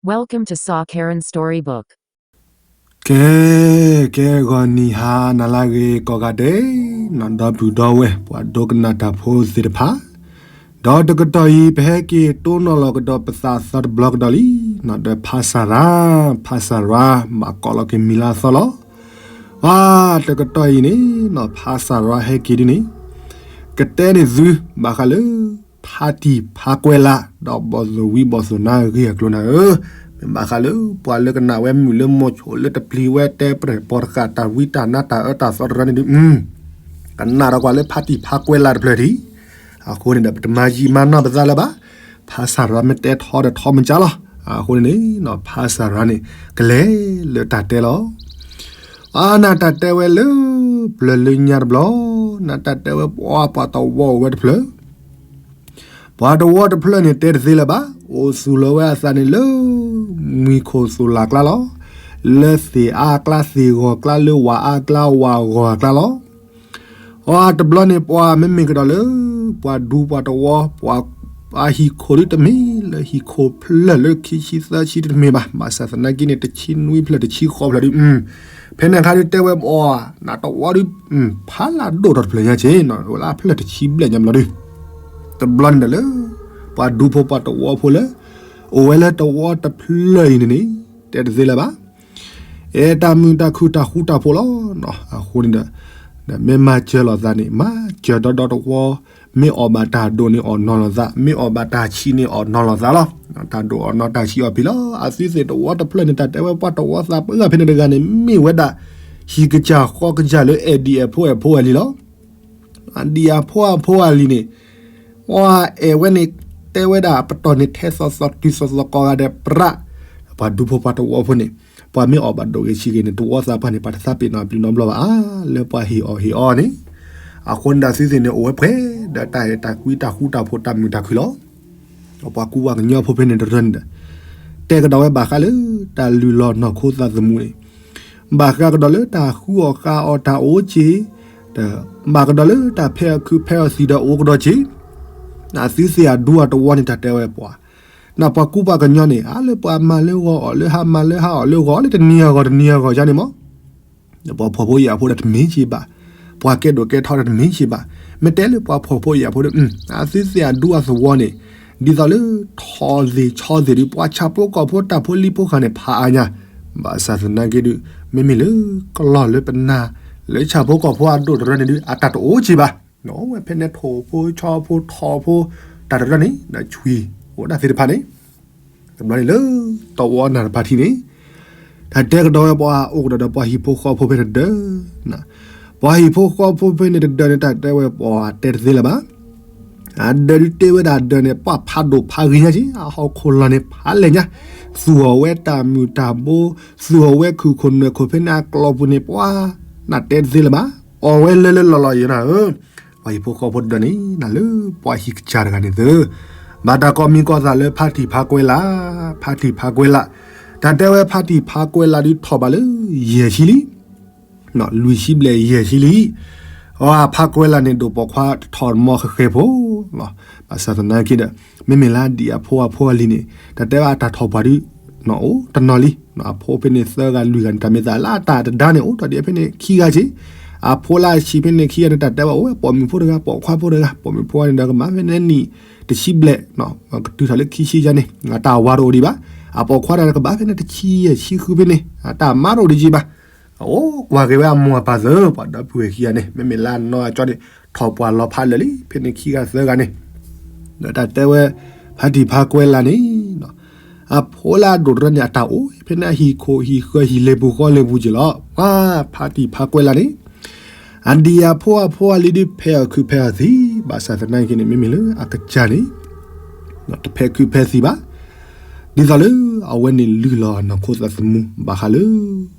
Welcome to Sa Karen Storybook. ကဲ, ကဲဂီၤနံၤဟါနၤလၢအဂ့ၤကိးဂၤဒဲး, နီၢ်ဒီပုၢ်ဒီဝဲၢ် ပှၤဒိကနၣ်တၢ်ဖိသ့ၣ်တဖၣ်, ဒီးတကတီၢ်အံၤ ပဟဲက့ၤတိၢ်နီၣ်လီၤကဒီးပသးသီတဘျီကဒီးလံ, နီၢ်ဒီးဖါစၢ်ရၤ, ဖါစၢ်ရၤ ဘၣ်ကိးလီၤက့ၤမံၤလၢအသီလီၤ. အါ, တကတီၢ်အံၤန့ၣ် နီၢ်ဖါစၢ်ရၤဟဲက့ၤဒ်န့ၣ်, ကတဲန့ၢ်သု ဘၣ်ဃးလၢ ဖါတံၢ်ဖါကွဲးလး ဒီးဘီၣ်သိၣ်ဝံဘီၣ်သိၣ်နါအဂ့ၢ်အကျိၤနၤဧၢ, မ့ၢ်ဘၣ်ဃးလၢ ပှၤလၢကနၣ်ဝဲမုာ်လၢမိၤဆိးလၢတပျံၤဝဲတဲပြဲၢ်ပိာ်တဃာ်တၢ်ဝံတၢ်နါတၢ်အၢတၢ်သီတရၢန့ၣ်ဒုး, ကနၣ်ဒီးကွၢ်လၢဖါတံၢ်ဖါကွဲးလးတဖျၢၣ်ဒံး, အဃိန့ၣ်ဒီး ပတမၤယံာ်မၤနီၢ်ပသးလၢၤဘၣ်, ဖါစၢ်ရၤမ့ၢ်တဲထီဒီးထီမ့ၢ်ကၢ်လီၤ. အဃိန့ၣ်န့ၣ် နီၢ်ဖါစၢ်ရၤန့ၣ် ကလဲၤလၢတၢ်တဲလီၤ. အါနၤတၢ်တဲဝဲလၢ ပျၢၤလၢညါတဘျီ, နတၢ်တဲဝဲပှၤ ပှၤတဝီအိၣ်ဝဲတဖျၢၣ်, ပှၤတဝီတဖျၢၣ်န့ၣ်တဲတသ့လၢၤဘၣ်, အိၣ်သူၣ်လီၤဝဲအသးန့ၣ်လၢ မှံခိၣ်သိၣ်လၢ်ကျါလီၤ, လၢသ့ၣ်အါအကျါသ့ၣ်ဂီၤကျါ လၢဝၣ်အါအကျါဝၣ်ဂီၤအကျါလီၤ. အတဘျီန့ၣ် ပှၤမ့မ့ၢ်ကဒီးလၢ ပှၤဒူပှၤတဝီ ပှၤအဟံၣ်ခိၣ်ဒုးတမ့ၢ်လၢဟံၣ်ခိၣ်ဖျၢၣ်လၢခံဆံသၢဆံတမ့ၢ်ဘၣ်, ဘၣ်ဆၣ်သနာ်က့န့ၣ် တဆံနွံဖျၢၣ်တဆံဃိးဖျၢၣ်ဒုး, ဖဲန့ၣ်အခါဒုးတဲဝဲပှၤ နတဝီဒုး ဖးလၢအဒိၣ်ထီၣ်တဖျၢၣ်ညါက့ၤ ဝဲလၢအဖျၢၣ်တဆံဘျဲၣ်ညါဘျီဒုး, တဘျီန့ၣ်ဒီးလၢ ပှၤဒူဖိပှၤတဝီဖိလၢ အိၣ်ဝဲလၢတဝီတဖျၢၣ်အံၤန့ၣ်န့ၣ် တဲတသ့လၢၤဘၣ် အဲၣ်တၢ်မုာ်တၢ်ခုၣ်တၢ်ဃူတၢ်ဖိးလီၤ. အဃိန့ၣ်ဒီး မ့ၢ်မၤစၢၤလိာ်သးန့ၣ် မၤစၢၤဒီဒီတဝီ, မ့ၢ်အီၣ်ဘၣ်တၢ်ဒိၣ်န့ၣ်အီၣ်နီၤလိာ်သး, မ့ၢ်အီၣ်ဘၣ်တၢ်ဆံးန့ၣ်အီၣ်နီၤလိာ်သးလီၤ. တၢ်ဒိၣ်အီၣ်နီၤတၢ်ဆံးအီၣ်ဖံးလီၤ. အသုသ့ၣ်တဝီတဖျၢၣ်န့ၣ် တၢ်တဲဝဲပှၤတဝီသးပှၢ်ဖဲန့ၣ်တဂၤန့ၣ် မ့ၢ်ဝဲဒၣ် ဟံၣ်ကစၢ်ဃီကစၢ်လၢအဲၣ်ဒံးအဖိအဖိအလံၤလီၤ. အဒံးအဖိအဖိအလံၤန့ၣ် ပှၤအဲၣ်ဝဲန့ၣ် တဲဝဲဒၣ်ပတီၢ်န့ၣ်ထဲသိးသိးတုၤသိးသိးကိးဂၤဒဲး ပြး ပှၤဒူဖိပှၤတဝီဖိန့ၣ် ပှၤမ့ၢ်အီၣ်ဘၣ်ဒိၣ်ဂ့ၤဆံးဂ့ၤန့ၣ် တဝီသးပှၢ်န့ၣ် ပှၤတသးပ့ၤနီၣ်အပျုးနီတဘျီဘၣ် လၢပှၤဟ့ၣ်အီၣ်ဟ့ၣ်အီန့ၣ်. အဃိန့ၣ်ဒီးသုသ့ၣ်န့ၣ် အိၣ်ဝဲပှဲၤဒီးတၢ်အဲၣ်တၢ်ကွံတၢ်ဃူတၢ်ဖိးတၢ်မုာ်တၢ်ခုၣ်လီၤ. ပှၤကူပှၤကညီဖိဖဲန့ၣ်တရၢန့ၣ်ဒီး တဲကဒီးဝဲဘၣ်ဃးလၢ တၢ်လုၢ်လီၢ်နီၢ်ခိသးသမူန့ၣ် ဘၣ်ဃးကဒီးလၢတၢ်ဃုအီၣ်ဃုအီတၢ်အိၣ်က့ၤ, ဒီးဘၣ်ကဒီးလၢတၢ်ဖဲးအီၣ်ခုးဖဲးအီၣ်သံးဒီးအိၣ်ကဒီးက့ၤ, အသုသ့ၣ်အဒူအတဝီန့ၣ် တၢ်တဲဝဲပှၤ, နပှၤကူပှၤကညီန့ၣ် အါလၢပှၤမၤလၢဂီၤအီၣ်လၢဟါ မၤလၢဟါအီၣ်လၢဂီၤ လၢတနံၤအဂီၢ်တနံၤအဂီၢ်ယါန့ၣ်မး ပှၤဖှီၣ်ဖိယာ်ဖိဒီးတမ့ၢ်က့ၤဘၣ်, ပှၤကဲဒိၣ်ကဲထီဒီးတမ့ၢ်က့ၤဘၣ်, မ့ၢ်တဲလၢပှၤဖှီၣ်ဖိယာ်ဖိဒီး အသုသ့ၣ်အဒူအသဝီန့ၣ် ဒ်သိးလၢ ထီၣ်သ့ၣ်ဆီသ့ၣ်ဒီး ပှၤဆၣ်ဖိကီၢ်ဖိတၢ်ဖိလံၤဖိဃာ်န့ၣ် ဖးအါညါ, ဘၣ်ဆၣ်သနာ်က့ဒုး မ့မ့ၢ်လၢကလီၢ်လၢပနၢ် လၢဆၣ်ဖိကီၢ်ဖိအဒိၣ်တရၢန့ၣ်ဒုး အတၢ်တအိၣ်က့ၤဘၣ်, ဝဲဖဲန့ၣ်ထိၣ်ဖိဆီဖိထီၣ်ဖိ တၢ်တရၢန့ၣ် ဒီးဆွံ အိၣ်ဒၣ်သ့ၣ်တဖၣ်န့ၣ် တဘျီန့ၣ်လၢ တဝီနၢ်တဖၣ်ထံန့ၣ် တၢ်တဲကဒီးဝဲပှၤအိၣ်ကဒီးဒီးပှၤဟံၣ်ဖိဃီဖိဖဲန့ၣ်တဒၢ, ပှၤဟံၣ်ဖိဃီဖိဖဲန့ၣ်တဒၢန့ၣ် တၢ်တဲဝဲပှၤတဲတသ့လၢၤဘၣ်, အဒၢဒုးတဲဝဲဒၣ်အဒၢန့ၣ် ပှၤဖးဒိၣ်ဖးဂ့ၤညါက့ၤ အဟီၣ်ခိၣ်လီၢ်န့ၣ် ဖးလဲၢ်ညါ, သူၣ်အီၣ်ဝဲတၢ်မုၢ်တၢ်ဘိ, သူၣ်အီၣ်ဝဲခုၣ်ခိၣ်နွဲၣ်ခိၣ်ဖဲန့ၣ်အကျိာ်ပူၤန့ၣ် ပှၤ နတဲတသ့လၢၤဘၣ်, အီၣ်ဝဲလၢလၢလီၢ်လီၢ်ယဲနၤဧၢ ပှၤဟံၣ်ဖိဃီဖိတဒၢန့ၣ် နၤလၢပှၤဟံၣ်ကစၢ်တဂၤန့ၣ်သု, ဘၣ်တၢ်ကိးမံၤကိးသးလၢဖါတံၢ်ဖါကွဲးလး, ဖါတံၢ်ဖါကွဲးလး, တၢ်တဲဝဲဖါတံၢ်ဖါကွဲးလးဒုးထီၣ်ဘးလၢယဲၢ်ဆံလံ, လွံၢ်ဆံဘျဲၣ်ယဲၢ်ဆံလံ, အဖါကွဲးလးန့ၣ် ဒိၣ်ပိာ်ခွါထီၣ်မီဃဲၤဃဲၤဖိလီၤ, ဘၣ်ဆၣ်သနာ်က့ဒီး မ့မ့ၢ်လၢဒံးအဖိအဖိအလံၤန့ၣ် တၢ်တဲဝဲအတၢ်ထီၣ်ပှၤဒုး အိၣ်တနီၤလံ, အဖိဖဲန့ၣ်သၢဂၤလွံၢ်ဂၤန့ၣ် တၢ်မ့ၢ်သးလၢအတၢ်တဒါန့ၣ် အိၣ်ထီၣ်ဒံးဖဲန့ၣ်ခံဂၤက့ၤ, အဖိလၢအဆံးဖဲန့ၣ်ခံဂၤန့ၣ် တၢ်တဲဝဲအိၣ်ဝဲပိာ်မုၣ်ဖိတဂၤ ပိာ်ခွါဖိတဂၤ, ပိာ်မုၣ်ဖိန့ၣ်ဒီးကမၤဖဲန့ၣ်နံၣ်တဆံဘျဲၣ်, ကတုၤထီၣ်လၢခံဆံယါန့ၣ် အတၢ်ဝၤတအိၣ်ဒံးဘၣ်, အပိာ်ခွါတဂၤဒီးကဘၣ်ဖဲန့ၣ်တဆံယဲၢ်ဆံဃုဖဲန့ၣ် အတၢ်မၤတအိၣ်ဒံးက့ၤဘၣ် အိၣ်ကွၢ်က့ၤဝဲအမိၢ်အပၢ်သၢ ပှၤဒီပုၢ်ဝဲၢ်ခံဂၤန့ၣ် မ့မ့ၢ်လၢအနီၢ်အကၠီန့ၣ် ထီၣ်ပှၤလီၤဖးလၢာ်လံ ဖဲန့ၣ်ခံဂၤသၢဂၤန့ၣ်, ဒီးတၢ်တဲဝဲ ဖါတံၢ်ဖါကွဲးလးန့ၣ် အဖိလၢအဒိၣ်တရၢန့ၣ် အတၢ်အိၣ်ဖဲန့ၣ်အဟံၣ်ခိၣ်ဟံၣ်ဃၢၤဟံၣ်လ့ပူၤဃီလ့ပူၤက့ၤလီၤ. ပှၤဖါတံၢ်ဖါကွဲးလးန့ၣ် အဒံးအဖိအဖိအလံၤဒုးဖဲးအီၣ်ခုးဖဲးအီၣ်သံး ဘၣ်ဆၣ်သနာ်က့န့ၣ် မ့မ့ၢ်လၢအကစၢ်န့ၣ် တဖဲးခုးဖဲးသံးဘၣ်. ဒ်သိးလၢအဝဲန့ၣ်လုၢ်လီၤအနီၢ်ခိသးသမူ ဘၣ်ဃးလၢ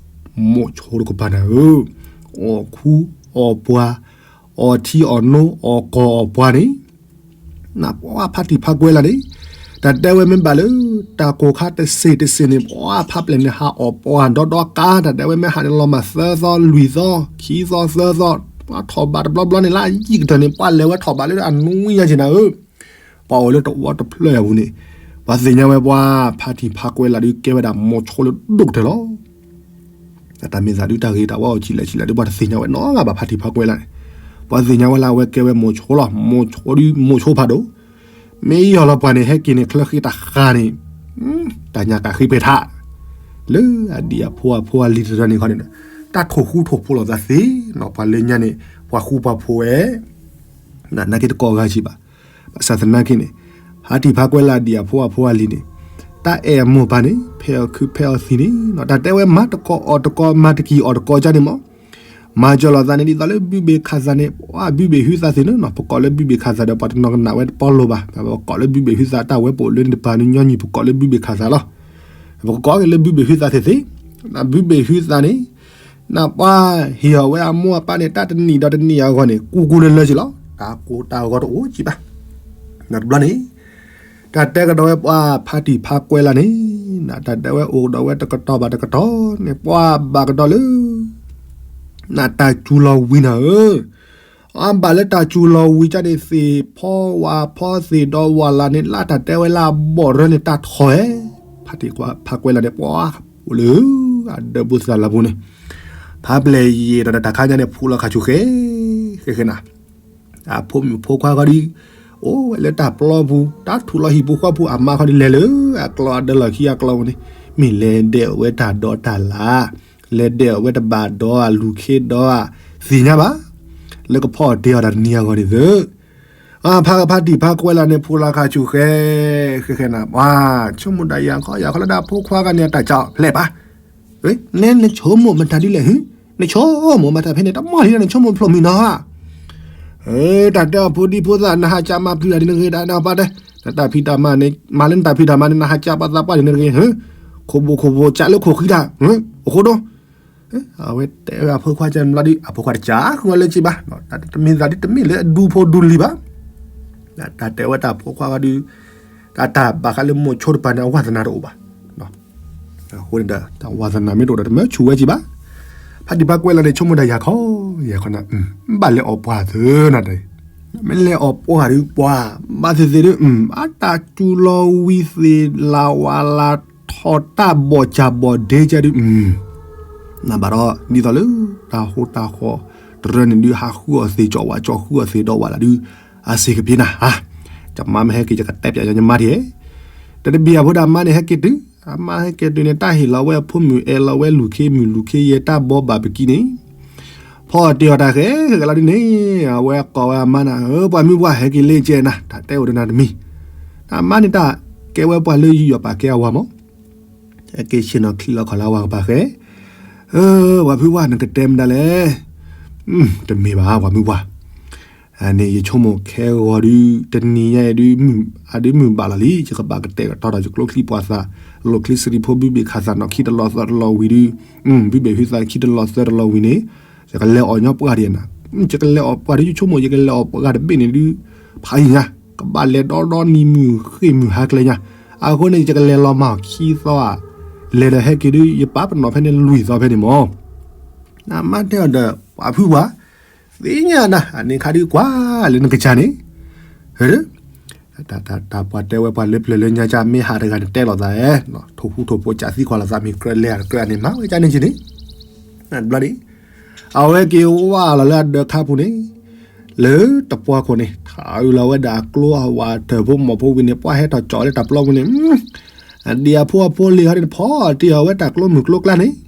မိၢ်ဆိတကပၤနၤဧၢ, အီၣ်ခူအီၣ်ပှၤ, အီၣ်ထံအီၣ်နိ အီၣ်ကီၢ်အီၣ်ပှၤန့ၣ် ပှၤဖါတံၢ်ဖါကွဲးလးန့ၣ် တၢ်တဲဝဲမ့ၢ်ဘၣ်လၢ တၢ်ကိၢ်ခါတစ့ၢ်တစ့ၢ်န့ၣ် ပှၤဖါပျဲၢ်န့ၣ် ဟးအီၣ်ပှၤဒီဒီကါ တၢ်တဲဝဲမ့ၢ်ဟးန့ၣ်လီၤမၢ်သၢသီ လွံၢ်သီ ခံသီ သၢသီ ပှၤထီၣ်ဘးတဘျီဘျီန့ၣ် လၢအယံာ်ကတၢၢ်န့ၣ် ပှၤလဲၤဝဲထီၣ်ဘးလၢအနွံညါက့ၤနၤဧၢ, ပှၤအိၣ်လၢတဝီတဖျၢၣ်အပူၤန့ၣ် ပှၤသ့ၣ်ညါဝဲပှၤဖါတံၢ်ဖါကွဲးလၢ်ဒုးကဲဝဲဒၣ်မိၤဆိလၢဒိၣ်ကတၢၢ်လီၤ. တၢ်မ့ၢ်သးဒုးတၢ်ဂ့ၤတၢ်ဝါအီၤဆံးလဲၣ်ဆံးလဲၣ်ဒုး ပှၤတသ့ၣ်ညါဝဲနီတဂၤဘၣ် ဖါတံၢ်ဖါကွဲးလၢ်န့ၣ်. ပှၤသ့ၣ်ညါဝဲလၢအဝဲကဲဝဲမိၤဆိလီၤ. မိၤဆိဒုးမိၤဆိဖးဒိၣ် မ့ၢ်ယီၤလီၤပှၤန့ၣ် ဟဲက့ၤန့ၣ် ချၢဃ့တၢ်ဃါန့ၣ် တၢ်ညၣ်ကးဃ့ပဲာ်ထး လၢအဒံၣ်အဖိအဖိအလံၤတရၢန့ၣ်ခီန့ၣ် တၢ်ထိၣ်ဃူထိၣ်ဖိးလိာ်သးသ့နီၤ ပှၤလၢညါန့ၣ် ပှၤဃူပှၤဖိးဝဲ နာ်က့တကိးဂၤဆံးဘၣ်. ဘၣ်ဆၣ်သနာ်က့န့ၣ် ဖါတံၢ်ဖါကွဲးလၢ်ဒံၣ်အဖိအဖိအလံၤန့ၣ် တၢ်အဲၣ်အမိၢ်ပၢ်န့ၣ် ဖဲအီၣ်ခုးဖဲအီၣ်သံးန့ၣ် တၢ်တဲဝဲမၤတကိးအီၣ်တကိးမၤတကံၢ်အီၣ်တကိးကၢ်န့ၣ်မး မၤစၢၤလိာ်သးန့ၣ် ဒ်သိးလၢဘုဘ့ၣ်ခးသးန့ၣ် ပှၤဘုဘ့ၣ်ဟုသးသ့ၣ်န့ၣ်နီၤ ပကိးလၢဘုဘ့ၣ်ခးသးဒီး ပှၤတနီၤကနၣ်ဝဲတပီလိၤဘၣ် ပကိးလၢဘုဘ့ၣ်ဟုသး တၢ်ဝဲပအိၣ်လၢန့ၣ်တပၤန့ၣ် ညီနုၢ်ပကိးလၢဘုဘ့ၣ်ခးသးလီၤ. ပကကိးက့ၤလၢဘုဘ့ၣ်ဟုသးသ့ၣ်သ့ၣ် ဘုဘ့ၣ်ဟုသးန့ၣ် နပှၤဟ့ၣ်အီၤဝဲအမိၢ်အပၢ်န့ၣ် တၢ်တနံၣ်ဒီးတနံၣ်အဂီၢ်န့ၣ် ကူကူလၢလၢက့ၤလီၤ. တၢ်ကိၢ်တၢ်ဂီၤတအိၣ်က့ၤဘၣ်. တဘျီန့ၣ် တၢ်တဲကဒီးဝဲပှၤဖါတံၢ်ဖါကွဲးလၢ်န့ၣ် တၢ်တဲဝဲအိၣ်ကဒီးဝဲတကတီၢ်ဘၣ်တကတီၢ်န့ၣ် ပှၤဘၣ်ကဒီးလၢ နတၢ်စူၤလီၤဝံၤနၤဧၢ အဘၣ်လၢတၢ်စူၤလီၤဝံၤကၢ်န့ၣ် သ့ၣ်ဖီဝါဖီသ့ၣ်ဒီးဝါလၢ်န့ၣ် လၢတၢ်တဲဝဲလၢအဘီၣ်ရၢန့ၣ် တၢ်ထီၣ်ဝဲ ဖါတံၢ်ဖါကွဲးလၢ်န့ၣ် ပှၤအိၣ်လၢ အဒၢးဘူးသးလၢ်ပူၤန့ၣ် ဖါပျဲၢ်ယံာ်ဒီးတၢ်ခါညါန့ၣ် ဖူးလီၤခါဆူၣ်ဃဲ ဃဲဃဲနၤ အဖိမုၣ်ဖိခွါခီဒုး အိၣ်ဝဲလၢတၢ်ပျီပူၤ တၢ်ထူၣ်လီၤဟံၣ်ပူၤဃီပူၤ အမါခီဒုးလဲၤလၢ အကျီအဒၢးလီၢ်ခံအကျီပူၤန့ၣ် မ့ၢ်လဲၤဒဲးအဝဲတၢ်ဒီးတၢ်လၢ် လဲၤဒဲးအဝဲတဘၣ်ဒီးအလူၤခ့ဒီး သ့ၣ်ညါဘၣ် လၢကဖီအီၣ်တ့ၢ်အီၣ်တၢ်တနံၤအဂီၢ်န့ၣ်သ့ ဖါဖါတံၢ်ဖါကွဲးလၢ်န့ၣ် ဖူးလီၤခါဆူၣ်ဃဲ ဃဲဃဲနၤ ပှၤဆိကမိၣ်ဒၣ်ယၤခီယၤခီလၢဒၣ်ဖိခွါဂၤန့ၣ် အတၢ်ကၢ်ဖျဲးပၢ် နဲနဆိကမိၣ်မတၤဒ်လဲၣ်ဟ့ နဆိကမိၣ်မတၤဖဲန့ၣ် တမီၢ်လံလၢနဆိကမိၣ်ဖျိမံၤနီၤဧါ တၢ်တဲအီၤဖိဒံဖိသၣ် နဟးကၢ်မၤပျုၤတၢ်ဒ်နဂ့ၤဒၣ်နပၢ်တဲ နတၢ်ဖံးတၢ်မၤန့ၣ် မၤလၢနတၢ်ဖံးတၢ်မၤန့ၣ် နဟးကၢ်ပှၤသးပှၢ်ဒ်နဂ့ၤ ခိၣ်ဘိခိၣ်ဘိကၢ်လၢခိၣ်ဃံတၢ် အဃိဒီး အဝဲတဲဝဲအဖိခွါကၢ်ဘျီဒုး အဖိခွါတကၢ်ဃုအီၤလၢက့ဘၣ် တမ့ၢ်သးဒ်တမ့ၢ်လၢအဒူဖိဒူလံၤဘၣ် တၢ်တဲဝဲတၢ်ဖိခွါဒုး တၢ်တၢ်ဘၣ်ဃးလၢမိၤဆိတပၤန့ၣ် အဝါသနၢ်တအိၣ်ဘၣ် အဃိန့ၣ်ဒီး တၢ်ဝါသနၢ်မ့ၢ်တအိၣ်ဒီး တမ့ၢ်ဆူၣ်ဝဲက့ဘၣ် ဖါတံၢ်ဖါကွဲးလၢ်န့ၣ် ဆိကမိၣ်ဒၣ်ယၤခီ ယၤခီနၤ ဘၣ်လဲၤအီၣ်ပှၤသ့နၤတၢ် မ့ၢ်လဲၤအီၣ်ပှၤဒုးပှၤ ဘၣ်သ့ၣ်သ့ၣ်ဒုး အတၢ်စူၤလီၤဝံၤသ့ၣ်လၢ်ဝါလၢ်ထီၣ်တၢ်ဘီၣ်ကၢ်ဘီၣ်ဒ့ကၢ်ဒုး နဘၣ်ဒီး ဒ်သိးလၢ တၢ်ဟိတၢ်ဃီ တရၢန့ၣ်ဒုး ဟးဃုအီၣ်သ့ၣ်ကၠီၣ်ဝါကၠီၣ်ဃုအီၣ်သ့ၣ်ဒီးဝါလၢ်ဒုး အစ့ၢ်ကပ့ၤနၤ ယမါမ့ၢ်ဟဲက့ၤ ယကတဲပျးညီညီမါဒ် တနံၤဘၣ်အဖိဒီးအမါန့ၣ် ဟဲက့ၤတုၤ အမါဟဲက့ၤတုၤန့ၣ် တၢ်ဟ့ၣ်လီၤဝဲအဖိမုၣ် အဲၣ်လီၤဝဲလူၢ်ခ့မုၣ်လူၢ်ခ့ယဲၢ်တၢ်ဘီဘၣ်ပကံန့ၣ် ဖီအီၣ်တ့ၢ်အီၣ်တၢ်ဃဲ ဃဲကလီဒ်န့ၣ် အဝဲကိးဝဲအမါနၤ ပှၤမုၢ်ပှၢ်ဟဲက့ၤလၢကဲနၤ တၢ်တဲအိၣ်ဒီးနၤတမံၤ အမါန့ၣ်တၢ် ကဲဝဲပှၤလၢယူးယီၣ်ပာ်ကဲအဝၤမး ဟဲက့ၤဆ့ၣ်နီၤချံလီၤခီၣ်လၢအဝၤကပၤဃဲ ပှၤဖုဝါနကတဲမတၤလဲၣ် တမ့ၢ်ဘၣ်ပှၤမုၢ်ပှၢ် အန့ၣ်ယဆိကမိၣ်ခဲဂီၤဒုး တနံၤညါအံၤဒုး အဒုးမုၢ်ဘၣ်လီၤလံ ယကဘၣ်ကတဲာ်ကတီၤဒီးယကျိချံပှၤသး လီၢ်ချံစရံဖိဘုဘ့ၣ်ခးသးနီၢ်ခံတလီၤသၢတလီၤဝံၤဒုး ဘုဘ့ၣ်ဟုသးခံတလီၤသၢတလီၤဝံၤန့ၣ် ယကလဲၤအီၣ်ညီပှၢ်ဒံးနၤ ယကလဲၤအီၣ်ပှၢ်ဒုး ယဆိကမိၣ် ယကလဲၤအီၣ်ပှၢ်တဘ့ၣ်န့ၣ်ဒုး ဖးယံၤညါ ကဘၣ်လဲၤဒီဒီနံၤမုၢ်ဃ့ၢ်မုၢ်ဟါကျဲညါ အဃိန့ၣ် ယကလဲၤလီၤမၢ်အီၤခံသီဧါ လဲၤဒီးဟဲက့ၤဒုး ယပာ်ပနီၣ်ဖဲန့ၣ်လွံၢ်သီဖဲန့ၣ်မး နမါတဲအီၤဒီး ပှၤဖုဝါ သ့ၣ်ညါနၤ အန့ၣ်ခါဒုးကွၢ်လၢနကစၢ်န့ၣ် တၢ်ပှၤတဲဝဲပှၤလၢပျၢၤလၢညါကၢ်မ့ၢ်ဟးတဂၤန့ၣ်တဲလိာ်သးဧါ ထိၣ်ဟူးထိၣ်ဖိးကၢ်သံကွၢ်လိာ်သးမ့ၢ်ကြၢးလဲၤတကြၢးန့ၣ် မၤဝဲကၢ်န့ၣ်က့ၤန့ၣ် တဘျီန့ၣ် အဝဲက့ၤဝါလီၤလၢအဒၢးခါပူၤန့ၣ် လၢတပှၢ်ခိၣ်န့ၣ် ထးအုးလီၤဝဲဒၣ်အကျိအဝၤထၢၣ်ဖိမီၢ်ဖိဝံၤန့ၣ် ပှၤဟဲထီၣ်ကၠီၣ်လၢတၢ်ပျီပူၤန့ၣ် အဒံၣ်အဖိအဖိလံၤဟီန့ၣ် ဖီတ့ၢ်အီၣ်ဝဲတၢ်ကျိမုၢ်ကျိကျါန့ၣ်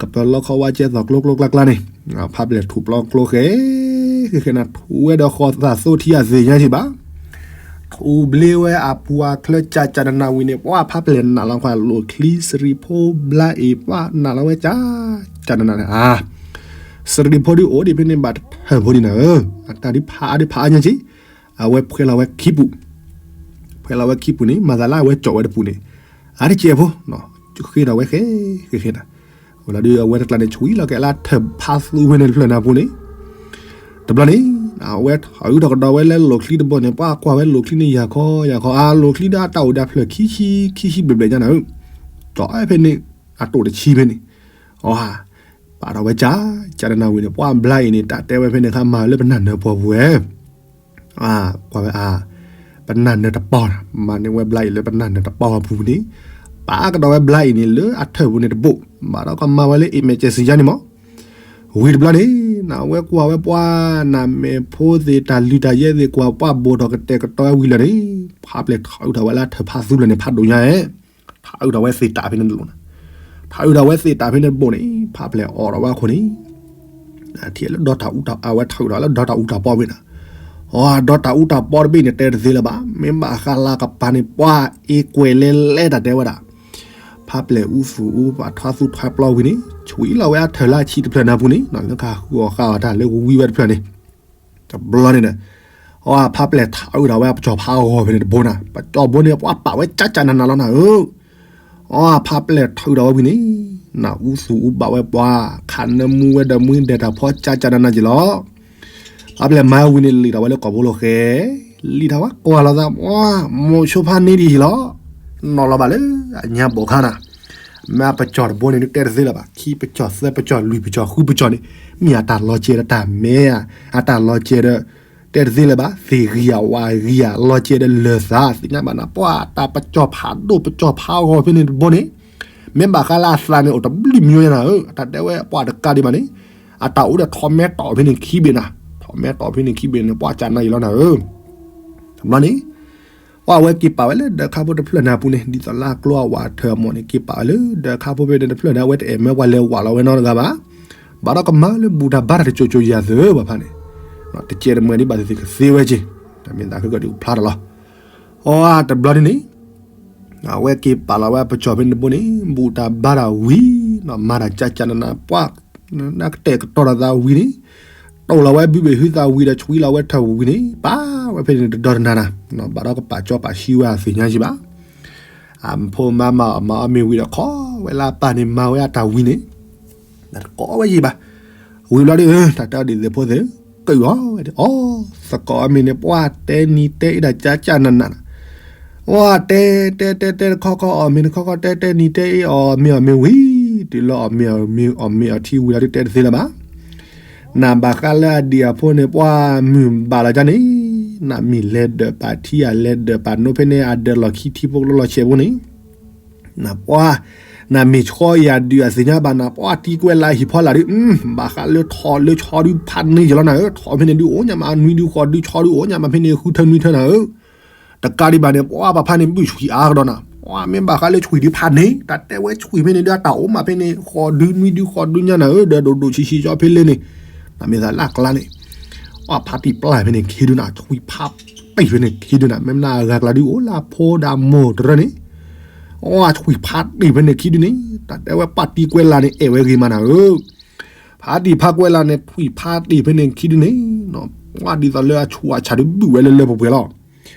ကပၢၤလီခီဝါကဲသိးကျိကျိကျါကျါန့ၣ် ဖးပျဲၢ်ထူၣ်ပျီကျိဃဲ ဃဲဃဲနၤ ထူၣ်ဝဲဒီးဃီၤသးသိထံအသ့ၣ်ညါက့ၤဘၣ် ထူၣ်ဘျ့ဝဲအပူၤအချၢကၢ်ကၢ်နးနးဝံၤန့ၣ် ပှၤဖးပျဲၢ်နာ်လီၤကွၢ်လိာ်ချံစရံဖိဘျါအံၤ ပှၤနာ်လီၤဝဲကၢ်ကၢ်နးနးန့ၣ်ဧါ စရံဖိဒုးအိၣ်ဒံးဖဲန့ၣ်ဘၣ်တထၢၣ်ဖိဒံးနၤဧၢ အတၢ်ဒုးဖးအါဒုးဖးအါညါက့ၤ အဝဲဖှဲလီၤဝဲခံပူၤ ဖှဲလီၤဝဲခံပူၤန့ၣ် မၤသးလၢအဝဲကၠီၣ်ဝဲတပူၤန့ၣ် အါတကဲးဖိ ဃ့ထီၣ်ဝဲဃဲ ဃဲဃဲနၤ ဝဲလီၤဒုးအဝဲတကျါန့ၣ် ဆွံလီၤက့ၤလၢထၢၣ်ဖးသူဝဲန့ၣ်တဖျၢၣ်နၤပူၤန့ၣ် တဘျီန့ၣ် အဝဲထီၣ်အုးထီၣ်ကဒီးဝဲလၢလိာ်ချံတဘိန့ၣ် ပှၤကွၢ်ဝဲလိာ်ချံန့ၣ်ယၤခီယၤခီ အလိာ်ချံဒၣ်တၢ်အိၣ်ဒၣ်ဖျၢၣ်ခံဆံ ခံဆံဘျဲၣ်ဘျဲၣ်ညါနၤဧၢ ကၠီၣ်ဝဲဖဲန့ၣ် အတိၣ်တဆံဖဲန့ၣ် အီ ပာ်ထီၣ်ဝဲကၢ် ကၢ်နးနးဝံၤန့ၣ် ပှၤဘျါအံၤန့ၣ် တၢ်တဲဝဲဖဲန့ၣ်ခါမၤလၢပနၢ်နၢၤပှီၤပူၤဝဲ ကွၢ်ဝဲအါ ပနၢ်နၢၤတပီၢ်, မၤန့ၢ်ဝဲဘျါအံၤလၢပနၢ်နၢၤတပီၢ်အပူၤန့ၣ်, ပာ်ကဒီးဝဲဘျါအံၤန့ၣ်လၢအထၢၣ်ပူၤန့ၣ်တဘိ, ဘၣ်ဒီးကမၤဝဲလၢ emergency ယါန့ၣ်မး. ဝံၤတဘျီန့ၣ်, နဝဲကွၢ်ဝဲပှၢ်, နမဲာ်ဖိသ့ၣ်တၢ်လုၢ်တၢ်ယဲၢ်သ့ၣ်ကွၢ်ပှၢ်ဘိးထီၣ်ကတဲာ်ကတီၤဝံၤလီၤန့ၣ်, ဖးပျဲၢ်ထီၣ်အုးထီၣ်ဝဲလၢအထၢၣ်ဖးသူလီၤန့ၣ် ဖးဒိၣ်ညါဧဲ, ထးအုးထီၣ်ဝဲသ့ၣ်တၢ်ဖဲန့ၣ်တလိၤနၤ, ထးအုးထီၣ်ဝဲသ့ၣ်တၢ်ဖဲန့ၣ်တဘိန့ၣ် ဖးပျဲၢ်အိးထီၣ်ဝဲအခိၣ်န့ၣ်, ထံၣ်လၢဒီတၢ်အူတၢ်အါဝဲထးအုးထီၣ်လၢဒီတၢ်အူတၢ်ပီဘ့ၣ်နၤ, အဒီတၢ်အူတၢ်ပီတဘ့ၣ်န့ၣ် တဲတသ့လၢၤဘၣ်, မ့ၢ်ဘၣ်ဃးလၢကပၤန့ၣ် ပှၢ်အ့ကွဲးလဲလဲတၢ်တဲဝဲဒၣ် ဖးပျဲၢ်အူသူၣ်အူပှၤထီသူၣ်ထီပျီဝံၤန့ၣ် ဆွံလီၤဝဲအထၢၣ်လၢအဆံးတဖျၢၣ်နၢ်ပူၤန့ၣ် လၢကဟးဃုအီၤဃာ်အီၤတၢ်လၢကဝံဝဲတဖျၢၣ်န့ၣ်, တဘျီန့ၣ်ဒီး, အီဖးပျဲၢ်ထးအုးထီၣ်ဝဲအပစီၤဖးဂီၤဖဲန့ၣ်တဘိနၤ, ပစီၤဘိန့ၣ် ပှၤပာ်ဝဲကၠၢ်ကၠၢ်နးနးလီၤနၤဧၢ, အီဖးပျဲၢ်ထးအုးထီၣ်ဝဲဝံၤန့ၣ်, နၢ်အူသူၣ်အူဘၣ်ဝဲပှၤ, ခးနၢမူဝဲဒီးမူဒဲးတၢ်ဖီကၠၢ်ကၠၢ်နးနးက့ၤလီၤ. ဖးပျဲၢ်မၤဝံၤန့ၣ် လံာ်ထီၣ်ဝဲလၢကီၢ်ဖိလီၤဃဲ, လံာ်ထီၣ်ဝဲကွၢ်လီၤသး, မိၢ်ဆိဖးန့ၢ်ဒံးဟံၣ်လီၤ, နီၢ်လီၤဘၣ်လၢအညါဘီၣ်ခါနၤ, မ့ၢ်အပစီၤတဘိန့ၣ် နတဲတသ့လၢၤဘၣ်, ခံပစီၤသၢပစီၤလွံၢ်ပစီၤဃုပစီၤန့ၣ်, မ့ၢ်အတၢ်လီၤကဲဒီးတၢ်မဲဧါ, အတၢ်လီၤကဲဒီး, တဲတသ့လၢၤဘၣ်, သ့ၣ်ဂံၢ်ဧါဝၣ်ဂံၢ်ဧါ လီၤကဲဒီးလၢာ်သး သ့ၣ်ညါဘၣ်နၤ, ပှၤတၢ်ပစီၤဖးဒိၣ်ပစီၤဖးဂီၤဖဲန့ၣ်တဘိန့ၣ်, မ့ၢ်ဘၣ်ဃးလၢအသးန့ၣ် အိၣ်တဘျုးမံၤညါနၤဧၢ, တၢ်တဲဝဲပှၤတကးဒံးဘၣ်န့ၣ်, အတၢ်အိၣ်ဒီးထီၣ်မဲာ်တီၣ်ဖဲန့ၣ်ခံဘ့ၣ်နၤ, ထီၣ်မဲာ်တီၣ်ဖဲန့ၣ်ခံဘ့ၣ်န့ၣ် ပှၤကၠၢ်နးယံာ်လီၤနၤဧၢ, တဘျီန့ၣ် ပှၤဝဲက့ၤပာ်ဝဲလၢဒၢးခါဖိတဖျၢၣ်နၢ်ပူၤန့ၣ် ဒ်သိးလၢအကျိအဝးထၢၣ်အမီၢ်န့ၣ် က့ၤပာ်ဝဲလၢဒၢးခါဖိဖဲန့ၣ်တဖျၢၣ်န့ၣ် အဝဲတအဲၣ်မၢပှၤလဲၤဝးလီၤဝဲနီတဂၤဘၣ်, ဘၣ်ဒီးကမၤလၢဘူၣ်တၢ်ဘါတၢ်တစိၤစိၤယၤသၢဘၣ်ဖးန့ၣ်, တကဲတမံၤဒ်ဘၣ်သ့ၣ်သ့ၣ်ကသ့ဝဲက့ၤ, မ့ၢ်သးခဲကီၢ်ဒုးကဖျါထီၣ်လီၤ, အီတဘျီန့ၣ်န့ၣ် အဝဲက့ၤပာ်လီၤဝဲအပစီၤဖဲန့ၣ်တဘိန့ၣ် ဘူၣ်တၢ်ဘါတၢ်ဝံၤ, မၤတၢ်ကၠၢ်ကၠၢ်နးနးပှၢ်, နကတဲာ်ကတီၤဒီးသးဝံၤန့ၣ်, တိၢ်လီၤဝဲဘုဘ့ၣ်ဟုသးဝံၤဒီးဆွံလီၤဝဲထၢၣ်ဝံၤန့ၣ် ပာ်ဝဲဖဲန့ၣ်တဒီတနၤနၤ, ဘၣ်ဒီးကပာ်စီပာ်ဆှံဝဲအသ့ၣ်ညါယံာ်ဘၣ်, အဖိမါမၤအီၣ်မၤအီမ့ၤဝံၤဒီး ခိးဝဲလၢအပၢ်န့ၣ် မၤဝဲအတၢ်ဝံၤန့ၣ်, တကိးဝဲယံာ်ဘၣ်, ဝံၤဘျီဒီး တၢ်တဲအီၤဒ်သိးဖိသ့ၣ်, ကဝီၤဝဲဒၣ်အီၤ, သကိးအမ့ၢ်န့ၣ် ပှၤတဲနံၤတဲအ့ၣ်တၢ်ကၠၢ်ကၠၢ်နးနး, ပှၤတဲတဲတဲတဲတခီခီအီၣ်မ့ၤတခီခီ တဲတဲနံၤတဲအ့ၣ်အီၣ်မ့ၤအီၣ်မ့ၤဝံၤ, တုၤလၢအီၣ်မ့ၤအီၣ်မ့ၤအီထံဝံၤလီၤဒုးတဲတသ့လၢၤဘၣ်, နဘၣ်ဃးလၢအဒံၣ်အဖိန့ၣ် ပှၤမုၢ်ဘၣ်လီၤကၠၢ်န့ၣ်, နမ့ၢ်လဲၤဒၢးပာ်ထံအလဲၤဒၢးပာ်နိဖဲန့ၣ် အဒၢးလီၢ်ခံထံဖိကျိလီၤဆဲးဖိန့ၣ် နပှၤ, နမ့ၢ်ဆှီယၤဒုးအသ့ၣ်ညါဘၣ် နပှၤတံၤကွဲးလၢဟံၣ်ဖီလာ်ဒုး, ဘၣ်ဃးလၢထီၣ်လၢဆီဒုးဖးန့ၢ်ယလီၤနၤဧၢ, ထီၣ်ဖဲန့ၣ်ဒုးအိၣ်ညါမး နွံဒုးဃိးဒုးဆီဒုးအိၣ်ညါမးဖဲန့ၣ် ဃုထၢနွံထၢနၤဧၢ, တကးဒံးဘၣ်န့ၣ် ပှၤဘၣ်ဖးန့ၣ် ဘုၣ်ဆွံအါကဒီးနၤ, ပှၤမ့ၢ်ဘၣ်ဃးလၢဆွံဒုးဖးန့ၢ် တၢ်တဲဝဲဆွံဖဲန့ၣ်ဒုး အတၢ်အိၣ်မးဖဲန့ၣ် ဃိးဒုးနွံဒုးဃိးဒုးညါနၤဧၢ, ဒီးဒိၣ်ဒိၣ်ဆံးဆံးကၠီဖဲလဲၣ်န့ၣ်, နမ့ၢ်သးလၢအကျါန့ၣ် အဖးတံၢ်ပျၢ်ဖဲန့ၣ်ခံဒုနၤ, ဆွံဖးတံၢ်ဖဲန့ၣ်ခံဒုနၤ, မ့ၢ်မနုၤအဂၤကျါဒုးအိၣ်လၢအဖိဒီးအမိၢ်တရၢန့ၣ်, အီၣ်ဆွံဖးတံၢ်ဖဲန့ၣ်ခံဒုန့ၣ်, တၢ်တဲဝဲပှၤတံၤကွဲးလၢ်န့ၣ် အဲၣ်ဝဲဂ့ၤမးနၤဧၢ, ဖးတံၢ်ဖးကွဲးလၢ်န့ၣ် ဆွံဖးတံၢ်ဖဲန့ၣ်ခံဒုန့ၣ်, ပှၤဒ်သိးလၢအဆူးအဆါဒုးဘုၣ်ဝဲလၢလၢပှဲၤပှဲၤလီၤ.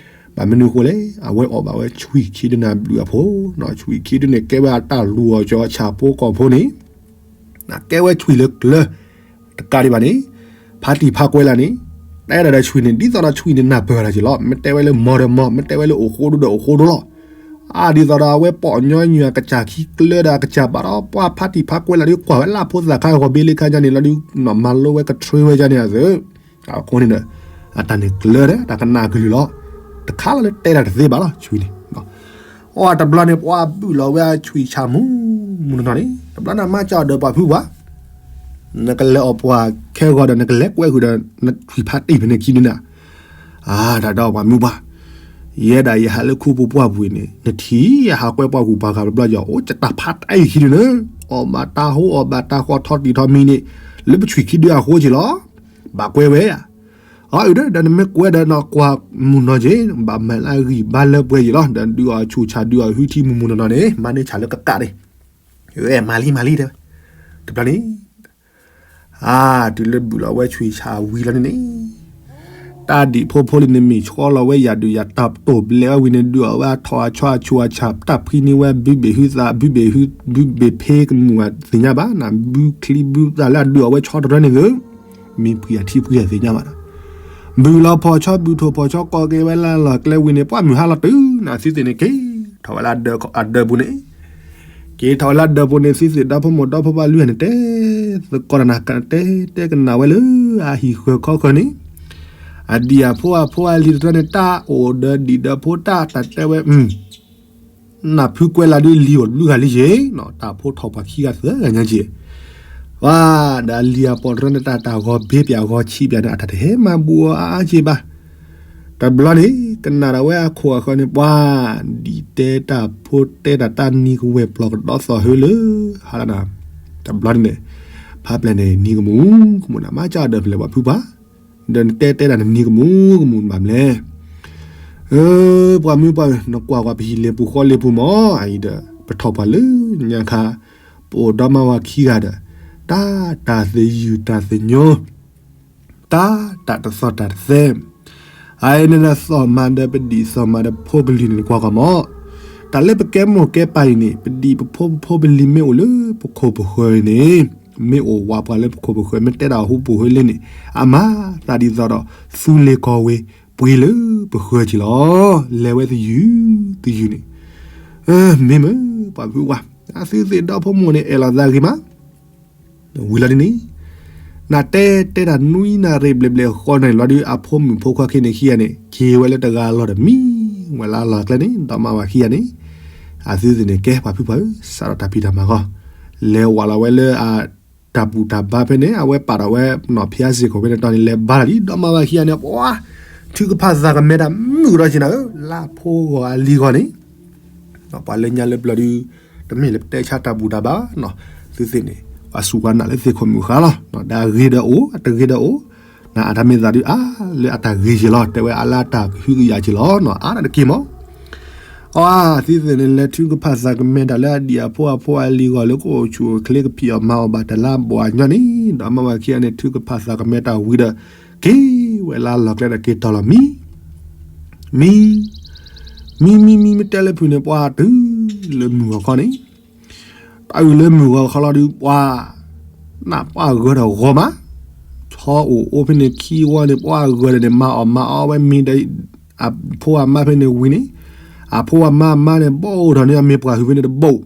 ဘၣ်မနုၤအဃိလဲၣ်, အဝဲအီၣ်ဘၣ်ဝဲဆွံခံဒုနၤဘျုးအဖိ, ဆွံခံဒုန့ၣ် ကဲဝဲအတၢ်လူၤအီၣ်ကၠီအဆၣ်ဖိကီၢ်ဖိန့ၣ် ကဲဝဲဆွံလၢကျၢၤ, တကးဒံးဘၣ်န့ၣ်, ဖးတံၢ်ဖးကွဲးလၢ်န့ၣ်, တဲဒၣ်ဒီးဆွံန့ၣ် ဒ်သိးဒီးဆွံန့ၣ်နၢ်ပၢၢ်တၢ်က့ၤလီၤ, မ့ၢ်တဲဝဲလၢမီၢ်ဒီးမီၢ်, မ့ၢ်တဲဝဲလၢအိၣ်ဃိဒိၣ်ဒီးအိၣ်ဃိဒိၣ်လီၤ. အါဒ်သိးဒီးအဝဲပိာ်ညီနုၢ်အကစၢ်ခံကျၢၤဒီးအကစၢ်ဘၣ်ဒီး ပှၤဖးတံၢ်ဖးကွဲးလၢ်ဒုးကွၢ်ဝဲလၢဖိသၣ်ခါဂီၤဘ့လၢခါညါန့ၣ်လီၤဒုး မၤလိဝဲကထြၢဝဲယါန့ၣ်အသး အဃိန့ၣ်ဒီး အတၢ်န့ၣ်ကျၢၤဒီး တၢ်ကနၣ်ကလုၢ်လီၤ. တခါလီၤလၢတဲတၢ်တသ့ဘၣ်လီၤ ဆွံန့ၣ်. အီၣ်တဘျီန့ၣ် ပှၤဘုၣ်လီၤဝဲအဆွံဆၣ်မူမူနီၢ်နီၢ်န့ၣ် တဘျီန့ၣ် မၤစၢၤအီၤဒီးပှၤဖုပှၢ်, နကလဲၤအီၣ်ပှၤခဲဂီၤဒီး နကလဲၤကွဲဃုာ်ဒီး နဆွံဖးတံၢ်ဖဲန့ၣ်ခံဒုနၤ. အါ တၢ်ဒီးပှၤမုၢ်ပှၢ် ယဲဒၣ်ယဟးလၢခူပူၤပှၢ်ပူၤအံၤန့ၣ် နထံၣ်ယဟးကွဲပှၤဂုၤပှၤဂၤတဘျီယီၤ အိၣ်ကတၢၢ်ဖးတံၢ်ခံဒုန့ၣ် အီၣ်ဘၣ်တၢ်ဟိအီၣ်ဘၣ်တၢ်ဃီထီတံၢ်ထီမံၤန့ၣ် လၢပဆွံခံဒုအဃိက့ၤလီၤ. ဘၣ်ကွဲဝဲဧါ. အၢ ဒီးနမ့ၢ်ကွဲဒီးနကွၢ်မုၢ်နီၢ်က့ၤ ဘၣ်မၤလၢအဂံၢ်ဘါလၢပှဲၤယံၤလီၤ. ဒီးဒုးအီၣ်ဆူၣ်ဆၣ်ဒုးအီၣ်ဟုထံမုၢ်မုၢ်နီၢ်နီၢ်န့ၣ် မၤန့ၢ်ဆၣ်လၢကကးန့ၣ် မၤလံမၤလံတဲဝဲ တဘျီန့ၣ် အါ တုၤလၢဘုၣ်လီၤဝဲဆွံဆၣ်ဝံၤလီၤန့ၣ်န့ၣ် တၢ်ဒံၣ်ဖိဖိလံၤန့ၣ်မ့ၢ်ဆီလီၤဝဲယၤဒုးယၤတၢ်တိာ်ဘျဲးဝဲဝံၤန့ၣ် ဒုးအီၣ်ဝဲအထီၣ်အဆီအဆူၣ်အဆၣ် တၢ်ဖှံန့ၢ်ဝဲဘုဘ့ၣ်ဟုသး ဘုဘ့ၣ်ဟု ဘုဘ့ၣ်ဖ့ကမူၣ်သ့ၣ်ညါဘၣ်နၤ ဘုချံဘုသးလၢအဒုးအီၣ်ဝဲဆီတရၢန့ၣ်သ့ မ့ၢ်ဖှံအထံဖှံအသ့ၣ်ညါဘၣ်နၤ ဘုၣ်လီၤဖီၣ်ဆီဘုၣ်ထိၣ်ဖီၣ်ဆီကိးက့ၤဝဲလၢလီၢ်ကျဲဝံၤန့ၣ် ပှၢ်မုၢ်ဟါလီၤတုၤနၤ သုသ့ၣ်န့ၣ်က့ၤထီၣ်ဝဲလၢအဒၢးပူၤန့ၣ် က့ၤထီၣ်ဝဲလၢအဒၢးပူၤန့ၣ် သုသ့ၣ်ဒီဖိမိၢ်ဒီဖိပၢ်လွံၢ်ဂၤန့ၣ် တဲသကိးတၢ်နၤ တဲတဲကနၣ်ဝဲလၢအဟံၣ်ဃၢၤခီဃၢၤန့ၣ် အဒံၣ်အဖိအဖိအလံၤတရၢန့ၣ် တၢ်အိၣ်ဒီးဒံၣ်ဒီးဖိတၢ် တၢ်တဲဝဲ နၢ်ဖုကွဲးလၢဒုးလံၤအိၣ်တဘျုးဂၤလံယ့ၤ, တၢ်ဖိထီၣ်ပှၤခံဂၤသၢဂၤညါက့ၤ, ဝါ, ဒီးအလံၤအပိာ်တရၢန့ၣ် တၢ်တၢ်ဂီၤဘ့ပၠးဂီၤဆံးပၠးန့ၣ် အတၢ်တဟဲမၤဘူးအီၤအါအါက့ၤဘၣ်. တဘျီန့ၣ် ကနၣ်ဒီးဝဲအခိၣ်အဃၢၤန့ၣ် ပှၤ ဒံၣ်တဲတၢ်ဖိတဲတၢ် တၢ်နံၤကဝဲၢ်ပျီၢ်ကဒီသီၣ်ဟၢလၢ ဟါလၢနၤ, တဘျီန့ၣ်န့ၣ် ဖးပျဲၢ်န့ၣ် နံၤကမူၣ်ကမူၣ်န့ၣ် မၤကၢ်ဒီးဖဲလဲၣ်ပှၤဖုပှၤ, ဒီးနတဲတဲဒၣ်နနံၤကမူၣ်ကမူၣ်ဘၣ်မလဲၣ်. ပှၤမုၢ်ပှၢ် နကွၢ်ကွၢ်ပဟံၣ်လ့ပူၤဃီလ့ပူၤမး အအံၤဒီး ပထီၣ်ပှၤလၢညါခါ, ပအိၣ်ဒီမါဝၤခံဂၤဒီး တၢ်တၢ်သယုၢ်တၢ်သညိ တၢ်တၢ်တသီၣ်တၢ်တသဲ အအံၤန့ၣ်ဒီးသီၣ်မၤဒီးပဒံၣ်သီၣ်မၤဒီးဖိကလုာ်န့ၣ် နကွၢ်ကွၢ်မး, တၢ်လၢပကဲမိၢ်ကဲပၢ်အံၤန့ၣ် ပဒံၣ်ပဖိပဖိပလံၤမ့ၢ်အိၣ်လၢပခိၣ်ပဃၢၤန့ၣ်, မ့ၢ်အိၣ်ဝးပှၤလၢပခိၣ်ပဃၢၤ မ့ၢ်တဲဒၣ်အဟူပူၤဟဲလၢန့ၣ် အမၤသးဒ်သိးဒီး သူလ့ၤကီၢ်ဝ့ၤ ပှ့ၤလၢပဃၢၤက့ၤလီၤ. လဲၤဝဲသယုၢ်သယုၢ်န့ၣ်, မ့မ့ၢ်ပှၤဖုပှၤ အသုသ့ၣ်ဒီဖိမိၢ်န့ၣ် အဲၣ်လီၤသးဂ့ၤမး ဝံၤလီၤဒ်န့ၣ်, နတဲတဲတၢ်နွံနၣ်ရံၣ်ဘျဲၣ်ဘျဲၣ်ဃီန့ၣ်လီၤဒုး အဖိမုၣ်ဖိခွါခံန့ၣ်ခံဂၤန့ၣ် က့ၤဝဲလၢတဂၤလီၤဒီးမံ, ဝဲလၢအလီၢ်ကျဲန့ၣ် ဒီမါဝၤခံဂၤန့ၣ်, အသုသ့ၣ်န့ၣ်ကဲပှၤဖုပှၤဧၢ စးထီၣ်တၢ်ဖံးတၢ်မၤဂီၢ်, လဲၤဝးလီၤဝဲလၢအတၢ်ဘူၣ်တၢ်ဘါဖဲန့ၣ် အဝဲပာ်ဒီးဝဲနီၢ်ဖၠါစ့ၢ်ကီးဖဲန့ၣ်တီၢ်န့ၣ် လဲၤဘါလီၤဒ် ဒီမါဝၤခံဂၤန့ၣ် ပှၤ ထုကဖၣ်သးကမဲတၢ်မုာ်ဒီးက့ၤနၤဧၢ လၢဖိဂီၢ်အလံၤဂီၢ်န့ၣ် ပှၤလၢညါလၢပျၢၤဒုး တမ့ၢ်လၢပတဲဆါတၢ်ဘူၣ်တၢ်ဘါနီၤ, သုသ့ၣ်န့ၣ် ပှၤစူၢ်ပှၤနာ်လၢသ့ၣ်ခိၣ်မုၢ်ဃါလီၤ, ဒီးအဂ့ၤဒီးအိၣ် အတဂ့ၤဒီးအိၣ်, နအတၢ်မ့ၢ်သးဒုးအါလၢအတၢ်ဂ့ၤက့ၤလီၤ, တဲဝဲအါလၢအတၢ်ကဟုကယာ်က့ၤလီၤနီၤ, အါတက့ၢ်မး, အသုသ့ၣ်န့ၣ် လဲၤထုကဖၣ်သးကမဲတၢ်လၢအဒံၣ်အဖိအဖိအလံၤဂီၢ်လၢကအိၣ်ဆူၣ်အိၣ်ချ့ကဖံးအီၣ်မၤအီၣ်ဘၣ်တၢ်လၢအဘီၣ်အညီန့ၣ်, ဒီးမါဝၤခံဂၤန့ၣ် ထုကဖၣ်သးကမဲတၢ်ဝံၤဒီး က့ၤဝဲလၢလီၢ်ကျဲဒီးက့ၤတီၤလီၤမံ မံ မံ မံ မံ မ့ၢ်တဲလၢဖုၣ်န့ၣ် ပှၤတုၤလၢမုၢ်ဂီၤခီန့ၣ်, တၢ်အုၣ်လၢမုၢ်ဂီၤခီလီၤဒုး ပှၤ နၢ်ပှၢ်ဂၢၤဒီးဂီၤမး, ဆီအိၣ်အိၣ်ဖဲန့ၣ်ခံဝီန့ၣ် ပှၢ်ဂၢၤဒီးန့ၣ် မၤအီၣ်မၤအီဝဲမ့ၤဒီး အဖိအမါဖဲန့ၣ်ဝံၤန့ၣ်, အဖိအမါအမါန့ၣ် ဘိၣ်ထီၣ်န့ၢ်အမ့ၤပှၢ်ဟုဖဲန့ၣ်တဘိၣ်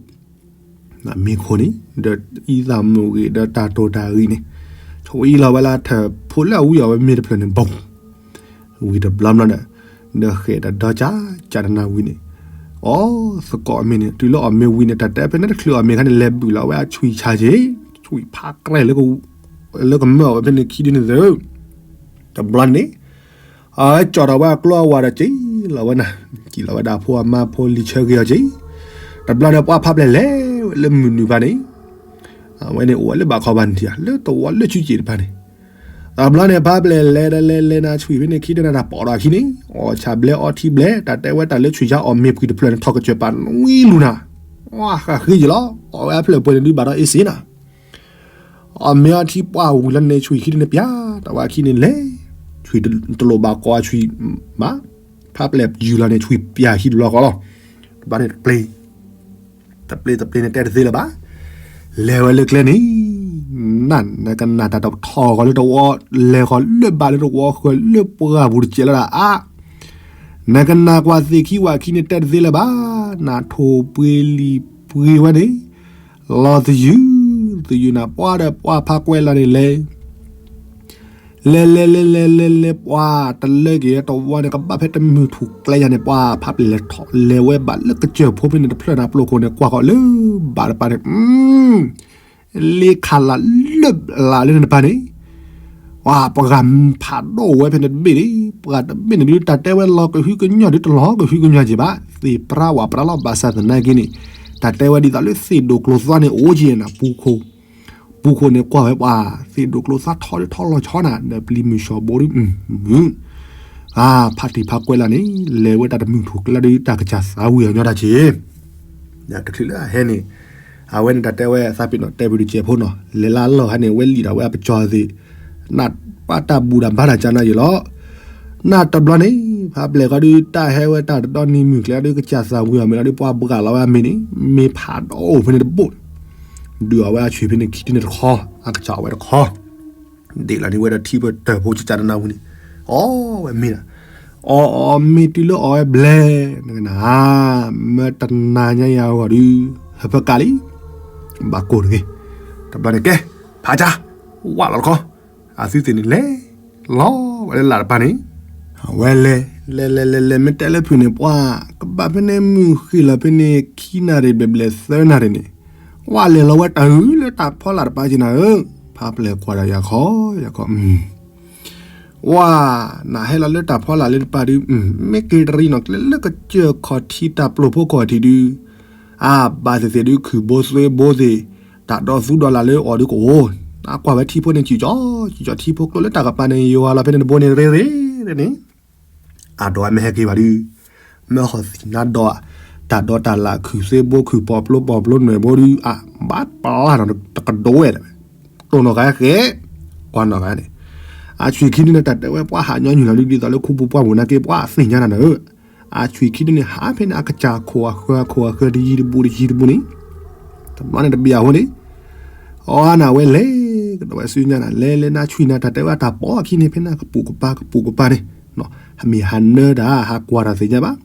မ့ၤခိၣ်န့ၣ် ဒီးအံသၣ်မုၣ်ဂ့ၤ ဒီးတၢ်တိၢ်တၢ်ဂံၢ်န့ၣ် ဆိအံလီၤဝဲလၢထၢၣ်ဖိလၢအဝံအီၤဝဲမ့ၢ်တဖျၢၣ်န့ၣ် ဘိၣ် ဝံၤတဘျီဘျီဒီး ဒီးဃဲၤဒီးဒီကၢ်ကၢ်တနၤဝံၤန့ၣ် အီသကိးအမ့ၤန့ၣ် တုၤလၢအီၣ်မ့ၤဝံၤန့ၣ် တၢ်တဲဖဲန့ၣ်တချုးအီၣ်မ့ၤခါန့ၣ် လဲၤဘုၣ်လီၤဝဲအဆွံဆါက့ၤ ဆွံဖးကြဲၢ် လၢကမၢအီၤဝဲဖဲန့ၣ်ခံဒုန့ၣ်သၢ တဘျီန့ၣ် အဝဲကၠီၣ်ထီၣ်ဝဲအကျိအဝၤဒီးက့ၤလီၤဝဲနၤ, က့ၤလီၤဝဲဒၣ်ဖိအမါဖိလံၤဆၢဂ့ၤအီၤက့ၤ, တဘျီန့ၣ် ပှၢ်ဖးပျဲၢ်လဲၤဝဲလၢမုၢ်နုာ်ဖးန့ၣ်, အဝဲန့ၣ်အိၣ်ဝဲလၢဘၣ်ခီဘၣ်နထံၣ် လၢတဝီလၢဆူက့ၤတဖၣ်န့ၣ်, တဘျီန့ၣ် ဖးပျဲၢ်လဲၤဒီးလဲၤလဲၤနၤဆွံဖဲန့ၣ်ခံတနၤတၢ်ပိာ်ဒီးအခံန့ၣ်, အီၣ်ဆၣ်ဘျဲအီထံဘျဲ တၢ်တဲဝဲတၢ်လၢဆွံဆါအီၣ်မ့ၤပှံၤတဖျၢၣ်န့ၣ် ထီၣ်ကစၢၢ်ပာ်နွံလူၤနၤ, ဝါဃာ်ဃ့ယလီၤ, အီၣ်ဝဲအဖျၢၣ်ပှဲၤန့ၣ်ဒုးဘၣ်ဒီးအ့စ့နၤ အီၣ်မ့ၤအီထံပှၢ်ဝံၤလီၤန့ၣ် ဆွံခံဒုန့ၣ်ပျၢ်, တဝီခံန့ၣ်လဲၤ, ဆွံတလိၣ်ဘၣ်ကိးအဆွံမး, ဖးပျဲၢ်ယူၢ်လီၤန့ၣ် ဆွံပျၢ်ခံတဘျီဃီလီၤ, တဘျီန့ၣ်တပျ့ၤ, တပျ့ၤတပျ့ၤန့ၣ်တဲတသ့လၢၤဘၣ်, လဲၤဝဲလၢကျဲန့ၣ်, နနကနၣ်တၢ်တထီၣ်ဃီလၢတဝီ, လဲၤဃီလၢဘၣ်လၢတဝီဃၢၤလၢပှၢ်ပူၤတစဲးလၢဒၣ်အါ နကနၣ်ကွၢ်သ့ၣ်ခံဝၣ်ခံန့ၣ်တဲတသ့လၢၤဘၣ်, နထိၣ်ပှ့ၤလံာ်ပှ့ၤဝဲန့ၣ်, လီၤသယုၢ်, သယုၢ်နၤပှၢ်ဒီးပှၢ်ဖးကွဲးလီၤန့ၣ်လဲၤ, လဲၤလဲၤလဲၤလဲၤလဲၤလဲၤပှၢ်တလၢက့ၤတဝီန့ၣ် ကဘၣ်ဖဲတမုၢ်ထူၣ်ကျဲယၤန့ၣ် ပှၢ်ဖးပျဲၢ်လဲၤထီၣ် လဲၤဝဲဘၣ်လၢကစၢၢ်ဖိဖဲန့ၣ်တဖျၢၣ်န့ၣ် ပျိၢ်ခိၣ်န့ၣ် ကွၢ်ဃီၤလၢဘၣ်တပၤန့ၣ် လ့ခးလၢ်လၢဘၣ်လၢန့ၣ်တပၤန့ၣ်, ပှၤပှၤဂၤဖးဒိၣ်ဝဲဖဲန့ၣ်တဘ့ၣ်န့ၣ်, ပှၤတဘ့ၣ်န့ၣ်ဒုး တၢ်တဲဝဲလီၤကဟုကညီၢ်ဒုးတလီၤကဟုကညီၢ်က့ၤဘၣ်, သ့ၣ်ပြၢဝၣ်ပြၢလီၤ ဘၣ်ဆၣ်သနာ်က့န့ၣ်, တၢ်တဲဝဲဒ်သိးလၢသ့ၣ်ဒိၣ်ကျိၤသွါန့ၣ် အိၣ်က့ၤနၤ ပူၤခိၣ်, ပူၤခိၣ်န့ၣ်ကွၢ်ဝဲပှၤ, သ့ၣ်ဒိၣ်ကျိၤသွါထီဒုးထီလီၤဆီနၤ ဒီးပျံၤမုၢ်ဆှီဘိဒုး ဖးတံၢ်ဖးကွဲးလၢန့ၣ်, လဲၤဝဲတၢ်တမုၢ်ထူၣ်ကျဲဒုး တၢ်ကစၢ်သးဝံၤအီၤညီတၢ်က့ၤ တချုးလၢအဟဲန့ၣ်, အဝဲန့ၣ်တၢ်တဲဝဲသးပ့ၤနီၣ်တဲပဒုးစဲးဖိနီၤ, လဲၤလၢအလီၢ်ဟဲန့ၣ် ဝဲလံာ်ဒီးဝဲအပစီၢ်သ့ၣ်, နၢ်ပၢ်တၢ်ဘူၣ်တၢ်ဘါတၢ်ကနၤယံာ်လီၤ, နၢ်တဘျီန့ၣ်, ဖးပျဲၢ်ဃီဒုးတၢ်ဟဲဝဲတၢ်တဒီနံၤမုၢ်ကျဲဒုး ကစၢ်သးဝံၤအီၤမ့ၢ်လီၤဒုး ပှၤဘှၣ်လီၤဝဲအမ့ၤန့ၣ်, မ့ၢ်ဖးဒိၣ်ဖဲန့ၣ်တဘိၣ်, ဒုးအီၣ်ဝဲအဆွံဖဲန့ၣ်ခံဒုန့ၣ်တခီ, အကစၢ်အီၣ်ဝဲတခီ ဒ့ၣ်လီၤန့ၢ်ဝဲဒီးထံပတၢၢ်ဖိကကနၣ်ဝံၤန့ၣ်, အီၣ်ဝဲမ့ၢ်နၤ, အီၣ်အီၣ်မ့ၢ်တုၤလၢအီၣ်ဝဲဘျဲၣ်, နကနၣ်, မၢတနၤညါယၤအဂီၢ်ဒုး, ဟၢဖၢကးလံ, ဘၣ်ကိၢ်တဂ့ၤ, တဘျီန့ၣ်ကဲ, ဖးကၢ်, ဝၣ်လီၤတခီ, အသုသ့ၣ်န့ၣ်လဲၤ, လီၤဝဲလၢလၢ်တပၤန့ၣ် ဝဲလဲၤ လဲၤလဲၤလဲၤလဲၤ မ့ၢ်တဲလၢဖုးန့ၣ် ပှၤ ကဘၣ်ဖဲန့ၣ်မုၢ်ဃ့ၢ်လီၤဖဲန့ၣ် ခံနၣ်ရံၣ်ဘျဲၣ်ဘျဲၣ်သၢနၣ်ရံၣ်န့ၣ်, ဝဲလဲၤလီၤဝဲတၢ်ဟုလၢတၢ်ဖီလာ်တပၤက့ၤနၤဧၢ, ဖးပျဲၢ်ကွၢ်ဒီးယၤခီ ယၤခီ ဝဲ နဟဲလီၤလၢတၢ်ဖီလာ်လၢတပၤဒုး မ့ၢ်က့ၤတရံးနီၣ်ကျဲလၢကစၢၢ်ခီၣ်ထံးတၢ်ပျိာ်ဖိခီၣ်ထံးဒုး, အဘၣ်သ့ၣ်သ့ၣ်ဒုး ခုၣ်ဘိသွဲဘိသ့ၣ်, တၢ်ဒီသူဒီလၢ်လၢအီၤဒုးကအိၣ်, အကွၢ်ဝဲထံဖိန့ၣ် စံၣ်ကၠီ စံၣ်ကၠီထံဖိကျိလၢတၢ်ကပၤန့ၣ် ယွၤလီၤဖဲန့ၣ်တဘိန့ၣ်ရ့ရ့န့ၣ်, အဒိးဝဲမ့ၢ်ဟဲက့ၤဘၣ်ဒုး, မ့ၢ်ဟီၣ်သံနါဒီး, တၢ်ဒီတၢ်လၢ်ခုၣ်သွဲဘိခုၣ်ပီာ်ပျိပီာ်ပျိနွဲၣ်ဘိဒုး အဘၣ်ပျၢ်နီၣ်တကဒိဝဲ, တိၢ်နီၣ်ဃာ်ဃဲ, ကွၢ်နီၣ်ဃာ်န့ၣ်, အဆွံၣ်ခံဒုန့ၣ် တၢ်တဲဝဲပှၤဟးညီနုၢ်လီၤဒုး ဒ်သိးလၢခူပူၤပှၢ်ပူၤနာ်က့ ပှၤသ့ၣ်ညါနၤနၢၤ အဆွံၣ်ခံဒုန့ၣ် ဟးဖဲန့ၣ် အကစၢ်ခိၣ်အဃၢၤခိၣ်အဃၢၤ တယံၤတဘူးတယံၤတဘူးန့ၣ်, တဘျီန့ၣ်တဘ့ၣ်အဃိန့ၣ်, အီနၤဝဲလဲၤ, ကဒီးဝဲစုညါနၤ လဲၤလဲၤနၤဆွံၣ်နၤ တၢ်တဲဝဲတၢ်ပိာ်အခံန့ၣ် ဖဲန့ၣ်ကပူၤကပၤကပူၤကပၤန့ၣ်, ဟမ့ၢ်ဟးနၢတၢ် ဟးကွၢ်တၢ်သ့ၣ်ညါဘၣ်,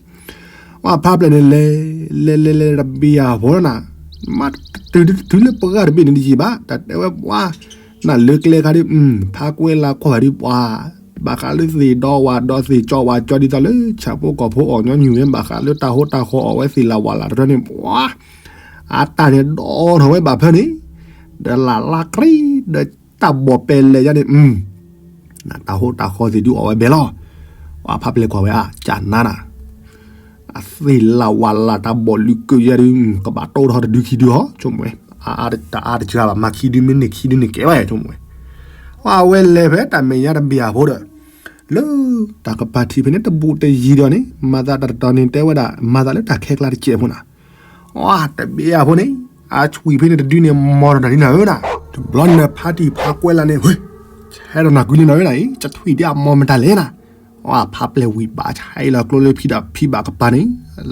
အဖးပျဲၢ်န့ၣ်လဲၤ, လဲၤလဲၤလဲၤတဘ့ၣ်အဃိနၤ, မ့ၢ်တတုၤလၢပှၢ်တဘ့ၣ်န့ၣ်တယံၤဘၣ် တၢ်တဲဝဲပှၤ နၢ်လၢကျဲခါဒုး ဖးကွဲလၢကွၢ်ဝဲဒုးပှၤ, ဘၣ်ဃးလၢသ့ၣ်ဒီဝၤဒီသ့ၣ်ကၠီဝၤကၠီဒ်သိးလၢဆၣ်ဖိကီၢ်ဖိအီၣ်ညီနုၢ်ဝဲ ဘၣ်ဃးလၢတၢ်ဟိတၢ်ဃီအီၣ်ဝဲသ့ၣ်လၢဝၤလၢ်တရၢန့ၣ်ပှၤ, အတၢ်န့ၣ်ဒီထီၣ်ဝဲဘၣ်ဖၢန့ၣ်, ဒီးလၢ်လၢ်ကျံ ဒီးတၢ်ဘီၣ်ပဲလဲၤယါန့ၣ်, တၢ်ဟိတၢ်ဃီသ့ၣ်ဒုးအီၣ်ဝဲဘဲလီၤ, အဖးပျဲၢ်ကွၢ်ဝဲအကၢ်နါနၤ အသ့ၣ်လၢ်ဝၤလၢ်တၢ်ဘီၣ်လုၢ်ကၢယါဒုး ကဘၣ်တိၢ်ထီၣ်တဒုခံဒုဟီ ဆိကမိၣ်ဝဲ, တအါတစှၤဘၣ် မၤခံဒုမ့ၢ်န့ၢ်ခံဒုန့ၣ်ကဲဝဲ ဆိကမိၣ်ဝဲ, အဝဲလဲၤဖဲတၢ်မဲာ်ညါတဘ့ၣ်အဃိဒီး, လၢတၢ်ကပၤထံးဖဲန့ၣ်တဘူးတယံၤဒီးန့ၣ် မၤသးတၢ်တတီၤန့ၣ်တဲဝဲဒၣ် မၤသးလၢတၢ်ခဲကျါတစဲးဖိနၤ, အတဘ့ၣ်အဃိန့ၣ်, အဆွံၣ်ဖဲန့ၣ်တဒုန့ၣ် မီၢ်ဒီးနၤဒ်နၤဧၢနၤ, တဘျီန့ၣ်ဖးတံၢ်ဖးကွဲလၢ်န့ၣ်, ဟဲဒီးနၤကွံလံနၤဧၢနၤအံၤ ကဆွံၣ်ဒ်အမီၢ်မတၤလဲၣ်နၤ, အဖးပျဲၢ်ဝံၤဘၣ်ဆဲးလီၤကျိလၢဖံဒီးဖံဘၣ်ကပၤန့ၣ်,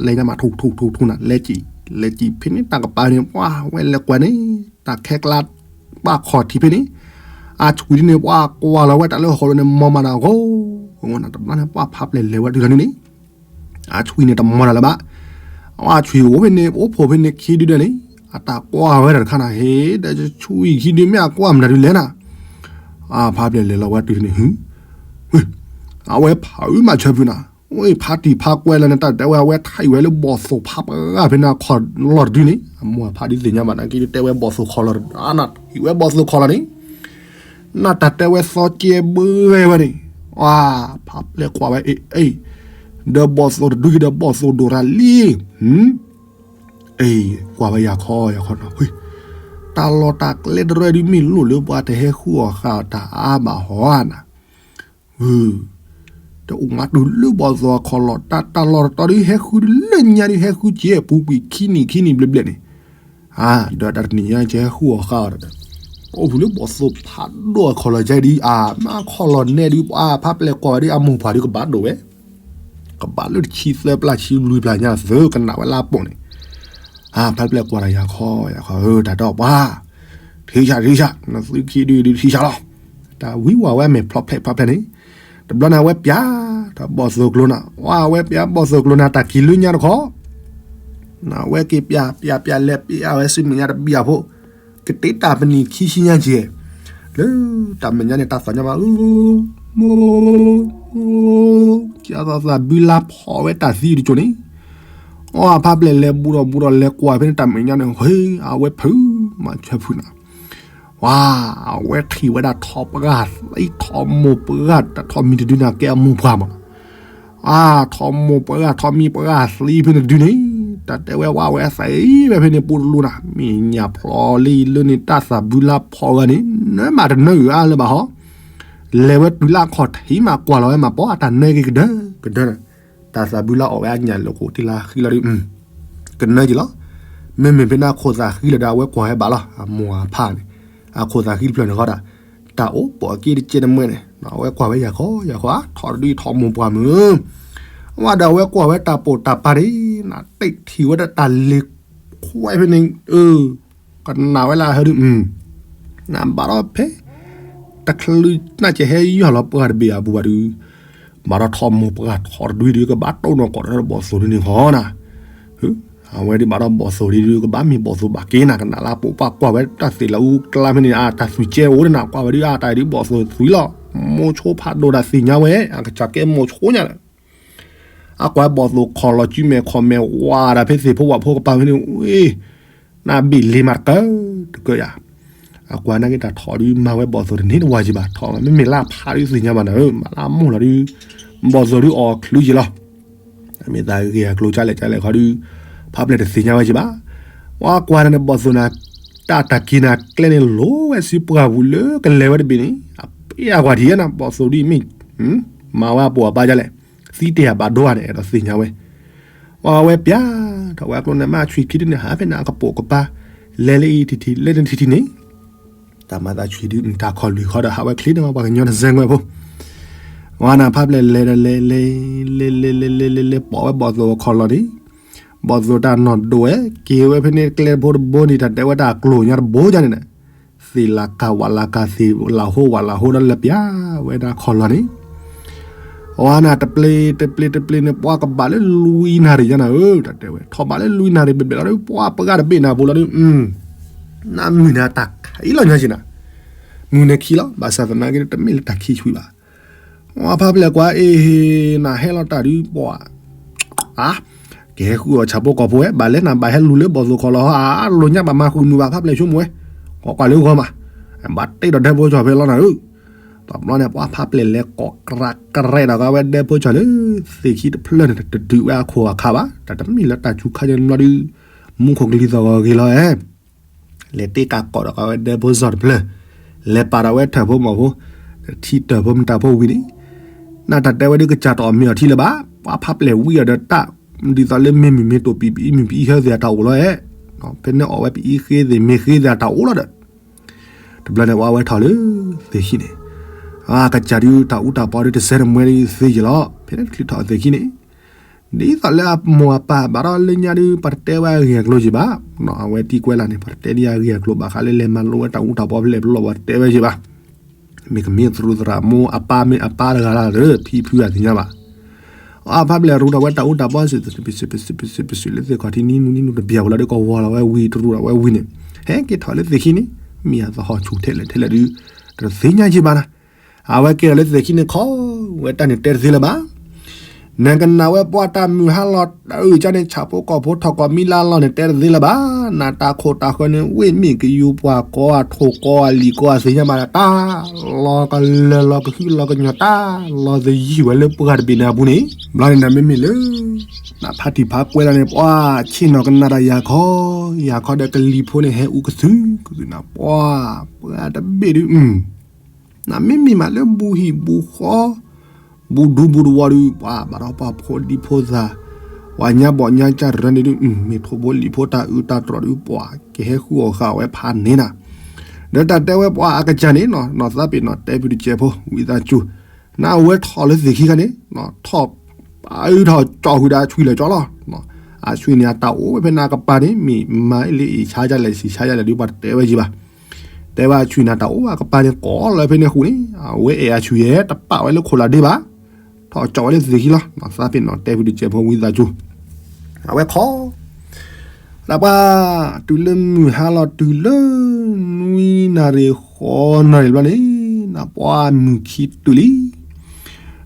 လဲၤညါမးထူၣ်ထူၣ်ထူၣ်ထူၣ်နၤ လဲၤစံၣ်, လဲၤစံၣ်ဖဲန့ၣ်တၢ်ကပၤန့ၣ် ပှၤဝဲလဲၤကွၢ်န့ၣ်, တၢ်ခဲကျါ, ပှၤခီၣ်ထံးဖဲန့ၣ်, အဆွံၣ်ဒ်န့ၣ် ပှၤကွၢ်လီၤဝဲတၢ်လၢဟီၣ်ခိၣ်လိၤန့ၣ် မီၢ်မးနၤဂီၢ်, တဘျီန့ၣ် ပှၤဖးပျဲၢ်လဲၤဝဲတုၤလီၤန့ၣ်န့ၣ် အဆွံၣ်န့ၣ်တမီၢ်နၤလၢၤဘၣ်, အဆွံၣ်အိၣ်ဖဲန့ၣ် အိၣ်ဖှိၣ်ဖဲန့ၣ်ခံဒုဒီးန့ၣ်, အတၢ်ကွၢ်ဝဲဒၣ်တခါနၤ ဟ့ၣ်ဒီးဆွံၣ်ခံဒုမ့ၢ်အကွၢ်မတၤဒုလဲၣ်နၤ, အဖးပျဲၢ်လဲၤလီၤဝဲတုၤန့ၣ် အဝဲဖးအုးမးဆၢဖုနၤ, ဝဲဖးတံၢ်ဖးကွဲလၢန့ၣ် တၢ်တဲဝဲ အဝဲထံၣ်ဝဲလၢဘီၣ်သိၣ်ဖးပှၢ်ဖဲန့ၣ်အခီၣ်လီၢ်တဒုန့ၣ် အမိၢ်အဖးဒုးသ့ၣ်ညါဘၣ်နာ်က့ တဲဝဲဘီၣ်သိၣ်ခီၣ်လီၢ်, အနၢ်ထံၣ်ဝဲဘီၣ်သိၣ်ခီၣ်လီၢ်န့ၣ်, နၢ်တၢ်တဲဝဲသီကဲဘၢဝဲန့ၣ်, အဖးပျဲၢ်ကွၢ်ဝဲအ့ၣ်အ့ၣ်, ဒီးဘီၣ်သိၣ်တဒုဒီးဘီၣ်သိၣ်ဒိၣ်ရၤလံ အ့ၣ် ကွၢ်ဝဲယၤခီယၤခီနီၤ, တၢ်လီၢ်တၢ်ကျဲတရၢဒုးမ့ၢ်လိၣ်လၢပှၤတဟဲဃုအီၣ်ဃာ်အီၤတၢ်အါဘၣ်ဟီဧါနၤ, တအိၣ်မးတုၤလၢဘီၣ်သိၣ်အခီၣ်လီၢ်, တၢ်လီၢ်တတီၤဒုးဟဲဃုလၢညါဒုးဟဲဃုကဲပူၤကွံာ်ခံနံၣ်ခံနံၣ်ဘျဲၣ်ဘျဲၣ်န့ၣ်, ဒီးတၢ်တနံၤညါကဟဲဃုအီၣ်ဃာ်အီၤဒီး, အိၣ်ဖုလၢဘီၣ်သိၣ်ဖးဒိၣ်အခီၣ်လီၢ်ကဲဒုး အမ့ၢ်အခီၣ်လီၢ်နဲဒုး ပှၤဖးပျဲၢ်ကွၢ်ဝဲဒုး အမိၢ်ပှၢ်ဒုးကဘၣ်ဒိၣ်ဝဲ ကဘၣ်လၢတဆံသၢပျၢ်ဆံလွံၢ်ပျၢ်ညါသၢကနၣ်ဝဲလၢအပိာ်န့ၣ်, ဖးပျဲၢ်ကွၢ်ဒီးယၤခီယၤခီဧၢ တၢ်ဒီးပှၤ, ထံဆးထံဆး နသုခံဒုဒုထံဆးလီၤ, တၢ်ဝံဝဲအမဲာ်ဖျီဖျဲးဖျီဖျဲးန့ၣ်, တဘျီန့ၣ်အဝဲပျး, တၢ်ဘီၣ်သိၣ်ကျိနၤ ဝဲအဝဲပျးဘီၣ်သိၣ်ကျိနၤ တၢ်ကံၤလၢညါတခီ နဝဲက့ၤပျးပျးပျးလဲၤပျးဝဲစုမဲာ်ညါတဘံၣ်အဖိ, ကတ့တၢ်ပနံာ်ခံဆံညါက့ၤ, လၢတၢ်မဲာ်ညါန့ၣ် တၢ်သးညါဘၣ်, ကသးဘုလါဖီၣ်ဝဲတၢ်သံတကၠိန့ၣ်, အဖးပျဲၢ်လဲၤဘူးဒီးဘူးဒီးလဲၤကွၢ်ဖဲန့ၣ်တၢ်မဲာ်ညါန့ၣ် ဟ့ အဝဲဖုးမၤဆၢဖုးနၤ ဝဲ အဝဲထံၣ်ဝဲဒၣ်ထီၣ်ပှၢ်သံထီၣ်မိၢ်ပှၢ် တၢ်ထီၣ်မံၤတဒုန့ၣ်ကဲအမိၢ်ပှၢ်မး, အထီၣ်မိၢ်ပှၢ်ထီၣ်မံၤပှၢ်သံဖဲန့ၣ်တဒုန့ၣ်, တၢ်တဲဝဲဝဲအဝဲသံဝဲဖဲန့ၣ်ပူတလူနၤ မ့ၢ်ညၣ်ဖျီလံလၢန့ၣ် တၢ်သးဘုလါဖီၣ်ဝဲန့ၣ် နမးတနၢအုၣ်အါလၢၤဘၣ်ဟီ, လဲၤဝဲတုၤလၢအခီၣ်ထံးမးကွၢ်လီၤဝဲမး ပှၤအတၢ်နၢက့ၤကဒၢကဒၢနၤ, တၢ်သးဘုလါအီၣ်ဝဲအညၣ်လၢဃိတံၢ်လါဃံလီၤဒုး ကနၢက့ၤလီၤ, မ့မ့ၢ်ဖဲန့ၣ်အခိၣ်သးဃံလီၤဒီး အဝဲကွၢ်ဝဲဘၣ်လီၤ အမိၢ်အဖးန့ၣ်, အခိၣ်သးဃံတဖျၢၣ်န့ၣ်ဃီဒီး, တၢ်အိၣ်ပိာ်က့တကဲတမှဲန့ၣ် အဝဲကွၢ်ဝဲယၤခီယၤခီ ထီၣ်တဒုထီၣ်မိၢ်ပှၢ်မုၢ်, ဝဲဒီးအဝဲကွၢ်ဝဲတၢ်ပိာ်တၢ်ပၤန့ၣ် နတ့ၢ်ထံၣ်ဝဲဒၣ်တၢ်လ့ၤခွဲးဖဲန့ၣ် အၢ ကနၣ်ဝဲလၢဟဲဒုး နဘၣ်ဒီးဖဲ တချုးနကဟဲယီၢ်လီၤပှၢ်တဘ့ၣ်အပူၤဘၣ်ဒုး, ဘၣ်ဒီးထီၣ်မိၢ်ပှၢ်ထီၣ်တဒုဒုး ကဘၣ်တိၢ်နီၣ်ကီၢ်ဒီးဘီၣ်သိၣ်ဒုန့ၣ်ဃီနၤ, အဝဲဒုးဘၣ်ဒီးဘီၣ်သိၣ်ဒုဒုး ကဘၣ်မ့ၢ်ဘီၣ်သိၣ်ဘၣ်က့နၤ ကနၣ်လၢပိာ်ပှၢ်ကွၢ်ဝဲတၢ်သ့ၣ်လၢအူကျါဖဲန့ၣ် အတၢ်သူၣ်ကဲအိၣ်ဒၣ်နၤ ကွၢ်ဝဲဒုး အတၢ်ဒုးဘီၣ်သိၣ်သွံလီၤ မိၢ်ဆိဖးဒိၣ်တၢ်သ့ၣ်ညါဝဲ အကစၢ်ကဲမိၢ်ဆိညါဒီး အကွၢ်ဘီၣ်သိၣ်ခီၣ်လီၤစုမဲာ်ခီၣ်မဲာ်ဝးဒၣ်ဖဲသ့ၣ်ဖိဝၣ်ဖိကပၤဖဲန့ၣ် ဝ့ၢ် နဘ့ၣ်လ့ၤမးတကၢတကၢယၤ, အကွၢ်နာ်က့တၢ်ထီၣ်ဒုးမၤဝဲဘီၣ်သိၣ်တန့ၢ်တဝၢ်ကံဘၣ် ထီၣ်မး မ့မ့ၢ်လၢဖးဒုးသ့ၣ်ညါဘၣ်နၤဧၢ မၤလၢအမိၢ်လီၤဒုး ဘီၣ်သိၣ်ဒုးအီၣ်ချုးက့ၤလီၤ. မ့ၢ်သးဂ့ၢ်အကျိၤကၢ်လဲၣ်ကၢ်လဲၣ်ခီဒုး ဖးဖျဲၣ်တသ့ၣ်ညါဝဲကံဘၣ်. ဝဲကွၢ်န့ၣ်ဘီၣ်သိၣ်န့ၣ် တၢ်တၢ်က့ၤနၤကျဲန့ၣ်လိၤဝဲဆံပှၢ်ပူၤလၢကလဲၤဝဲတဘ့ၣ်န့ၣ် အပ့ၢ်အကွၢ်ထံၣ်ယဲနၤ ဘီၣ်သိၣ်ဒုးမ့ၢ် မၤဝဲအပိာ်အပၢ်ဒ်လဲၣ်, သံတ့ၢ်အဘၣ်ဒိဘၣ်န့ၣ် အဲၣ်ဒိးသ့ၣ်ညါဝဲ. ဝဲပျၢ်ထီၣ်ဝဲအကျိန့ၣ် မ့ၢ်အဆွံၣ်ခံဒုးန့ၣ် ဟးဖဲန့ၣ်အကပိာ်ကပၤ လဲၤလၢအံၤထံၣ်ထံၣ် လဲၤလၢထံၣ်ထံၣ်န့ၣ် တၢ်မၤသးဆွံၣ်ဒုး တၢ်ခီၣ်လွံၢ်ခီဒီး ဟးဝဲချ့န့ၣ် ပှၤကညီတစဲးဝဲဖိ ဝဲနၤဖးဖျဲၣ်လဲၤဒီးလဲၤလဲၤ လဲၤလဲၤလဲၤလဲၤလဲၤလဲၤ ပိာ်ဝဲဘီၣ်သိၣ်ခီၣ်လီၤန့ၣ် ဘီၣ်သိၣ်တၢ်နီၢ်ဒိၣ်ဝဲ က့ၤဝဲဖဲန့ၣ်ကျဲဖိတဘိန့ၣ် တၢ်တဲဝဲတၢ်ကျိၤညါတဘိညါန့ၣ် သ့ၣ်လၢ်ကၢ်ဝးလၢ်ကၢ် သ့ၣ်လၢ်ဟိဝးလၢ်ဟိဒီးလၢပျၢ်ဝဲဒၣ်ခီၣ်လီၤန့ၣ် ဝဲနၤတပျ့ၤတပျ့ၤတပျ့ၤန့ၣ် ပှၤကဘၣ်လၢလွံၢ်နၣ်ရံၣ်ညါနၤဧၢ တၢ်တဲဝဲ ထီၣ်ဘၣ်လၢလွံၢ်နၣ်ရံၣ်ဘျဲၣ်ဘျဲၣ်လီၤဒုး ပှၤပှၤတဘ့ၣ်နၤပူၤလီၤဒုး နမုၢ်နၤတၢ်ခံးလီၤညါက့နၤ မုၢ်နၤခံးလီၤ ဘၣ်ဆၣ်သနာ်က့တမ့ၢ်လၢတၢ်ခံးဆံးဘၣ်. ဝဲဖးဖျဲၣ်ကွၢ်အ့ၣ် နဟဲလီၤတၢ်ဒုးပှၤ အါ ကဟဲဃုအီၣ်ဆၣ်ဖိကီၢ်ဖိဝဲ ဘၣ်လဲၣ်နၤဘၣ်ဟဲလူၤလၢဘီၣ်သိၣ်ခီၣ်လီၤဟီ အါ လိာ်ညါဘၣ်မၤဃုာ်မုာ်ဘၣ်ဖးဖျဲၣ်ဆိကမိၣ်ဝဲ ကွၢ်ကွၢ်လၢဂီၤမး ဘၣ်တ့ဒီးဒဲဖိကၠီၣ်ဖဲလီၤနၤဧၢ တဘျီန့ၣ် ပှၤဖးဖျဲၣ်လဲၤကိးကြးကြဲးဒီးကဝဲဒဲဖိကၠီၣ်လၢ သ့ၣ်ခံတဖျၢၣ်န့ၣ် တတုၤဝဲအခိၣ်အခါဘၣ် တၢ်တမ့ၢ်လၢတၢ်စူၤခါယဲၢ်ဘျီဒုး မူခိၣ်ကလံၤသီၣ်ဂီၤဂ့ၤလီၤဧဲ လဲၤတ့ကးကိးဒီးကဝဲဒဲဖိကၠီၣ်တဖျၢၣ် လဲၤပာ်ဒီးဝဲထၢၣ်ဖိမီၢ်ဖိ ထံတၢၢ်ဖိမတၤဖိဝံၤန့ၣ် နတၢ်တဲဝဲဒုးကစၢ်တအီၣ်မ့ၤအီထံလၢၤဘၣ် ပှၤဖးဖျဲၣ်ဝံအီၤဒီးတၢ် ဒ်သိးလၢမ့ၢ်မုၢ်မ့ၢ်တိၢ်ပံၤပအံမုၢ်ပအံဟဲသ့ၣ်အတၢ်အိၣ်လီၤဧဲ ဖဲန့ၣ်အီၣ်ဝဲပအံဃ့သ့ၣ်မ့ၢ်ဃ့သ့ၣ်အတၢ်အိၣ်လီၤဒီး တဘျီန့ၣ် ပှၤဝဲထီၣ်လၢသ့ၣ်ခံန့ၣ် အကစၢ်ဒုးတၢ်အူတၢ်ပီဒုးတစဲးတမှဲဒုးသ့ယ့ၣ်လီၤ ဖဲန့ၣ်တချုးထီၣ်သ့ၣ်ခံန့ၣ် ဒ်သိးလၢအမိၢ်အပၢ်ဘၣ်ဒီးလၢညါဒုး ပှၤတတဲဝဲအဂ့ၢ်အကျိၤယ့ၣ်ဘၣ် အဝဲတံၤကွဲးလၢ်န့ၣ် ပှၤတတဲဒ်အဂ့ၢ်အကျိၤဘၣ်ဃးလၢလဲၤမၤလိဝဲတၢ်အူတၢ်ပီဖဲလဲၣ်ဖဲလဲၣ် ပှၤတတဲဝဲယ့ၣ်ဘၣ် မ့ၢ်ကမ့ၢ်သရူးသရၣ်မိၢ်အပၢ်မ့ၢ်အပၢ်တဂၤလၢ်ဒီး ဖံဖုအသ့ၣ်ညါဘၣ် အဖးဖျဲၣ်ရူးထီၣ်ဝဲတၢ်အူတၢ်ပီစ့ၢ် ပစ့ၢ်လၢသ့ၣ်ခီၣ်ထံးနံၤနူနံၤနူတဘျီဝဲလီၤဒုးကဝီၤလီၤဝဲဝံၤတရူးလီၤဝဲဝံၤန့ၣ် ဟဲက့ၤထီၣ်လၢသ့ၣ်ခံန့ၣ် မ့ၢ်အသဟီၣ်ဆူၣ်ထဲလဲၣ်ထဲလဲၣ်ဒုး တသ့ၣ်ညါယ့ၣ်ဘၣ်နၤ အဝဲကဲထီၣ်လၢသ့ၣ်ခံန့ၣ်ခီ ဝဲတၢ်န့ၣ်တဲတသ့လၢၤဘၣ် နကနၣ်ဝဲပှၤတၢ်မုၢ်ဟါလီၤတၢ်အုၣ်ကၢ်န့ၣ် ဆၣ်ဖိကီၢ်ဖိထီၣ်ကီၢ်မံလၢအလီၢ်န့ၣ် တဲတသ့လၢၤဘၣ် နတၢ်ခိၣ်တၢ်ဃၢၤန့ၣ် ဝ့ၢ်မ့ၢ်ကယူၤပှၢ်ကီအထိၣ်ကီအလံာ်ကီအသ့ၣ်ညါဘၣ် တၢ်လီၤကလၢၤလီၤကဟုလီၤကညီၤတၢ်လီၤသယုၢ်ဝဲလၢပှၢ်တဘ့ၣ်န့ၣ်အပူၤန့ၣ် ဘျီန့ၣ်နမ့မ့ၢ်လၢ နဖးထံၣ်ဖးကွဲးလီၤန့ၣ် ပှၤဆ့ၣ်နီၤကနၣ်တၢ်ယၤခီ ယၤခီဒီးကလံၤဖိန့ၣ် ဟဲအူကသုကသုနၤ ပှၤ ပှၤတဘ့ၣ်ဒုး နမ့မ့ၢ်မးလၢဘူၣ်ဟံၣ်ဘူၣ်ဃီ ဘူၣ်ဒူဘူၣ်တဝီဒုး ပှၤဘၣ်ဒီးပှၤဖိဒံဖိသၣ် ပှၤညါဘီၣ်ညါကၢ်တရၢန့ၣ်ဒုး မ့ၢ်ထိၣ်ဖိလံာ်ဖိတၢ်အုးတၢ်တြီၤဒုး ပှၤ ကဟဲဃုအီၣ်ဃာ်ဝဲဖးန့ၣ်နၤ ဒီးတၢ်တဲဝဲပှၤအကစၢ်န့ၣ် နီၢ်သးပ့ၤနီၣ်တဲဖုတစဲးဖိ ဝံသးစူၤ နအဝဲထီၣ်လၢသ့ၣ်ခံခါန့ၣ် ထီၣ် အုးထီၣ်ကၠီၣ်ဃုာ်ဒီးအဆွံလၢာ်ကၠီလီၤ အဆွံန့ၣ်အတၢ်အိၣ်ဝဲဖဲန့ၣ်အကပၤန့ၣ် မ့ၢ်မၤလၢအ့ၣ်ဆါယါလဲၣ်ဆံးဆါယါလဲၣ်ဒုး ပှၤတတဲဝဲယံၤဘၣ် တဲဝဲအဆွံန့ၣ်တၢ်အိၣ်ဝဲအကပၤန့ၣ် ကိးလၢဖဲန့ၣ်ဃုာ်န့ၣ် အဝဲအဲၣ်အဆွံယဲၢ် တပာ်ဝဲလၢခိၣ်လၢ်ဒ့ဘၣ် ထီၣ်ကၠီၣ်ဝဲလၢသ့ၣ်ခံလီၤ နီၢ်သးပ့ၤနီၣ်တဲဖုတစဲးဖိဝံသးစူၤ အဝဲခီ တၢ်ပှၤ တုၤလၢမုၢ်ဟါလီၤတုၤလၢ နွံနၣ်ရံၣ်ဃိးနၣ်ရံၣ်ဘျီန့ၣ် နပှၤမုၢ်ခံတုၤလံ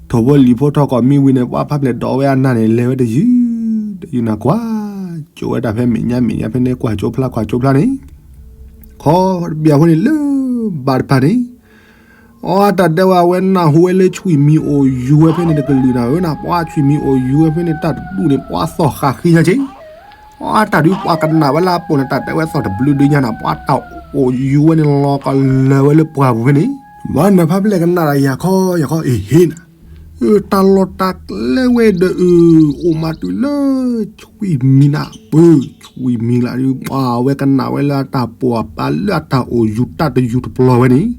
ထိၣ်ဖိလံာ်ဖိထီၣ်ကီၢ်မံဝံၤန့ၣ် ပှၤဖးဖျဲၣ်ဒိးဝဲအနၢ်န့ၣ် လဲၤဝဲတယုၢ် တယုၢ်နၤကွၢ် ကၠိဝဲဒၣ်ဖဲမဲာ်ညါမဲာ်ညါဖဲန့ၣ် ကွၢ်ကၠိဖျါကွၢ်ကၠိဖျါန့ၣ် ခီတဘျီအဃိန့ၣ်လၢ ဘၣ်တဖၣ်န့ၣ် အတၢ်တဲဝဲအဝဲနၢ်ဟူဝဲလၢဆွံၣ်မံၤအိၣ်ယူၤဝဲဖဲန့ၣ်တကလုာ်နၤဧၢ နပှၤဆွံၣ်မံၤအိၣ်ယူၤဝဲဖဲန့ၣ် တၢ်တဒူၣ်န့ၣ် ပှၤသီၣ်ဃာ်ဃ့ညါက့ အတၢ်ဒုးပှၤကနၣ်ဝဲလၢအပိာ်န့ၣ် တၢ်တဲဝဲသီၣ်တဘျုးဒုညါနၤ ပှၤတၢ်အိၣ်ယူၤဝဲန့ၣ်လီၤကလၢၤဝဲလၢပှၢ်ပူၤဖဲန့ၣ် ဘၣ်နဖးဖျဲၣ်ကနၣ်ဒီးယၤခီယၤခီအ့ၣ်ဟ့နၤ တၢ်လီၢ်တၢ်ကျဲဝဲဒီးအု အိၣ်မးတုၤလၢ ဆွံၣ်မံၤနၤပၢၢ် ဆွံၣ်မံၤလၢဒုး ပှၤဝဲကနၣ်ဝဲလၢအတၢ်ပိာ်အပၢ်လၢအတၢ်အိၣ်ယူၤတၢ်တယူၤတပျီၤဝဲန့ၣ်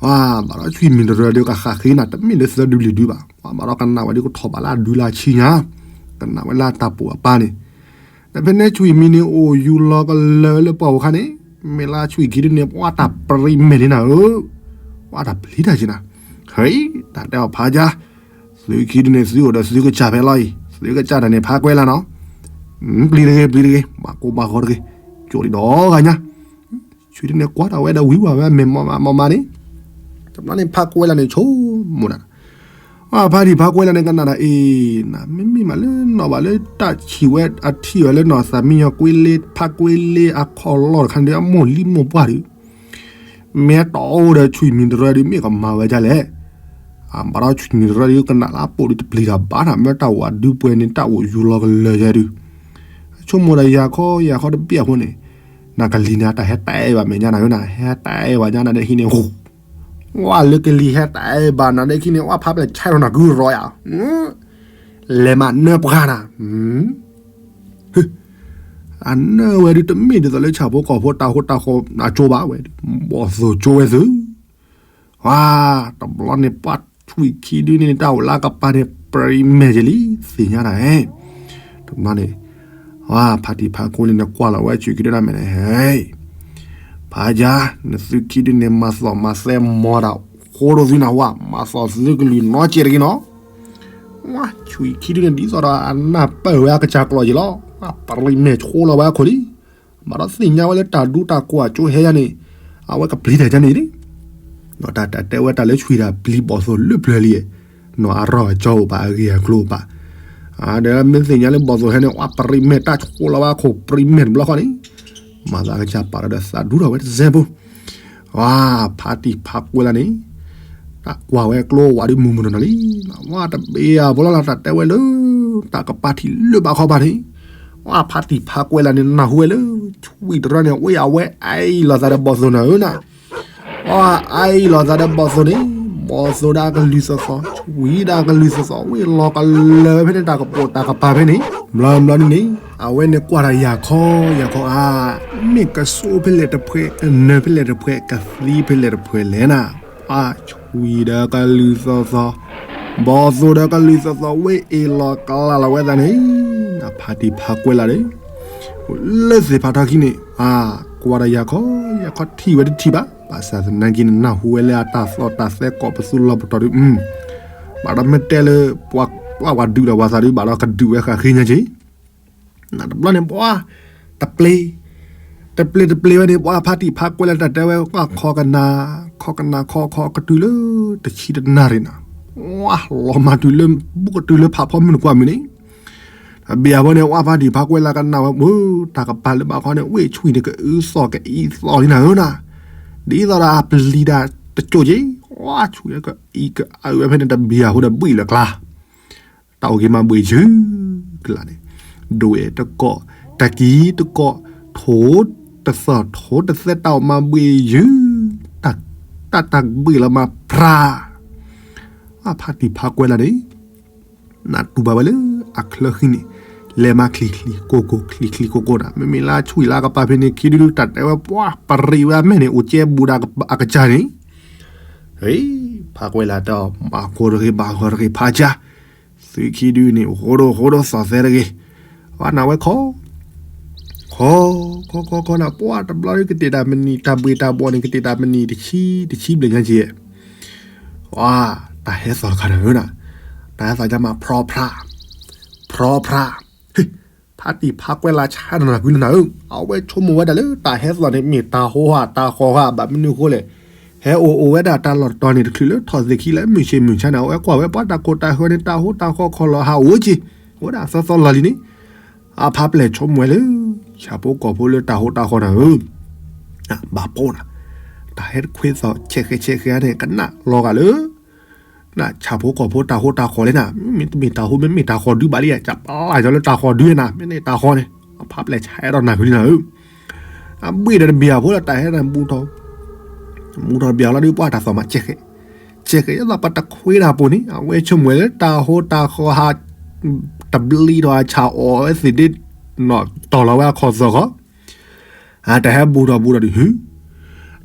ဘၣ်ဒီးဆွံၣ်မံၤတရၢဒီးကဃာ်ဃ့နၤ တမ့ၢ်လၢသၢဒုလံၤဒုဘၣ် ပှၤဘၣ်ဒီးကနၣ်ဝဲဒုးကထီၣ်ဘၣ်လၢအဒုလၢအဆံညါ ကနၣ်ဝဲလၢအတၢ်ပိာ်အပၢ်န့ၣ် ဒီးဖဲန့ၣ်ဆွံၣ်မံၤန့ၣ် အိၣ်ယူၤလီၤကလၢၤလၢပှၢ်ပူၤခါန့ၣ် မ့ၢ်လၢဆွံၣ်ခံဒုန့ၣ် ပှၤတၢ်ပြံမဲာ်န့ၣ်နၤဧၢ ပှၤတၢ်ပျံၤတၢ်က့နၤ ဟဲ တၢ်တဲအီၤဖးယါ သုခံဒုန့ၣ် သုအိၣ်ဒီးသုကစၢ်ဖဲလီၤအံၤ သုကစၢ်တၢ်န့ၣ်ဖးကွဲလၢနီၤ ပျံၤတဂ့ၤ ပျံၤတဂ့ၤ ဘၣ်ကိၢ်ဘၣ်ဂီၤတဂ့ၤ ကၠိလံဒီးဂၤညါ ဆွံၣ်ဒုန့ၣ် ကွၢ်ထီၣ်ဝဲဒီးဝံၤဝဲမဲာ်မီၢ်မးမီၢ်မးန့ၣ် ဘျီန့ၣ်ဖးကွဲးလၢ်န့ၣ်ဆိကမိၣ်နၤ, အဖါတံၢ်ဖးကွဲးလၢ်န့ၣ်ကနၣ်နၤအ့ၣ်နၤ မ့မ့ၢ်မးလၢနီၢ်ဘၣ်လၢတၢ်ဆံးဝဲအထံၣ်ဝဲလၢနီၢ်သးမံညီၤကွ့လ့ ဖးကွဲးလ့အခီၣ်လီၢ်တခါန့ၣ်ဒီး အမိၢ်လံမိၢ်ပှၢ်ဒုး မ့ၢ်တီအိၣ်ဒီးဆွံၣ်မံၤတရၢဒုး မ့ၢ်ကမၤဝဲဒ်လဲၣ်. ဘၣ်ဒီးဆွံၣ်မံၤတရၢဒုး ကနၣ်လၢအပိာ်ဒုးတပျံၤတၢ်ဘၣ်နၤ မ့ၢ်တၢ်ဝၤဒုးပှဲၤန့ၣ် တၢ်အိၣ်ယူၤလီၤကလၢာ်ယဲဒုး ဆိကမိၣ်ဒီးယၤခီယၤခီတဘ့ၣ်အဃိန့ၣ် နကလံၤန့ၣ် တၢ်ဟဲတဲဘၣ်မဲာ်ညါနၤဧၢနၤ ဟဲတဲဘၣ်ညါနၤဒီးဟံးန့ၣ် ဝဲလၢကလံၤဟဲတဲဘၣ်နၤဒီးဟံးန့ၣ် ဝဲဖးပျဲၢ်ဆဲးထီၣ်နၤကုရီယၤ လဲၤမၤနၢပှၤနၤ အနၢ်ဝဲဒုးတမ့ၢ်ဒ်သိးလၢဆၣ်ဖိကီၢ်ဖိတၢ်ဟူးတၢ်ဃီၤအကၠိဘၣ်ဝဲဒုး ဘီၣ်သိၣ်ကၠိဝဲသု ဝါ တဘျီန့ၣ်ပှၤဆွံၣ်ခံဒုန့ၣ် တၢ်အိၣ်လၢအကပၤန့ၣ် ပြံမဲာ်ကလံ သ့ၣ်ညါတၢ်ဟဲ တဘျီန့ၣ် ဝါ ဖါတံၢ်ဖးကွဲးလၢ်န့ၣ် ကွၢ်လီၤဝဲဆွံၣ်ခံဒုတၢ်မဲာ်န့ၣ် ဟဲ ဖးယါ နသုခံဒုန့ၣ် မၤသီၣ်မၤသဲမီၤတၢ်ဃိဒိၣ်သုနၢ်ဟူဧါ မၤသီၣ်သုကလုၢ်နီတစဲးတဂ့ၤနီၤ ဝါ ဆွံၣ်ခံဒုန့ၣ် ဒ်သိးဒီးအနၢ်ပၢၢ်ဝဲအကစၢ်ကျိာ်က့ၤလီၤ ဝါ ပြံမဲာ်ဆိလီၤဝဲအခိၣ်လံ ဘၣ်ဒီးသ့ၣ်ညါဝဲလၢတၢ်ဒူတၢ်ကိးအကၠိဟဲယါန့ၣ် အဝဲကပျံၤတၢ်ယါန့ၣ်လံ ဒီးတၢ်တဲဝဲတၢ်လၢဆွံၣ်တၢ်ပျံၤဘီၣ်သိၣ်လၢပျၢၤလံ နီၢ်အရီၢ်အကၠိအိၣ်ဘၣ် အဂ့ၢ်အကျိၤအိၣ်ဘၣ် ဒီးမ့ၢ်သ့ၣ်ညါလၢဘီၣ်သိၣ်ဟဲန့ၣ် ဝါ ပြံမဲာ်တၢ်ဆိလီၤဝဲအခိၣ် ပြံမဲာ်တဘျီဃီန့ၣ် မၤသးကစၢ်ပာ်လီၤဒီးသးဒူထီၣ်ဝဲတစဲးဖိ ဝါ ဖါတံၢ်ဖးကွဲးလၢ်န့ၣ် တၢ်ကွၢ်ဝဲကျိဝးဒုးမုၢ်မုၢ်နီၢ်နီၢ်လံ ဝါ တဘ့ၣ်အဘိလီၤလၢတၢ်တဲဝဲလၢ တၢ်ကပၤထံၣ်လၢဘၣ်ခီဘၣ်န့ၣ် ဝါ ဖါတံၢ်ဖးကွဲးလၢ်န့ၣ် နၢ်ဟူဝဲလၢ ဆွံၣ်တရၢန့ၣ် ဝ့ၢ်အဝဲအအံၤလီၤသးဒီးဘီၣ်သိၣ်နၤဧၢနၤ အအံၤလီၤသးဒီးဘီၣ်သိၣ်န့ၣ် ဘီၣ်သိၣ်ဒီးအကလုၢ်သီၣ်သီၣ် ဆွံၣ်ဒီးအကလုၢ်သီၣ်သီၣ် ဝ့ၢ်လီၤကလၢာ်ဖဲန့ၣ် တၢ်ကပိာ်တၢ်ကပၤဖဲန့ၣ် ဘျီဘျီန့ၣ်န့ၣ် အဝဲန့ၣ်ကွၢ်တၢ်ယၤခီယၤခီဧါ မ့ၢ်ကစိဖဲလဲၣ်တဖှဲး ကနၢၤဖဲလဲၣ်တဖှဲး ကသံဖဲလဲၣ်တဖှဲးလဲၣ်နၤ ပှၤဆွံၣ်ဒီးကလုၢ်သီၣ်သီၣ် ဘီၣ်သိၣ်ဒီးကလုၢ်သီၣ်သီၣ် ဝ့ၢ်အ့ၣ်လီၤကလၢ်လီၤဝဲသးန့ၣ် ဖါတံၢ်ဖးကွဲးလၢ်န့ၣ် လၢသ့ၣ်ဖးထီခံန့ၣ် အကွၢ်တၢ်ယၤခီယၤခီထံၣ်ဝဲတထံၣ်ဘၣ် ဘၣ်ဆၣ်သနာ်က့န့ၣ် နၢ်ဟူဝဲလၢအတၢ်သီၣ်တၢ်သဲကိးပသူလီၤပတီၢ်ဒုး ဘၣ်ဒီးမ့ၢ်တဲလၢ ပှၤဒုးဒီးပှၤသးဒုး ဘၣ်ဒီးကဒုးဝဲဃာ်ဃ့ညါက့ၤ နတဘျီန့ၣ်ပှၤ တပျ့ၤ တပျ့ၤတပျ့ၤဝဲန့ၣ် ပှၤဖါတံၢ်ဖးကွဲးလၢ်တၢ်တဲဝဲ ပှၤခီကနၣ် ခီကနၣ်ခီခီကတုၤလၢ တဆံတနၣ်ရံၣ်နၤ ဝါ လီၤမၢ်တုၤလၢ ဘူးကတုၤလၢဖးဖီမုၢ်နကွၢ်မုၢ်န့ၣ် တဘ့ၣ်အဘိန့ၣ် ပှၤဖါတံၢ်ဖးကွဲးလၢ်ကနၣ်ဝဲ ပှၤ တၢ်ကပၤလၢဘၣ်ခီန့ၣ် ဝ့ၢ်ဆွံၣ်န့ၣ် ကအုသီၣ်ကအံသီၣ်လံနၤဧၢနၤ ဒ်သိးဒီးအပျံၤတၢ်တကၠိၢ်က့ၤ ဝါ ဆွံၣ်ကအံကအုဝဲဖဲန့ၣ် တဘ့ၣ်အဃိဒီးဘှံးလၢကျါ တၢ်အိၣ်က့ၤမးဘှံးယုၢ်ကလၢ်န့ၣ် ဒွဲၣ်တကိး တကံတကိး ထိတသီၣ်ထိတသဲ တၢ်အိၣ်မးဘှံးယုၢ် တၢ်တၢ်ဘှံးလီၤမးဖြါ အဖါတံၢ်ဖးကွဲးလၢ်န့ၣ် နတူၢ်ဘၣ်ဝဲလၢအချၢဃံန့ၣ် လဲၤမးချံချံကိၢ်ကိၢ် ချံချံကိၢ်ကိၢ်နၤ မ့မ့ၢ်လၢအဆွံၣ်လၢအကပၤဖဲန့ၣ် ခံဒုဒုတၢ်တဲဝဲပှၤပရံးဝဲအမဲာ်န့ၣ် အိၣ်ကဲဘူးဒီးအကစၢ်န့ၣ် ဖးကွဲးလၢ်တၢ် ဘၣ်ဃိတဂ့ၤ ဘၣ်ဃိတဂ့ၤ ဖးကၢ် သုခံဒုန့ၣ် အိၣ်ဃိဒိၣ်ဃိဒိၣ်သီၣ်သဲတဂ့ၤ ဝဲနၤဝဲခီ ခီ ခီခီခီနၤ ပှၤတဘျီဒုကတဲာ်တၢ်မနံၤ တၢ်ဘှံးတၢ်ဘှီန့ၣ် ကတဲာ်တၢ်မနံၤတဆံ တဆံဘျဲၣ်ညါက့ၤ ဝါ တၢ်ဟဲသီၣ်တခါန့ၣ်ဧၢနၤ တၢ်ဟဲသီၣ်ညါမး ဖြီဖြါ ဖြီဖြါ ဖါတံၢ်ဖးကွဲးလၢ်ဆါနၤနၤကွံနၤဧၢ အဝဲဆိကမိၣ်ဝဲဒၣ်လၢတၢ်ဟဲသီၣ်န့ၣ် မ့ၢ်တၢ်ဟီဧါ တၢ်ဃီဧါ ဘၣ်မနုၤအဃိလဲၣ် ဟဲအိၣ်အိၣ်ဝဲဒၣ်တၢ်လီၢ်တတီၤန့ၣ် တချုးလၢထီၣ်သ့ၣ်ခံလၢမုၢ်ဆ့ၣ်မုၢ်ဆါန့ၣ် အဝဲကွၢ်ဝဲပှၤတၢ်ကိၢ်တၢ်ဃၢၤန့ၣ် တၢ်ဟူတၢ်ဃီခီၣ်လီၤဟးအိၣ်က့ၤ အိၣ်ဝဲဒၣ်သီသီလီၢ်လံန့ၣ် အဖါပျဲၢ်ဆိကမိၣ်ဝဲလၢ ဆၣ်ဖိကီၢ်ဖိလၢတၢ်ဟူတၢ်ဃီၤနၤဧၢ ဘၣ်ပိၢ်နၤ တၢ်ဟဲတခွ့သီၣ်ဆဲးဃဲးဆဲးဃဲးန့ၣ် ကနၣ်လီၤဂာ်လၢ နဆၣ်ဖိကီၢ်ဖိတၢ်ဟူတၢ်ဃီၤလဲၣ်နၤ မ့မ့ၢ်တမ့ၢ်တၢ်ဟူ မ့မ့ၢ်တၢ်ဃီၤဒုဘၣ်လံ ကပျၢ်ကီၤလၢတၢ်ဃီၤဒုနၤ မ့ၢ်န့ၣ်တၢ်ဃီၤန့ၣ် အဖါပျဲၢ်ဆါအဲၣ်ဒိးနၤဃုလံနၤဧၢ အဘှံးဒီးတဘ့ၣ်အဖိလၢတၢ်ဟဲနၤဘူးထီၣ် ဘူးထီၣ်တဘ့ၣ်အလီၤဒုးပှၤတၢ်သီၣ်မးဆဲးဃဲး ဆဲးဃဲးယသးပှၤတခွ့တၢ်ပူၤန့ၣ် အဝဲဆိကမိၣ်ဝဲလၢတၢ်ဟူတၢ်ဃီၤဟး တဘျံးထီၣ်အဆၣ်အီၣ်ဝဲသ့ၣ်ဒ့ နီၣ်တီၢ်လီၤဝဲအခီၣ်သီၣ်ခီ တၢ်ဟဲဘူးထီၣ်ဘူးထီၣ်ဒုး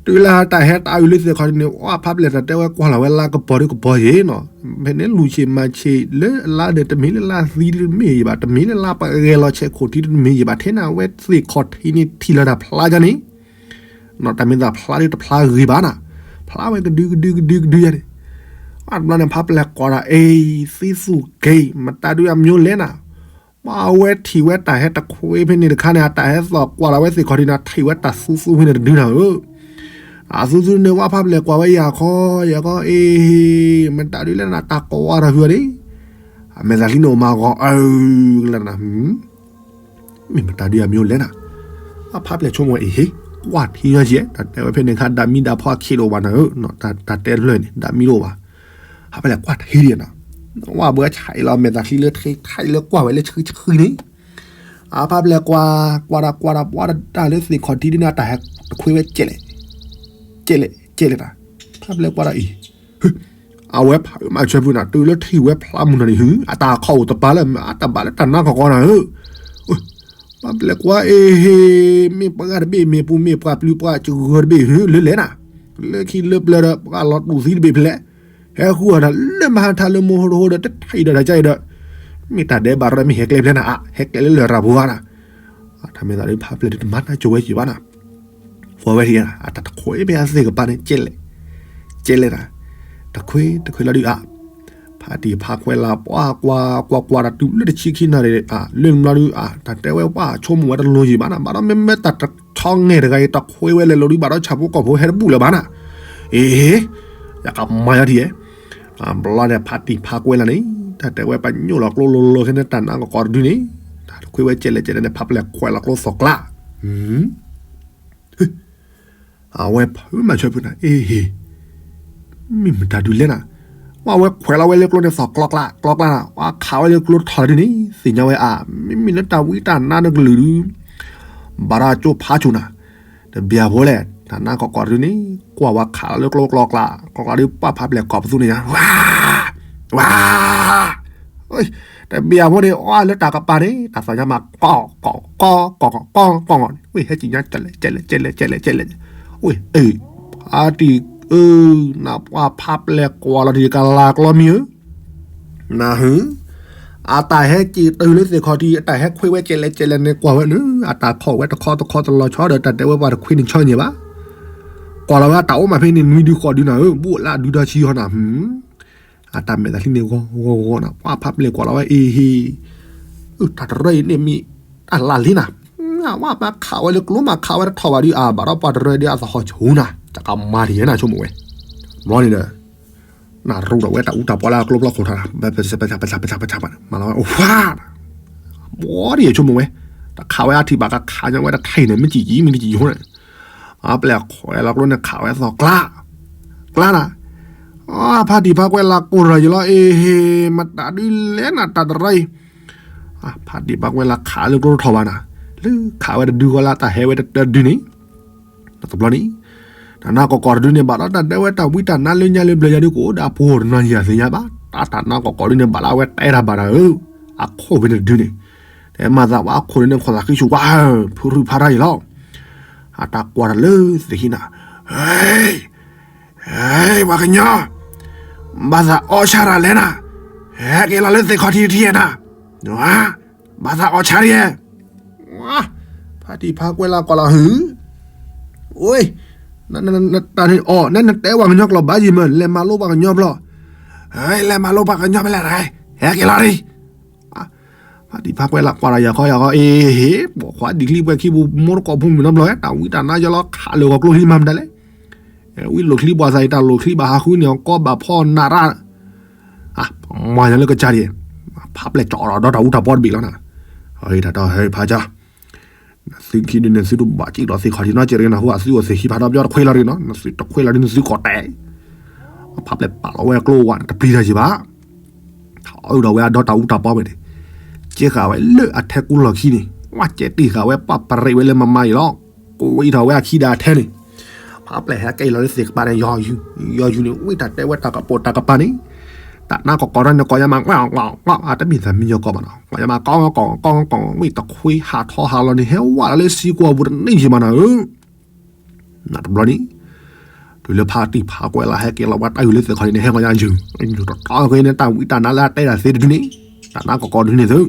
တုၤလၢတၢ်ဟဲတၢ်အုးလၢသ့ၣ်ခီၣ်ထံးန့ၣ် ဝဲဖါပျဲၢ်တၢ်တဲဝဲကွၢ်လီၤဝဲလါကပီၤဒုကပီၤယ့ၣ်နီၤ ဖဲန့ၣ်လူၤဆ့ၣ်မၤဆ့ၣ်လၢအလါဒီး တမ့ၢ်လၢလါသံတမ့ၢ်ယ့ၣ်ဘၣ် တမ့ၢ်လၢလါပှၤဂဲၤလီၤဆဲးခိၣ်ထံတမ့ၢ်ယ့ၣ်ဘၣ် ထဲန့ၣ်အဝဲသ့ၣ်ခီၣ်ထံးန့ၣ်ထံၣ်လီၤတၢ်ဖျါယါန့ၣ် နီၤ တၢ်မ့ၢ်သးဖျါဒုတဖျါဂ့ၤဘၣ်နၤ ဖျါဝဲကဒုကဒုကဒုကဒုယါန့ၣ် အတဘျီန့ၣ် ဖါပျဲၢ်ကွၢ်ဒီး အ့ သံသူၣ်က့ မတၤဒုးအမျိုးလဲၣ်နၤ ပှၤအဝဲထံၣ်ဝဲတၢ်ဟဲတခွ့ဖဲန့ၣ်တခါန့ၣ် အတၢ်ဟဲသီၣ်ကွၢ်လီၤဝဲသ့ၣ်ခီၣ်ထံးန့ၣ် ထံၣ်ဝဲတၢ်သူသူဖဲန့ၣ်တဒုနၤဧၢ အသူသူန့ၣ် ဝၣ်ဖးပျဲၢ်ကွၢ်ဝဲယၤခီ, ယၤခီအ့, မတၤဒုးလဲၣ်နၤ တၢ်ကိးဝါတၢ်ဖုအီၤန့ၣ်, အမဲာ်သးချံန့ၣ်အိၣ်မးဂီၤအၢ, ကလၢနၤ, မ့ၢ်မတၤဒုးအမံၤအိၣ်လဲၣ်နၤ, အဖးပျဲၢ်ဆိကမိၣ်ဝဲအ့ဟ့, ကွၢ်ထံညီကဲ, တၢ်တဲဝဲဖဲန့ၣ်ခါ ဒၣ်မံဒၣ်ဖီအခံးတအိၣ်ဘၣ်နၤဧၢ, တၢ်တဲတဖျၢၣ်န့ၣ် ဒၣ်မံတအိၣ်ဘၣ်, အဖးပျဲၢ်ကွၢ်ထံဒံးနၤ, ဝၣ်ဘၣ်ဆဲးလီၤမဲာ်သးချံလၢထံထံလၢကွၢ်ဝဲလၢဆှံဆှံန့ၣ် အဖးပျဲၢ်ကွၢ်, ကွၢ်တၢ်ကွၢ်တၢ်ပှၤတၢ်လၢသ့ၣ်ခီၣ်ထံးဒ်န့ၣ် အတၢ်ဟဲတခွ့ဝဲကဲလဲၣ်, ကဲလဲၣ်, ကဲလဲၣ်တၢ်, ဖးပျဲၢ်ကွၢ်တၢ်အံၤ, အဝဲဖးမၤဆၢဖုနၤ တုၤလၢထံၣ်ဝဲဖျါမုၢ်နၤန့ၣ်ဟူ, အတၢ်ခီၣ်အိၣ်တပၤလၢ အတၢ်ဘၣ်လၢတၢ်နါကီၢ်ကီၢ်နၤဧၢ, ဖးပျဲၢ်ကွၢ်အ့ဟ့, မ့ၢ်ပှၤဂၤတဘ့ၣ် မ့ၢ်ပူၤမ့ၢ်ပှၤပျုၤပှၤစှၢၤတဘ့ၣ်ဟူ လၢလဲၣ်နၤ, လၢခံလၢပျၢၤဒီး ပှၤလီၤတူာ်သံတဘ့ၣ်ဖဲလဲၣ် ဟဲဃုအီၤတၢ်လၢမိၢ်ဟိတဟိဒီး တထံၣ်ဒီးတၢ်ကဲအံၤဒီး, မ့ၢ်တၢ်ဒဲးဘးရၢ မ့ၢ်ဟဲကျဲဖဲလဲၣ်နၤ, ဟဲကျဲလၢလၢၢ်ရၤဖိဂၤနၤ, တၢ်မဲာ်သးဒ်ဖးပျဲၢ်ဒ်တမၤနၢ်ကၠိဝဲက့ၤဘၣ်နၤ, ကွၢ်ဝဲထံ, အတၢ်တခွ့ဖဲအသ့ၣ်ကပၤန့ၣ် ကဲလဲၣ်, ကဲလဲၣ်နၤ, တခွ့တခွ့လီၤဒုးအါ, ဖးတံၢ်ဖးကွဲလၢပှၤကွၢ်ကွၢ်ကွၢ်တၢ်တုၤလၢတဆံခံနၣ်ရံၣ်, လၢနဘျီဒုးအါ, တၢ်တဲဝဲပှၤဆိကမိၣ်ဝဲတလိၤယံၤဘၣ်နၤ, ဘၣ်ဒီးမ့မ့ၢ်တၢ်တဆီငဲၢ်တဂၤအံၤ တခွ့ဝဲလဲၤလိၤဒုး ဘၣ်ဒီးဆၣ်ဖိကီၢ်ဖိဟဲတဘူၣ်လၢၤဘၣ်နၤ, အ့, ယကမၤယီၤထံဧဲ, ဘျီန့ၣ် ဖးတံၢ်ဖးကွဲလၢန့ၣ်, တၢ်တဲဝဲပညိၣ်လီၤကျိလိၤလိၤခဲန့ၣ် တၢ်နါကီၢ်ကီၢ်တဒုန့ၣ်, တၢ်တခွ့ဝဲကဲလဲၣ်ကဲလဲၣ်န့ၣ် ဖးပျဲၢ်ကွဲလီၤကျိသီၣ်ကျါ အဝဲဖးမၤဆၢဖုနၤ အ့ဟ့, မ့ၢ်မတၤဒုးလဲၣ်နၤ, ပှၤဝဲခွဲးလီၤဝဲလၢကျိန့ၣ်သီၣ်ကျီကျါ ကျီကျါနၤ, ပှၤခးဝဲလၢကျိထီၣ်ဒုန့ၣ် သ့ၣ်ညါဝဲအါ, မ့မ့ၢ်လၢတၢ်ဝံတၢ်နါနကလုာ်ဒုး ဘၣ်ဒီးကၠိဖးဆူၣ်နၤ, တဘျီဖိလဲၣ် တၢ်နါကီၢ်ကီၢ်တဒုန့ၣ် ကွၢ်ဝဲခးလီၤလၢကျိကျီကျါ ကျီကျါဒုး ပှၤဖးပျဲၢ်ကွၢ်ပသူန့ၣ်ညါ, ဝါ, ဝါ တဘျီဖိန့ၣ် အီလၢတၢ်ကပၤန့ၣ် တၢ်သီၣ်ညါမး ကီၢ်ကီၢ်ကီၢ်ကီၢ်ကီၢ်ကီၢ်, ဝဲဟဲက့ၤညါ ကဲလဲၣ်ကဲလဲၣ်ကဲလဲၣ်ကဲလဲၣ်, ဝဲ, ဖးတံၢ်ဧၢ, နပှၤဖးပျဲၢ်ကွၢ်လီၤတံၢ်ကလၤကျီမံၤဧၢ, နဟူ, အတၢ်ဟဲက့ၤတုၤလၢသ့ၣ်ခီၣ်ထံး အတၢ်ဟဲခွ့ဝဲကဲလဲၣ်ကဲလဲၣ်န့ၣ် ကွၢ်ဝဲန့ၣ် အတၢ်ခီၣ်ဝဲတခီတခီတလီၤဆီဒီး တၢ်တဲဝဲပှၤတခွ့န့ၣ်ဆီန့ၣ်ဘၣ်, ကွၢ်လီၤဝဲအတၢ်အိၣ်မးဖဲန့ၣ် နွံဒုဃိးဒုနၤဧၢ, ဘူးလၢအဒုတၢ်ဆံဟီနၤ, အတၢ်မဲာ်သးဟံးန့ၣ်ဂီၤဂီၤဂီၤနၤ, ပှၤဖးပျဲၢ်ကွၢ်လီၤဝဲအ့ဟ့, တၢ်တရၢအံၤန့ၣ်မ့ၢ်တၢ်လၢလံနၤ, ဝဲပှၤခးဝဲလၢကျိမး ခးဝဲတထီၣ်ဘၣ်ဒုးအါ, ဘၣ်ဒီးပှၤတရၢဒုးအသဟီၣ်ဆူၣ်နၤ, တၢ်ကမၤတယဲၢ်နၤဆိကမိၣ်ဝဲ, ဘျီန့ၣ်ဒီး နရူၣ်ဒီးဝဲတၢ်အူတၢ်ပီလၢအကျိဖျီခိၣ်ထီၣ်, ပဆပဆပဆပဆပဆပ, မၤလီၤဝဲ, အိၣ်ဖး, ဘီဒ်ယဆိကမိၣ်ဝဲ, တၢ်ခးဝဲအထံၣ်ဘၣ်ကခးညါဝဲတထံၣ်န့ၣ် မ့ၢ်ကံၣ်ကံၣ် မ့ၢ်တကံၣ်ယိန့ၣ်, အပျဲၢ်ခွဲးလီၤကျိန့ၣ် ခးဝဲသီၣ်ကျါ, ကျါနၤ, ဖးတံၢ်ဖးကွဲလၢကိၢ်ရၤယံၤလီၤ အ့ဟ့, မတၤဒုးလဲၣ်နၤ တၢ်တရၢအံၤ, ဖးတံၢ်ဖးကွဲလၢခးလၢကျိတထီၣ်ဘၣ်နၤ, လၢခးဝဲတဒုဃီလၢတၢ်ဟဲဝဲတတၢဒုန့ၣ် တဘျီန့ၣ်, တၢ်နါကီၢ်ကီၢ်တဒုန့ၣ် ဘၣ်ဒီးတၢ်တဲဝဲတၢ်ဝံတၢ်နါလၢညါလၢဘျီညါဒုး ကအိၣ်ဒၣ်ပှၤတနီၤယၤသ့ၣ်ညါဘၣ်, တၢ်တၢ်နါကီၢ်ကီၢ်ဒုန့ၣ် ဘၣ်လၢအဝဲတဲတၢ်ဘၣ်တၢ်ဧၢ, အခိၣ်ဖဲန့ၣ်တဒုန့ၣ်, တဲမၤသးဝဲအခိၣ်ဒုန့ၣ် ခိၣ်သးဃံဆူၣ်ဝါဧၢ, ဖုရူၢ်ဖးရၢ်အံၤလီၤ, အတၢ်ကွၢ်တၢ်လၢသ့ၣ်ဟံးနၤ, ဟဲ, ဟဲ, ပှၤကညီ, ဘၣ်သးအီၣ်ဆၣ်တၢ်လဲၣ်နၤ, ဟဲက့ၤလီၤလၢသ့ၣ်ခီၣ်ထံးတထံၣ်နၤ, ဘၣ်သးအီၣ်ဆၣ်တယဲၢ်, ဖးတံၢ်ဖးကွဲလၢကွၢ်လီၤဟုၣ်, ဝ့, တၢ်န့ၣ်အီၣ် နဲနတဲပှၤကညီကျိာ်ဘၣ်ယံၤမး လဲၤမၤလိပှၤကညီဘျီ, ဟဲ လဲၤမၤလိပှၤကညီဖဲလဲၣ်တဂၤ, ဟဲက့ၤလီၤဒံး ဖးတံၢ်ဖးကွဲလၢကွၢ်ဒီးယၤခီယၤခီ အ့ဟ့, ပိာ်ခွါဒံးချံပှဲၤခံပူၤ မိၢ်တကိးဖိမုၣ်နီတဘျီ တၢ်ဝံတၢ်နါယလီၤခးလၢာ်ဂီၤကျိချံမၤမတၤလဲၣ်, ဝံလိာ်ချံပှၤသးအံၤ တၢ်လိာ်ချံဘၣ်ဟးဃုန့ၣ် ကီဘၣ်ဖီနၤရၣ်, မၤညါလၢကစၢ်ဒံး, ဖးပျဲၢ်ကၠီဒီးတၢ်အူတၢ်ပီတဘ့ၣ်လီၤနၤ, တၢ်ဒီးဟဲဖးကၠီ နသုခံဒုန့ၣ် သုတဘၣ်စံၣ်ဒီးသ့ၣ်ခီၣ်ထံးနီတစဲးတဂ့ၤနၤ, ဟိအသုအိၣ်သ့ၣ်ခံဖးထီပယီတခွ့လီၤတဂ့ၤနီၤ, နသုတခွ့လီၤဒ်နသုကီၢ်တဲာ်, ဖးပျဲၢ်ပာ်လီၤဝဲကျိဝဲန့ၣ် တပျံၤတၢ်ယံၤဘၣ်, ထီၣ်အုၣ်ဒီးဝဲအဒီတၢ်အူတၢ်ပီဝဲန့ၣ်, ကဲဃာ်ဝဲလၢအထဲကူလီၢ်ခံန့ၣ်, ဝဲကဲတ့ၢ်ဃာ်ဝဲပှၤပရ့းဝဲလၢမမါအံၤလီၤ, ကိးဝဲအံၤထီၣ်ဝဲအခံဒီးအထဲန့ၣ်, ဖးပျဲၢ်ဟဲကဲအံၤလီၤလၢသ့ၣ်ကပၤန့ၣ် ယီၤယူၤ, ယီၤယူၤန့ၣ် ဝံတၢ်တဲဝဲတၢ်ကပိာ်တၢ်ကပၤန့ၣ်, တၢ်နါကီၢ်ကီၢ်န့ၣ် ကိးညါမး အတမ့ၢ်သးမံညီကီၢ်ဘၣ်နီၤ, ကိးညါမး ကီၢ်ကီၢ်ကီၢ်ကီၢ် ဝံတခွ့ဟးထီၣ်ဟးလီၤန့ၣ် ဟဲဝဲလၢစံကွီၢ်ပူၤတန့ၢ်ယံၤဘၣ်နၤဧၢ နတဘျီန့ၣ်, တုၤလၢဖးတံၢ်ဖးကွဲးလၢဟဲက့ၤလီၤဝဲတၢ်ဂုာ်လၢသ့ၣ်ခီန့ၣ် ဟဲကီးညါယုာ်, ယုာ်တတီၤဃီန့ၣ် တၢ်ဝံတၢ်နါလၢအတဲဒၣ်သ့တဒုန့ၣ်, တၢ်နါကီၢ်ကီၢ်တဒုန့ၣ်သု,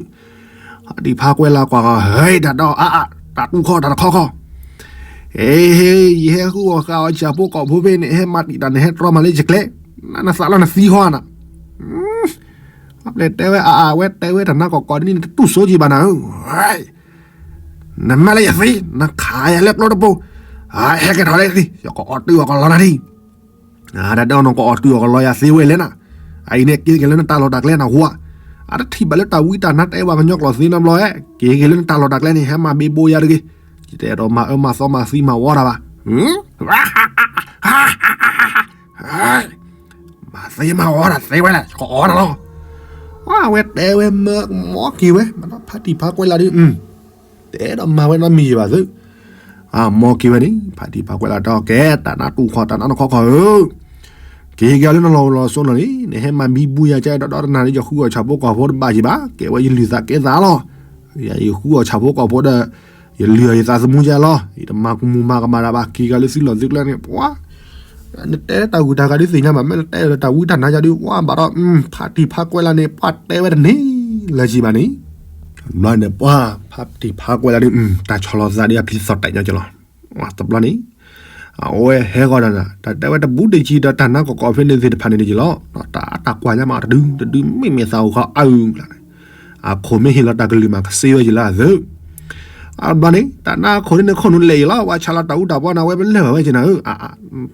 ဖးတံၢ်ဖးကွဲးလၢကွၢ်ဃီ ဟဲတၢ်ဒီးအါအါ တၢ်တူၢ်ခီၣ်တၢ်တခီခီ, ဟဲဟဲ ယဟဲဃုအီၣ်ဃာ်အီၣ်ဆၣ်ဖိကီၢ်ဖိဖဲန့ၣ် ဟဲမၤတံာ်တၢ်န့ၣ် ဟဲတြီမၤလၢယကျဲ, နသးလီၤနသံဃီနၤ, ဖးပျဲၢ်တဲဝဲအါအါ ဝဲတဲဝဲတၢ်နါကီၢ်ကီၢ်တဒုန့ၣ် တတူၢ်စိယံၤဘၣ်နၤဧၢ နမၤလၢယသံ, နခးယၤလၢကျိတဘိ, ဟဲက့ၤထီၣ်လံ, ယကအီၣ်တုာ်အီၣ်ကလီနၤဒံး, တၢ်ဒဲးအီၤနီၢ် ကအီၣ်တုာ်အီၣ်ကလီယၤသ့ဝဲလဲၣ်နၤ, အအံၤန့ၣ်က့ၤက့ၤလၢနတၢ်လီၢ်တၢ်ကျဲနဟူဧါ, အတထံၣ်ဘၣ်လၢတၢ်ဝံတၢ်နါတအဲၣ်ပှၤကညီကျိာ်သ့နီတဘျီဧါ, က့ၤက့ၤလၢနတၢ်လီၢ်တၢ်ကျဲန့ၣ် ဟဲမၤဘံဘူယၤတဂ့ၤ, ယတအဲၣ်ဒိးမၤအၢမၤသီမၤသံမၤဝီတၢ်ဘၣ် မၤသံမၤဝီတၢ်သ့ဝဲလဲၣ်, ကအီၣ်နၤလီၤ. အဝဲတဲဝဲမၢကမီက့ၤဝဲ, မၤဒီးဖါတံၢ်ဖါကွဲးလၢဒုး, တအဲၣ်ဒိးမၤဝဲနီတမံၤဘၣ်သု, မီက့ၤဝဲန့ၣ် ဖါတံၢ်ဖါကွဲးလၢတဲအီၤ ကဲ တၢ်နါတူၢ်ခီၣ်တၢ်နါနခီခီဧၢ, က့ၤက့ၤလၢနလီၢ်လီၤစိၤလီၤန့ၣ် နဟဲမၤဘံဘူယၤကဲဒီးဒီတနၤန့ၣ် ယဃုအီၣ်ဆၣ်ဖိကီၢ်ဖိတဘၣ်က့ၤဘၣ်, ကဲဝဲယလုၢ်သးကဲသးလီၤ. ယဃုအီၣ်ဆၣ်ဖိကီၢ်ဖိဒီး ယလုၢ်အီၣ်ယသးသမူကဲလီၤ, ယတမၤကမူၤမၤကမၣ်တၢ်ဘၣ်, က့ၤက့ၤလၢသုလီၢ်သုကျဲန့ၣ် ပှၤ နတဲတၢ်ဂုၤတၢ်ဂၤဒုးသ့ၣ်ညါဘၣ်, မ့ၢ်နတဲဒီးတၢ်ဝံတၢ်နါယၤဒုး ပှၤဘၣ်ဒီး ဖါတံၢ်ဖါကွဲးလၢန့ၣ် ပှၤတဲဝဲတန့ၢ်လၢၤဘၣ်န့ၣ်, ဘျီန့ၣ်ပှၤ ဖါတံၢ်ဖါကွဲးလၢဒုး တၢ်ဆီၣ်လီၤသးဒုးအပျံၤသီၣ်တဲာ်ညီကလီၤ. တဘျီန့ၣ် အဝဲဟဲဃီဒီး တၢ်တဲဝဲတဘူးတယံၤဒီးတၢ်နါကီၢ်ကီၢ်ဖဲန့ၣ်သ့ၣ်တဖၣ်န့ၣ်န့ၣ်ကလီၤ, တၢ်အတၢ်ကွၢ်ညါမးတဒု တဒုမ့ၢ်မ့ၢ်သးအိၣ်ဃီအုၣ်လၢန့ၣ်, အခိၣ်မ့ၢ်ဟ့ၣ်လီၤတၢ်ကလုၢ်မးကစ့ဝဲကလီၤအသး အဘျီန့ၣ် တၢ်နါခိၣ်ဒ်န့ၣ် ခိၣ်နူာ်လဲၣ်အံၤလီၤ, ဝဲဆါလီၤတၢ်အူတၢ်ပီနၤ ဝဲပလဲၤဘၣ်ဝဲက့ၤနၤဧၢ,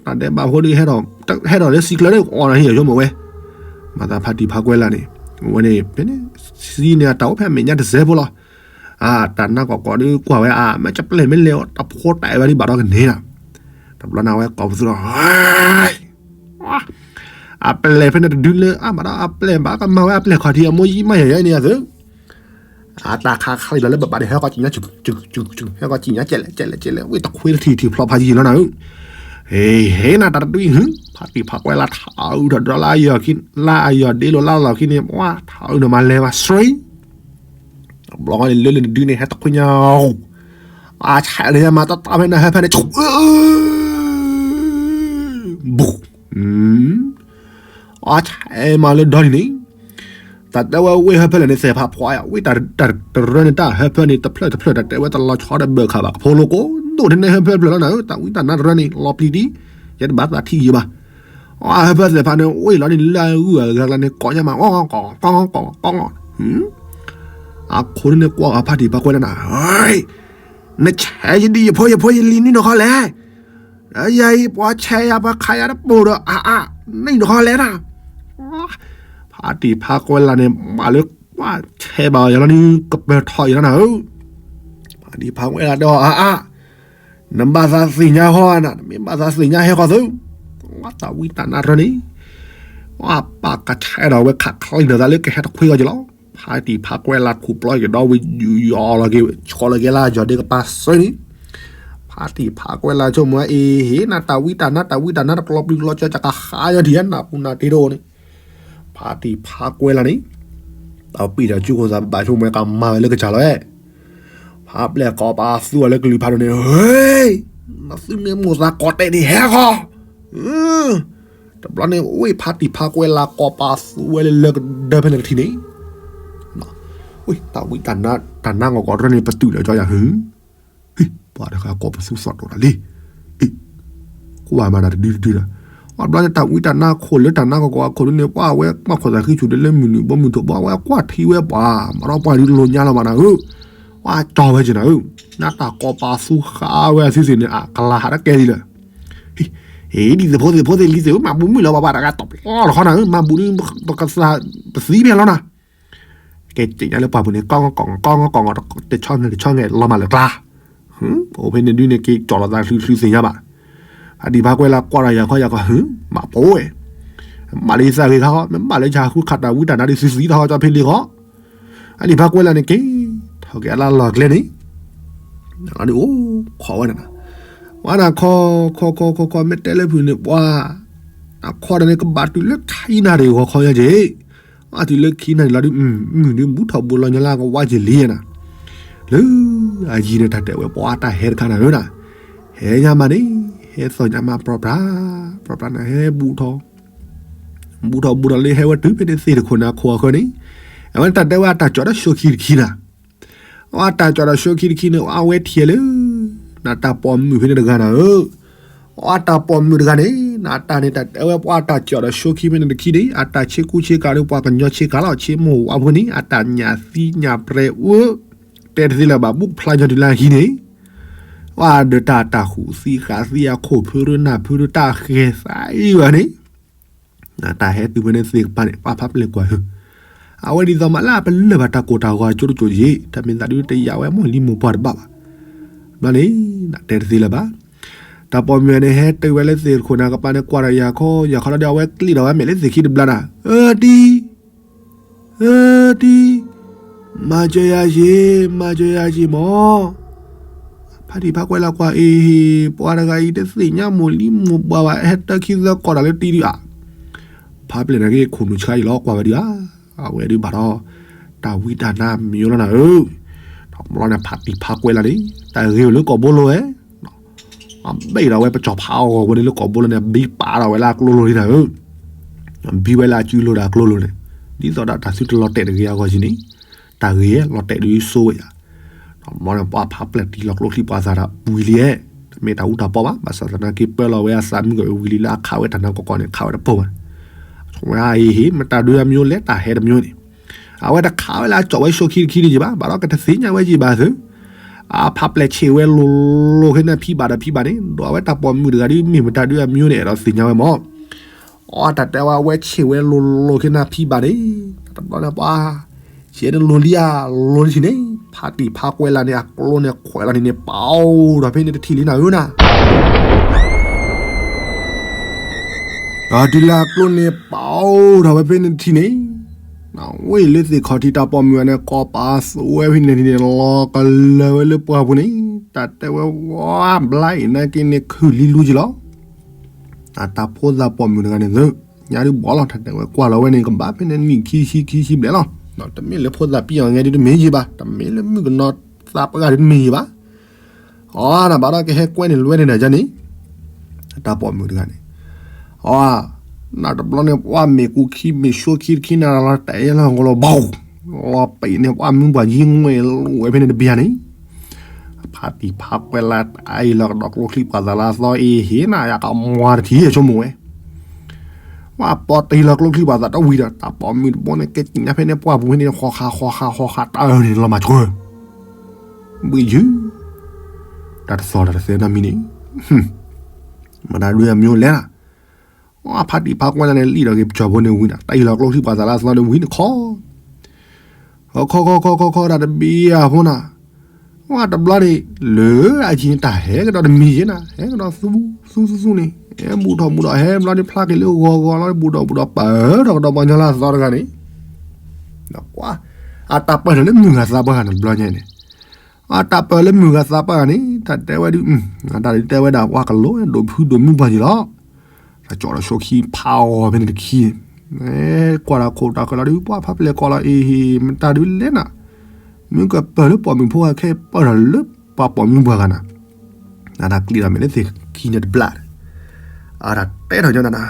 တၢ်ဒဲးဘးဖိဒုး ဟဲထီၣ်လၢစံးကျၢၤဒီး အီၣ်နၤဟ့ၣ်ယီၤယိမိၣ်ဝဲ, မၤသးဖါတံၢ်ဖါကွဲးလၢန့ၣ်, ဝဲန့ၣ် ဖဲန့ၣ် စံးန့ၣ်အတၢ်အိၣ်ဖဲအမဲာ်ညါတစဲးဖိလီၤ. တၢ်နါကီၢ်ကီၢ်ဒုးကွၢ်ဝဲအါ, မ့ၢ်ကပျဲၢ်မ့ၢ်လဲၤအီၤ တၢ်ဖိတၢ်အဲၣ်ဝဲဒ်ဘၣ်ဒီးကန့ၢ်နၤ, တဘျီန့ၣ်ဝဲကိးပသူလီၤ အပျဲၢ်ဖဲန့ၣ်တဒုလၢအါမးဒီး အပျဲၢ်ဘၣ်ကမၤဝဲအပျဲၢ်ခီၣ်ထံးအမိၢ်ယံမးယၤယၤန့ၣ်အသး, အတၢ်ခးခးလီၤလၢဘၣ်ဘၣ်န့ၣ် ဟဲကီၢ်ကံၣ်ညါ ဟဲကီၢ်ကံၣ်ညါကဲလဲၣ်ကဲလဲၣ်ကဲလဲၣ် ဝံၣ်တခွ့တထံၣ်ထံၣ်ဖျိဖးယံာ်လီၤနၤဧၢ, ဟ့ၣ်နၤတၢ်တဒုအံၤ ဖါတံၢ်ဖါကွဲးလၢထးအုးထီၣ်ဒီးလၢအယီၢ်ဒ့လိာ်လၢလီၢ်ခံန့ၣ် ပှၤထးအုးန့ၣ်မၤလဲၤမၤဆှံ တဘျီဃီန့ၣ် လၢလၢတဒုန့ၣ် ဟဲတခွ့ညါ, အါဆဲးန့ၣ် မၤတၢ်တၢ်ဖဲန့ၣ်ဟဲဖဲန့ၣ် ဘူး, အါဆဲးမးလၢဒီနံၤန့ၣ်, တၢ်တဲဝဲဝ့ၢ်ဟၢဖၢလဲၣ်န့ၣ် သဲးဖးဖှီယၤ ဝ့ၢ်တၢ်တရၢန့ၣ် တၢ်ဟၢဖၢန့ၣ် တဖျၢၣ်တဖျၢၣ် တၢ်တဲဝဲတလီၤဆီဒီးဘၢၣ်ခးဘၣ် ကဖိလိကိးဒိၣ်ထဲန့ၣ် ဟၢဖၢဖျၢၣ်လီၤနၤဧၢ, တၢ်ဝံတၢ်နါတရၢန့ၣ် လီၤပျံၤဒံး, ယဲတဘၣ်သးထံၣ်ယံၤဘၣ် အဟၢဖၢသဲးဖးန့ၣ် ဝ့ၢ်လီၤန့ၣ် လၢအဂုၢ်အဂၤကျါန့ၣ် ကိးညါမး ကီကီကီကီကီ, အခိၣ်န့ၣ်ကွၢ်ဂၤဖါတံၢ်ဖါကွဲးလၢနၤ, နဆဲးယဒ်ယဖိယဖိယလံၤ နံၣ်နခီလဲၣ်, ယၤအံၤပှၤဆဲးယၤပှၤခးယၤတပိာ်ဒီးအါအါ, နံၣ်နခီလဲၣ်နၤ, ဖါတံၢ်ဖါကွဲးလၢန့ၣ် မၤလၢကွၢ်ဆဲးဘၣ်ယၤလီၤန့ၣ် ကပၢၤထီၣ်ယၤလီၤနၤဧၢ, ဖါတံၢ်ဖါကွဲးလၢဒီးအါအါ နဘၣ်သးသ့ၣ်ညါဃီနၤ, နမ့ၢ်ဘၣ်သးသ့ၣ်ညါဟဲဃီသု, တၢ်ဝံတၢ်နါတရၢန့ၣ်, ပၢ်ကဆဲးဒီးဝဲခးချံဒီးသးလၢကဟဲတခွ့ဂီၤက့ၤလီၤ, ဖါတံၢ်ဖါကွဲးလၢခူၣ်ပျီက့ၤဒီးဝံယီၤလီၤက့ၤ ဆီလီၤက့ၤလၢယီၤဒ့ကပၤစၢန့ၣ်, ဖါတံၢ်ဖါကွဲးလၢဆိကမိၣ်အံၤ ဟ့ၣ်နၤတၢ်ဝံတၢ်နါ တၢ်ဝံတၢ်နါတကျီပျံၤကျီကၠီ ကကဟးယီၤဒံးနၢ်ပူၤနၢ်တ့တအိၣ်န့ၣ်, ဖါတံၢ်ဖါကွဲးလၢန့ၣ် တၢ်ပံာ်တၢ်စုဖိသးဘၣ်ဆိကမိၣ် ကမၤဝဲလၢကစၢ်လီၤ, ဖါပျဲၢ်ကိးပသူဝဲလၢကလုၢ်ဖးဒိၣ်န့ၣ်, ဟ့, နသုမ့ၢ်မိၣ်သးကိးတဲာ်န့ၣ်ဟဲဃီ, တဘျီန့ၣ် ဝ့ၢ်ဖါတံၢ်ဖါကွဲးလၢကိးပသူဝဲလၢလၢကဒၢဖဲန့ၣ်တထံၣ်န့ၣ်, တၢ်ဝံတၢ်နါ တၢ်နါဂီၤကီးတရၢန့ၣ် ပတုာ်လၢကၠီယၤဟ့ ပှၤတခါကိးပသူသီၣ်ဒိၣ်တၢ်လံ, ကွၢ်မၤတၢ်တဒုတဒုဒီး, အဘျီန့ၣ် တၢ်ဝံတၢ်နါခိၣ်လၢတၢ်နါကီၢ်ကီၢ်ခိၣ်ဒုန့ၣ် ပှၤဝဲကွၢ်ခိၣ်သးဃံဆူၣ်ဒ်လၢမုၢ်နုာ်ဘီမုၢ်ထီၣ်ဘီ အဝဲကွၢ်ထံဝဲပှၤ, မၤဒီးပှၤဒုးလိာ်ညါလီၤဘၣ်နၤဧၢ, ပှၤကၠီဝဲက့ၤနၤဧၢ, နတၢ်ကိးပသူဃာ်ဝဲအသုသ့ၣ်န့ၣ် အကလၤဟးတကဲဒ်လဲၣ် ဟ့ၣ်ဒ်သ့ၣ်ဖိသ့ၣ်ဖိသ့ၣ်လံၤသ့ၣ်ဧၢ မၤဘူၣ်မုၣ်လီၤဘၣ်ဘၣ်တဂၤ တပျီတခီနၤဧၢ မၤဘူၣ်ဒ်ပကသးပသံဖဲလီၤနၤ, ကဲက့ၤညါလၢပှၢ်ပူၤန့ၣ် ကီကီကီကီကီ တဆီငဲၤတဆီငဲၤ လီၤမၢ်လၢကျါ, အိၣ်ဖဲန့ၣ်ဒုန့ၣ် က့ၤကၠီလီၤသးချုချုသ့ၣ်ညါဘၣ်, ဖါတံၢ်ဖါကွဲးလၢကွၢ်ဒီးယၤခီယၤခီ ဟ့ၣ် မၤပိဝဲ, မၤလၢယသးဂ့ၤခါဃီ မ့ၢ်ဘၣ်လၢယဟးဃုခးတၢ်ဝံတၢ်နါဒ်သုသံတခီ ကၠီဖဲလံၤဃီ အဒံၣ်ဖါကွဲးလၢန့ၣ်က့ၤ ထီၣ်က့ၤအလၢလီၢ်ကျဲန့ၣ်, အိၣ်ခိးဝဲန့ၣ်, ဝဲဒၣ်ခီ, ခီခီခီခီ မ့ၢ်တဲလၢဖုၣ်န့ၣ် ပှၤ, အခီဒီးန့ၣ် ကဘၣ်တုၤလၢခံနၣ်ရံၣ်ဂီၤခီညါက့ၤ, အတုၤလၢခံနၣ်ရံၣ်လီၤဒုး မုၢ်ဒုးဘူးထီၣ်ဘူးလီၤညါလၢကဝါက့ၤလံနၤ, လၢအယံၤန့ၣ် တၢ်တဲဝဲပှၤတၢ်ဟဲတခါနၤဧၢနၤ, ဟဲညါမးန့ၣ်, ဟဲသီၣ်ညါမးပြၢပြၢ, ပြၢပြၢန့ၣ် ဟဲဘူးထီၣ် ဘူးထီၣ်ဘူးထီၣ်လၢဟဲဝဲတုၤဖဲန့ၣ်သ့ၣ်တခိၣ်န့ၣ်အခိၣ်အဃၢၤန့ၣ်, အဝဲတၢ်တဲဝဲအတၢ်ကၠီၣ်ဒီးၡိခံတခံနၤ, အဝဲတၢ်ကၠီၣ်ဒီးၡိခံတခံန့ၣ် အဝဲထံၣ်လၢ, နတၢ်ပိာ်မုၣ်ဖဲန့ၣ်တဂၤနၤဧၢ, အတၢ်ပိာ်မုၣ်တဂၤန့ၣ် နတၢ်န့ၣ် တၢ်တဲဝဲပှၤအတၢ်ကၠီၣ်ဒီးၡိခံဖဲန့ၣ်တခံန့ၣ် အတၢ်ဆ့ကူဆ့ကၤဒီးပှၤကညီဆ့ကၤလီၤ ဆ့မိၢ်ဝါဖိန့ၣ် အတၢ်ညၣ်သံညၣ်ပြဲၤအၢ, တဲတသ့လၢၤဘၣ် ဘူးဖျါညီတုၤလၢအဟံးန့ၣ် ပှၤဒီးတၢ်တၢ်ဃူသံဃာ်သံအခိၣ်ဖုရၢနၢ်ဖုရၢတၢ်ဃဲၤသးအံၤဘၣ်န့ၣ်, တၢ်ဟဲတုၤဖဲန့ၣ်သ့ၣ်ကပၤန့ၣ် ပှၤဖးပျဲၢ်ကွၢ်ဟု, အဝဲဒ်သိးမးလၢအပလၢၢ်ဘၣ်တၢ်ကိၢ်တၢ်ဂီၤအကၠိတကိၢ်ယ့ၣ်, တၢ်မ့ၢ်သးဒုတယာ်ဝဲမိၢ်လံမိၢ်ပှၢ်တဘၣ်ဘၣ်. ဘျီန့ၣ်, တဲတသ့လၢၤဘၣ်. တၢ်ပိာ်မုၣ်န့ၣ် ဟဲတုၤဝဲလၢသ့ၣ်တခိၣ်န့ၣ် ကပၤန့ၣ် ကွၢ်ဒီးယၤခီ, ယၤခီလီၤဒီး အဝဲကျံးဒီးဝဲမဲာ်လၢသ့ၣ်ခံတဘျီနၤ, အၢတံ အၢတံ, မၤစၢၤယၤက့ၤ, မၤစၢၤယၤက့ၤမၢ်. ဖါတံၢ်ဖါကွဲးလၢကွၢ်အံၤ, ပှၤတဂၤအံၤတသ့ၣ်ညါမိၢ်လံမိၢ်ပှၢ်ဘၣ်, ဟဲတၢ်ခံသၢကိးတၢ်လၢတံၤဒုဧါ. ဖါပျဲၢ်န့ၣ်က့ၤခိၣ်နူာ်ဆှါအံၤလီၤ ကွၢ်ဝဲဒုဧါ. အဝဲဒုးဘၣ်ဒီး တၢ်ဝံတၢ်နါမံၤလီၤနၤဧၢ. တဘျီန့ၣ် ဖါတံၢ်ဖါကွဲးလၢန့ၣ် တၢ်ဂ့ၤဝဲလၢကိာ်ဘိလိၤဝဲ အဘ့ၣ်ဒီးဝဲပစီၤဖးအီၣ်ဂီၤဝဲန့ၣ်လၢကိာ်ဘိလိၤန့ၣ် ဘံပာ်ဒီးဝဲလၢအကျိလိၤန့ၣ်နၤဧၢ. ဘံဝဲလၢအစုလိၤဒီးအကျိလိၤန့ၣ်, ဒ်သိးဒီးတၢ်သုတလီၤတဲာ်တဂ့ၤအဂီၢ်က့ၤန့ၣ်, တၢ်ဂ့ၤလီၤတဲာ်ဒုးဆိဝဲယၤ. ဒီးဘျီန့ၣ်ပှၤဖါပျဲၢ်တံၤလီၤကျိချံပှၤသးဒီးဝံၤလံ, တမ့ၢ်တၢ်အူတၢ်ပီဘၣ်, ဘၣ်ဆၣ်သနာ်က့ပၢလီၤဝဲအသးမုၢ်ကဝံၤလံလၢအခးဝဲတၢ်နါကီကီန့ၣ် ခးဝဲတပိာ်ဘၣ်. ဆိဝဲအံၤဟ့ၣ် မတၤဒုးအမံၤလဲၣ် တၢ်ဟဲတမံၤန့ၣ် အဝဲတခးဝဲလၢအကၠီၣ်ဝဲဆိခံတခံဒံးက့ၤဘၣ်, ဘၣ်ဒီးကတသ့ၣ်ညါဝဲက့ၤဘၣ်သု. အဖါပျဲၢ်ဆ့ၣ်ဝဲလိၤလိၤ ခဲန့ၣ်ဖံးဘၣ်ဒီးဖံးဘၣ်န့ၣ်, ဒီးအဝဲတၢ်ပိာ်မုၣ်တဂၤဒုး မ့ၢ်မတၤဒုးအမံၤန့ၣ် အဲၣ်ဒိးသ့ၣ်ညါဝဲမၢ်. အတၢ်တဲဝဲ အဝဲဆ့ၣ်ဝဲလိၤလိၤ ခဲန့ၣ်ဖံးဘၣ်န့ၣ်, တဘျီန့ၣ်ပှၤ ဆ့ၣ်န့ၣ်လိၤလံဧါ, လိၤလံန့ၣ်, ဖါတံၢ်ဖါကွဲးလၢန့ၣ် အကျိန့ၣ်ခွဲးလီၤန့ၣ်န့ၣ် ပအိၣ်ဒီးဖဲန့ၣ်တထံၣ်လံနၤဧၢနၤ. ဒီးတုၤလၢအကျိန့ၣ်ပအိၣ်ဒီးဝဲဖဲန့ၣ်တထံၣ်န့ၣ်, ဝဲအံၤလၢသ့ၣ်ခီၣ်ထံးတၢ်ပိာ်မုၣ်ဂၤန့ၣ် ကိးပာ်သးဝဲဖဲန့ၣ်တထံၣ်န့ၣ် လီၤကလၢၤဝဲလၢပှၢ်ပူၤန့ၣ်, တၢ်တဲဝဲဝဲဘျါအံၤနာ်က့န့ၣ် ခုၣ်လံလူက့ၤလီၤ. အတၢ်ဖိသၣ်ပိာ်မုၣ်တဂၤန့ၣ်သု, ညါဒုးဘီလီၤ တၢ်တဲဝဲကွၢ်လီၤဝဲန့ၣ် ကဘၣ်ဖဲန့ၣ်နံၣ်ခံဆံခံဆံဘျဲၣ်လီၤ. တမ့ၢ်လၢဖိသၣ်ပံၢ်အီၤငဲဒုးတမ့ၢ်ယံၤဘၣ်, တမ့ၢ်လၢမုၣ်ကနီၤသးပှၢ်ဂၤဒုးတမ့ၢ်ယံၤဘၣ်. အီ နဘၣ်ဒီးကဟဲကွဲန့ၣ်လွဲန့ၣ်နၤန့ၣ်, တၢ်ပိာ်မုၣ်တဂၤန့ၣ်, အီ နတဘျီန့ၣ် ပှၤမ့ၢ်ကူခံမ့ၢ်ဆိခံတခံနၤလီၤ တၢ်အဲၣ်လီၤကလီၤဘီ, လီၤပံာ်န့ၣ် ပှၤမုၢ်ပှၢ်ယံၤငွဲၣ်လိာ်ဝဲဖဲန့ၣ်တဘျီန့ၣ်, ဖါတံၢ်ဖါကွဲးလၢတၢ်အံၤလီၤကဒီးကျိချံပှၤသးလၢအသီအံၤ ဟ့ၣ်နၤယကမွၤတထံၣ်ဆိကမိၣ်ဝဲ ပှၤပိာ်တံၢ်လီၤကျိချံပှၤသးတဝံၤဒီး တၢ်ပိာ်မုၣ်တဘိန့ၣ် ကဲကညးဖဲန့ၣ်ပှၢ်ပူၤဖဲန့ၣ် ဃီဃာ်ဃီဃာ်ဃီဃာ်တၢ်အၢန့ၣ် လီၤမၤဆှၢ ဘုယုၢ်, တၢ်တသီၣ်တၢ်တသဲနီတမံၤန့ၣ်, မတၤဒုးအမံၤလဲၣ်နၤ, အဖါတံၢ်ဖါကွၢ်လၢန့ၣ် လံၣ်ဒီးက့ၤပစီၤဖိန့ၣ်ဝံၤနၤ တၢ်အံၤလီၤကျိချံပှၤသးလၢအသီန့ၣ်ဝံၤန့ၣ်ခီ ခီခီခီခီခီတၢ်တဘံယၤဖိနၤ, ဝဲတဘျီန့ၣ် လၢအက့ၤန့ၣ် တၢ်ဟဲကဒီးတမံၤယဲနၤ ဟဲကဒီးသူသူသူသူန့ၣ် ဟဲဘူၣ်ထီၣ်ဘူၣ်ဒီးဟဲဘျီန့ၣ် ဖျါက့ၤလၢဂီၤဂီၤလီၤ ဘူၣ်ဒီးဘူၣ်ဒီးပၢၢ်ထီၣ်ကဒီးပှၤညီလၢအသီတဂၤန့ၣ်, ကွၢ် အတၢ်ပၢၢ်ထီၣ်လၢမုၢ်ဂၤသးပှၢ်ဂၤန့ၣ်တဘျီညါန့ၣ်, အတၢ်ပၢၢ်လၢမုၢ်ဂၤသးပှၢ်ဂၤန့ၣ် တၢ်တဲဝဲဒုး, တၢ်တဲဝဲဒၣ်ပှၤကလိဒိးဖုဒိးမုၢ်ပှၢ်ယံၤလီၤ တၢ်ကၠီၣ်ဒီးဆိခံဖးအီၤဖဲန့ၣ်တခံ, ကွၢ်တၢ်ခိၣ်တၢ်ဃၢၤလီၤဒုး ပှၤဖးပျဲၢ်ကိးလီၤအံၤ မတၤဒုးလဲၣ်နၤ, မုၢ်ကပၢၢ်လၢပိာ်မုၣ်ဖိဂၤခဲပၢၢ်ထီၣ်လၢပှၤပိာ်မုၣ်ပှၢ်ဂၤနၤ, အတၢ်ကျံးထီၣ်မဲာ်လၢသ့ၣ်ခံန့ၣ်တဘျီ, အတၢ်တဲထီၣ်ညီနၤနၤ,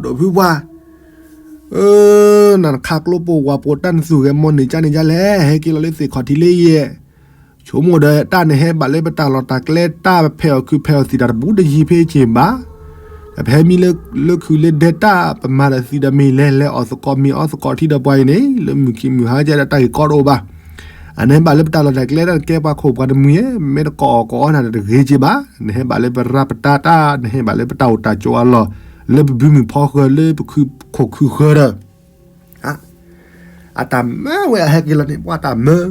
ဒိးဖုပှၢ် နခးကျိပိာ်ဝၤပိာ်တၢ်နသူၣ်ဂဲၤမီၢ်န့ၢ်ကၠၢန့ၢ်ကၠၢလဲၣ် ဟဲက့ၤလီၤလၢသ့ၣ်ခီၣ်ထံးလၢယဲၢ် ဆိကမိၣ်ဒီးတၢ်နဟဲဘၣ်လၢပတၢ်လီၢ်တၢ်ကျဲတၢ် ပဖဲးအီၣ်ခုးဖဲးအီၣ်သံးတၢ်တဘူးတယံၤဖဲအံၤက့ၤဘၣ်, ပဟဲမံလၢခုးလၢဒဲတၢ် ပမၤဒီးသံးဒီးမ့ၢ်လဲၤလဲၤအီၣ်သကိးမ့ၢ်အီသကိးထံဒီးပှၤအံၤန့ၣ် လၢမုၢ်ခံမုၢ်ဟါကဲဒီးတၢ်ဂ့ၢ်ကီတအိၣ်ဘၣ်, အနဟဲဘၣ်လၢပတၢ်လီၢ်တၢ်ကျဲတၢ် နကဲပှၤခိၣ်ပှၤတမှံၤဧဲ မ့ၢ်တကိးအီၣ်ကိးအီနၤတဂ့ၤက့ၤဘၣ်, နဟဲဘၣ်လၢပရၤပတၢ်တၢ် နဟဲဘၣ်လၢပတၢ်အိၣ်တၢ်ကၠိအလီၢ် လၢပဘုမုၢ်ဖီဃၢၤ လၢပခိၣ်ခုဃၢၤဒီး အတၢ်မၢဝဲအဟဲက့ၤလီၤန့ၣ် ပှၤတၢ်မၢ,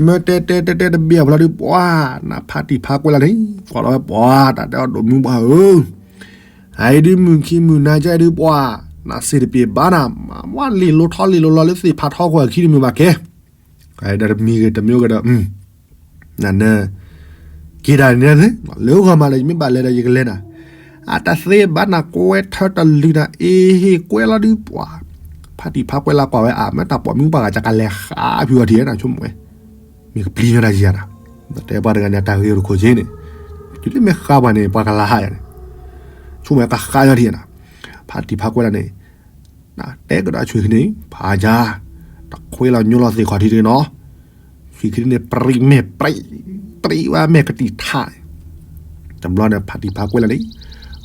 မၢတဲတဲတဲတဲတဘ့ၣ်အဖျီဒုး ပှၤ နဖါတံၢ်ဖါကွဲးလၢန့ၣ် ကွၢ်လီၤဝဲပှၤ တၢ်တဲအီၤဒိးမုၢ်ပှၢ်ဧၢ, အအံၤဒုးမုၢ်ခံမုၢ်နၤကဲဒုးပှၤ နစ့တပ့ၤဘၣ်နၤ, မၤဝဲလ့ၣ်လိၤထီလ့ၣ်လိၤလီၤလၢသ့ၣ်ဖးထီကွၢ်ခံတမုာ်ဘၣ်ကဲ ဒီးတမံၤဂ့ၤတမံၤဂ့ၤဒီး နန က့ၤတၢ်န့ၣ် လၢဂီၤမးဒီး ယမ့ၢ်ဘၣ်လဲၤဒီးယကလဲၤနၤ, အတၢ်သ့ဘၣ်နၤ ကွဲထၢတလုၢ်နၤ အ့ဟ့ၣ်ကွဲလီၤဒုးပှၤ, ဖါတံၢ်ဖါကွဲးလၢကွၢ်ဝဲအါ မ့ၢ်တၢ်ပိာ်မုၣ်ပှၤဂၤ ကကလဲၤဃးဖုအီၤထံၣ်နၤ ဆိကမိၣ်ဝဲ, မ့ၢ်ကပျံၤညီတၢ်ယၤနၤ, ဒီးတဲပှၤတဂၤန့ၣ် တၢ်ဂ့ၤတခိၣ်က့ၤန့ၣ်, တုၤလၢမ့ၢ်ဃးပှၤန့ၣ် ပှၤကလၤဟးယၤန့ၣ်, ဆိကမိၣ်ဝဲကဃးညီထံၣ်နၤ, ဖါတံၢ်ဖါကွဲးလၢန့ၣ် တဲကဒီးအဆွံၣ်ခံန့ၣ် ဖးယၤ, တခွ့လီၤညိလီၤသ့ၣ်ခီၣ်ထံးတနီၤ, ဆွံၣ်ခံန့ၣ် ပြံမဲာ်ပြံ, ပြံဝဲမဲာ်ကတံာ်ထး, တဘျီန့ၣ် ဖါတံၢ်ဖါကွဲးလၢန့ၣ်,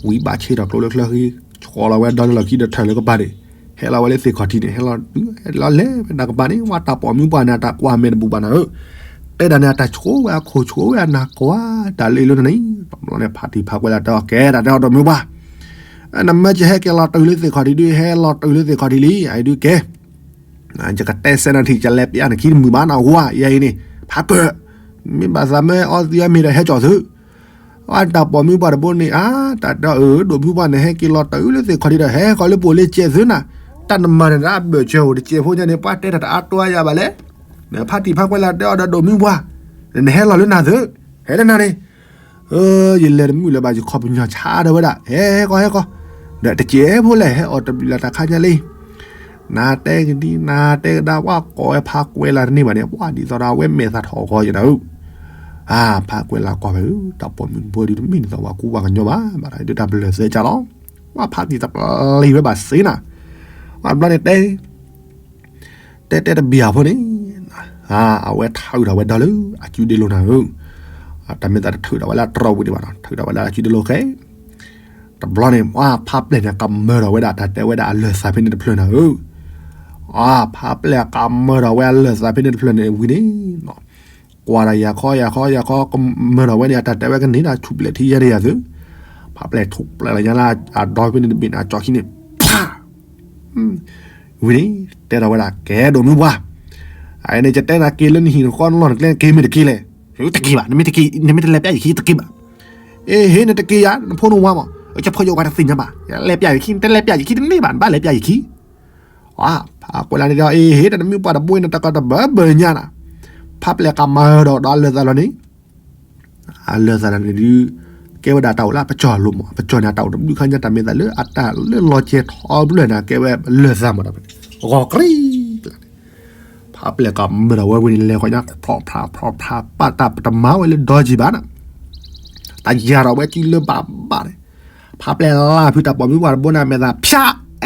ဝံဘၣ်ဆ့ၣ်ထီၣ်ကျိလၢချၢဃံ, ဆီလီၤဝဲဒီလၢလီၢ်ခံဒီးထၢၣ်လၢကပၤန့ၣ်, ဟဲလီၤဝဲလၢသ့ၣ်ခီၣ်ထံးန့ၣ် ဟဲလီၤ, ဟဲလီၤလဲၤဝဲတၢ်ကပၤန့ၣ် ဝဲတၢ်ပိာ်မုၣ်ပှၤန့ၣ် တၢ်ကွၢ်မဲာ်တဘူၣ်ဘၣ်နၤဧၢ, တဲဒၣ်န့ၣ် အတၢ်ဆိဝဲအခိၣ်ဆိဝဲအနၢ်ကွၢ် တၢ်လၢလၢန့ၣ်, တဘျီန့ၣ် ဖါတံၢ်ဖါကွဲးလၢတဲအီၤ ကဲ တၢ်တဲအီၤ ဒီးမုၢ်ပှၢ်, နမ့ၢ်ကဟဲက့ၤလီၤတုၤလၢသ့ၣ်ခီၣ်ထံးဒုး ဟဲလီၤတုၤလၢသ့ၣ်ခီၣ်ထံးလံ အံၤဒုးကဲ, ယကတဲစဲနထံၣ် ယလဲၤပျးနခံတမုာ်ဘၣ်နဝါ ယအံၤန့ၣ် ဖးကၢၣ်, မ့ၢ်ဘၣ်သးမ့ၢ်အီသံးအီမ့ၤဒီးဟဲကၠီၣ်သု, အတၢ်ပိာ်မုၣ်ပှၢ်တဘိန့ၣ် အါ တၢ်တဲအီၤ အၢ ဒိၣ်မုၢ်ပှၢ်န့ၣ် ဟဲက့ၤလီၤတုၤလၢသ့ၣ်ခီၣ်ထံးဒီး ဟဲဃီၤလၢပှိၤလၢကဲသုနၤ, တၢ်နမၤန့ၣ်ဒၣ်အဘၢၣ်စၢၤဧိၤတကဲးဖိညါန့ၣ် ပှၤတဲတၢ်တအါတွၤယၤဘၣ်လဲၣ်, ဖါတံၢ်ဖါကွဲးလၢတဲအီၤဒီး ဒိၣ်မုၢ်ပှၢ်, နဟဲလီၤလၢနၤသု, ဟဲလၢနၤန့ၣ် ယလဲၤတမုာ်လၢၤဘၣ် ယခီပညီဆါဒီးဝဲဒၣ် ဟဲဃီၤဟဲဃီၤ, ဒီးတကဲးဖိလဲၣ် ဟဲအီၣ်တဘျုးလၢ်တၢ်ခါညါလံ, နတဲကဒံ နတဲကဒါ ပှၤကိးဝဲဖါကွဲးလၢတန့ၢ်ဘၣ်န့ၣ် ပှၤဒ်သိးဒီးအဝဲမဲာ်သၣ်ထီၣ်ဂီၤယၤနၤဧၢ, အါ ဖါကွဲးလၢကွၢ်ဝဲဧၢ တၢ်ပိာ်မုၣ်တဘိဒုး တမ့ၢ်ဒ်သိးပှၤကူပှၤကညီဘၣ် ဘၣ်ဒီးဒုးတၢ်ပလၢၢ်သၢကၢ်လီၤ, ပှၤဖါတံၢ်တပျံၤဝဲဘၣ်စ့နၤ, ပှၤတဘျီန့ၣ်တဲ တဲတဲတဘံၣ်အဖိန့ၣ်, အဝဲထုးထီၣ်ဝဲဒီလၢအစုဒ့လိၤနၤဧၢ, တၢ်မ့ၢ်သးတထုးထီၣ်ဝဲလၢတြီဝံၤဒံးဘၣ်နီၤ ထုးထီၣ်ဝဲလၢအစုဒ့လိၤဃဲ, တဘျီန့ၣ် ပှၤဖါပျဲၢ်န့ၣ် ကမၢထီၣ်ဝဲဒၣ် တၢ်တဲဝဲဒၣ်အလၢၢ်သးဖဲန့ၣ်တဖျၢၣ်နၤဧၢ, အါ ဖါပျဲၢ်ကမၢထီၣ်ဝဲအလၢၢ်သးဖဲန့ၣ်တဖျၢၣ်န့ၣ်ဝံၤန့ၣ်, ကွၢ်ဒီးယၤခီယၤခီယၤခီ ကမၢထီၣ်ဝဲန့ၣ် အတၢ်တဲဝဲကန့ၢ်ဒီးဆူၣ်ပျဲၢ်ထံယဲၢ်တယၤသု, ဖါပျဲၢ်ထူၣ်ပျဲၢ်လီၤညါလၢအဒီဖဲန့ၣ်တဘ့ၣ်န့ၣ် အကၠီခံန့ၣ် ဖး ဝံၤန့ၣ် တဲထီၣ်ဝဲဒၣ် ကဲဒိၣ်မုၢ်ပှၢ်, အန့ၣ် ယတဲနၤက့ၤလၢနဟံၣ်နဃီနလီၢ်နကျဲ က့ၤမ့ၢ်တက့ၤလဲၣ်, တက့ၤဘၣ် နမ့ၢ်တလဲၤပျးယခံတက့ၤဘၣ်, အ့ ဟ့ၣ် နတက့ၤယၤ နဖိနဝၤမး ကဖိယိၣ်ဝါတသ့ၣ်ညါဘၣ် ယလဲၤပျးယခံ နတလဲၤပျးယခံတန့ၢ်ဘၣ် နဘၣ်လဲၤပျးယခံ, ဖါကွဲးလၢန့ၣ်ဒီး အ့ ဟ့ၣ် တၢ်နမုၢ်ပှၢ်တဘိအံၤ နတကီတဘၢဘၢညါနၤ, ဖါပျဲၢ်ကမၢဒီးဒီးအလၢၢ်သးလီၤန့ၣ် အလၢၢ်သးလီၤန့ၣ်ဒုး ကဲဝဲဒၣ်တၢ်အိၣ်လၢအပစီၢ်လိၤမး အပစီၢ်န့ၣ် အတၢ်အိၣ်တဘျုးခါညါ တၢ်မ့ၢ်သးလၢအတၢ်လၢလီၤကဲထီဘျၢၣ်န့ၣ် ကဲဝဲလၢၢ်သးမး တၢ်ဖဲန့ၣ် ဂီၤကရံၣ်ကျါန့ၣ် ဖါပျဲၢ်ကမၢဒီးဝဲဝံၤန့ၣ် လဲၤဃီညါ ဖျီဖျါဖျီဖျါ ပာ်တၢ်ပတမၤဝဲလၢဒီကံၢ်ဘၣ်နၤ, တၢ်ယၤထီၣ်ဝဲစုလၢဘၣ်ဘၣ်န့ၣ်, ဖါပျဲၢ်လၢဖုတၢ်ပိာ်မုၣ်ပှၢ်တဘိန့ၣ် အမဲာ်သးဖၠး အဲ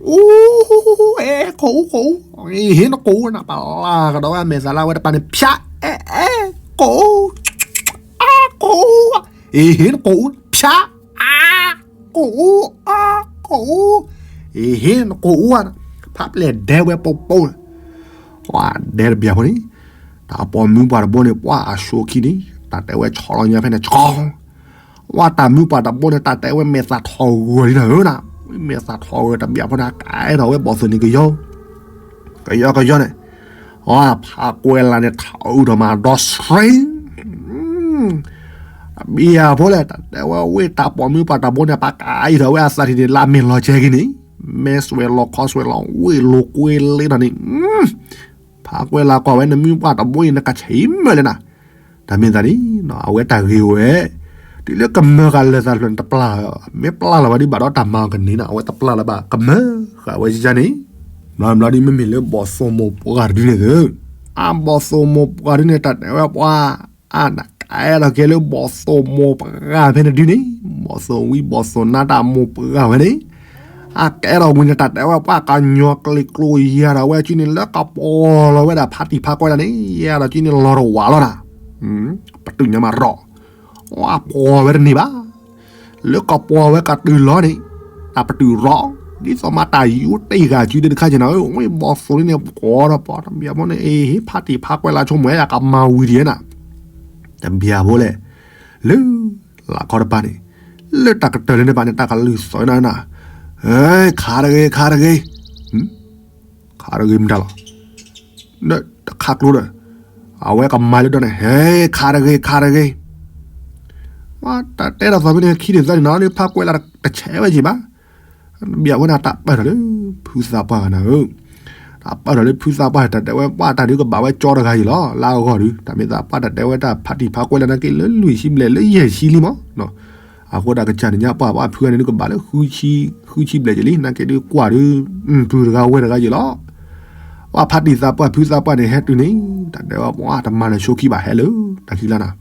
အူ အဲ ကိးအူ ကိးအူ, အ့ ဟ့ၣ် နကိးအူနၤ ပလၢ်ကဒီးဝဲအမဲာ်သးလၢအဝဲတပၤန့ၣ် ဖၠး အဲ အဲ ကိးအူ အါ ကိးအူ, အ့ ဟ့ၣ် နကိးအူ ဖၠး အါ ကိးအူ အါ ကိးအူ, အ့ ဟ့ၣ် နကိးအူဧါ, ဖါပျဲၢ်ဒဲဝဲပိပိလၢ ပှၤဒဲတဘျီဖိန့ၣ်, တၢ်ပိာ်မုၣ်ပှၢ်တဘိန့ၣ် ပှၤအဆိခံန့ၣ် တၢ်တဲဝဲဆီလီၤညါဖဲန့ၣ် ဆီ ပှၤတၢ်မုၣ်ပှၢ်တဘိန့ၣ် တၢ်တဲဝဲမဲာ်သးထီၣ်ဂီၤလံနၤဧၢနၤ, မဲာ်သးထီၣ်ဂီၤတဘျီဖိန့ၣ် ကအဲၣ်ထီၣ်ဝဲဘီၣ်သိၣ်န့ၣ်ကယီ ကယီကယီန့ၣ်, အဖါကွဲးလၢန့ၣ် ထီၣ်အုးထီၣ်မးဒီး ဆှ့ တဘျီဖိလဲၣ် တၢ်တဲဝဲဝ့ၢ်တၢ်ပိာ်မုၣ်ပှၢ်တဘိန့ၣ် ပှၤကအံးထီၣ်ဝဲအသးထံၣ်န့ၣ် လၢအမ့ၢ်လီၤကဲက့ၤန့ၣ်, မဲာ်စွဲးလီၤခီစွဲးလီၤ ဝ့ၢ်လိာ်ကွဲလ့ထီၣ်န့ၣ်, ဖါကွဲးလၢကွၢ်ဝဲ နမုၣ်ပှၢ်တဘိအံၤ နကဆံးမုာ်လဲၣ်နၤ, တၢ်မ့ၢ်သးန့ၣ် အဝဲတၢ်ဂ့ၤဝဲ, တုၤလၢကမၢဃာ်လၢာ်သးတဖျၢၣ်န့ၣ် တပျၢ်, မ့ၢ်ပျၢ်လီၤဝဲဒ်ဘၣ်ဒီးတၢ်မၤအီၤကန့ၢ်နၤ အဝဲတပျၢ်လၢၤဘၣ် ကမၢဃာ်ဝဲယန့ၣ်, ဘျီဘျီဒ်မ့မ့ၢ်လၢဘီၣ်သိၣ်မိၢ်ပှၢ်တဒုန့ၣ်သု, အဘီၣ်သိၣ်မိၢ်ပှၢ်တဒုန့ၣ် တၢ်တဲဝဲပှၤ အတၢ်ကအဲၣ်ထီၣ်က့ၤလၢဘီၣ်သိၣ်မိၢ်ပှၢ်ဖဲန့ၣ်ဒုန့ၣ်, ဘီၣ်သိၣ်ဝံဘီၣ်သိၣ်နါတၢ်မိၢ်ပှၢ်ဝဲန့ၣ်, အကအဲၣ်ထီၣ်ဝံၤန့ၣ် တၢ်တဲဝဲပှၤကညီကျ့ကျိယၤဒီးဝဲစုန့ၣ် လၢကပီၤလီၤဝဲဒၣ်ဖါတံၢ်ဖါကွဲးလၢန့ၣ် ယၤဒီးစုန့ၣ်လီၤတဝးလီၤနၤ, ပတုာ်ညါမးရီၣ်, အပီၤဝဲတန့ၢ်ဘၣ် လၢကပီၤဝဲကတုၤလီၤန့ၣ်, တၢ်ပတုာ်ရီၣ်, ဒ်သိးမးတၢ်ယူးတ့ၢ်ဂၤစုဒၣ်တခါက့ၤနၤဧၢ, ဝံဘီၣ်သိၣ်န့ၣ် ပီၤဒီးပီၤတဘျီဖိန့ၣ် အ့ ဖါတံၢ်ဖါကွဲးလၢဆိကမိၣ်ယၤကမၤဝံၤဒံးနၤ, တဘျီဖိလဲၣ်, လၢ လၢခီတပၤန့ၣ်, လၢတၢ်ကတၢၢ်လၢန့ၣ်ဘၣ်န့ၣ် တၢ်ကလုၢ်သီၣ်နၤနၤ, ဟဲ ခးတဂ့ၤ ခးတဂ့ၤ, ခးတဂ့ၤမတၤလီၤ, ဒီးတခးကျိဒီး, အဝဲကမၤလၢဒီးန့ၣ် ဟဲ ခးတဂ့ၤ ခးတဂ့ၤ, တၢ်တဲတၢ်သီၣ်ဖဲန့ၣ် ခံဒုးသၢဒုးနၤ လၢဖါကွဲးလၢတဆဲးဝဲက့ၤဘၣ်, တဘျီဖိန့ၣ်တၢ်ပာ်ထီၣ်လၢ ဖုသးပှၢ်ဂၤနၤဧၢ တၢ်ပာ်ထီၣ်လၢဖုသးပှၢ် တၢ်တဲဝဲပှၤတၢ်ဒုးကဘၣ်ဝဲကၠီတဂၤအံၤလီၤ လၢအဂီၢ်ဒုး တၢ်မ့ၢ်သးပှၢ်တၢ်တဲဝဲတၢ်ဖါတံၢ်ဖါကွဲးလၢနက့ၤလၢလွံၢ်ဆံဘျဲၣ်လၢယဲၢ်ဆံလံမး, အဃိဒၣ်ကစၢ်န့ၣ်ညါပှၤပှၤဖုဂၤန့ၣ်ဒုးကဘၣ်လၢ ဃုဆံဘျဲၣ်က့ၤလံ နက့ၤဒုးကွၢ်ဒုး ပုၢ်တဂၤဝဲၢ်တဂၤက့ၤလီၤ, ပှၤဖါတံၢ်သးပှၢ်ဖုသးပှၢ်န့ၣ် ဟဲတုၤန့ၣ် တၢ်တဲဝဲပှၤတမၤလၢၤဆိခံဘၣ်ဟဲလၢ တၢ်ခံကျါနၤ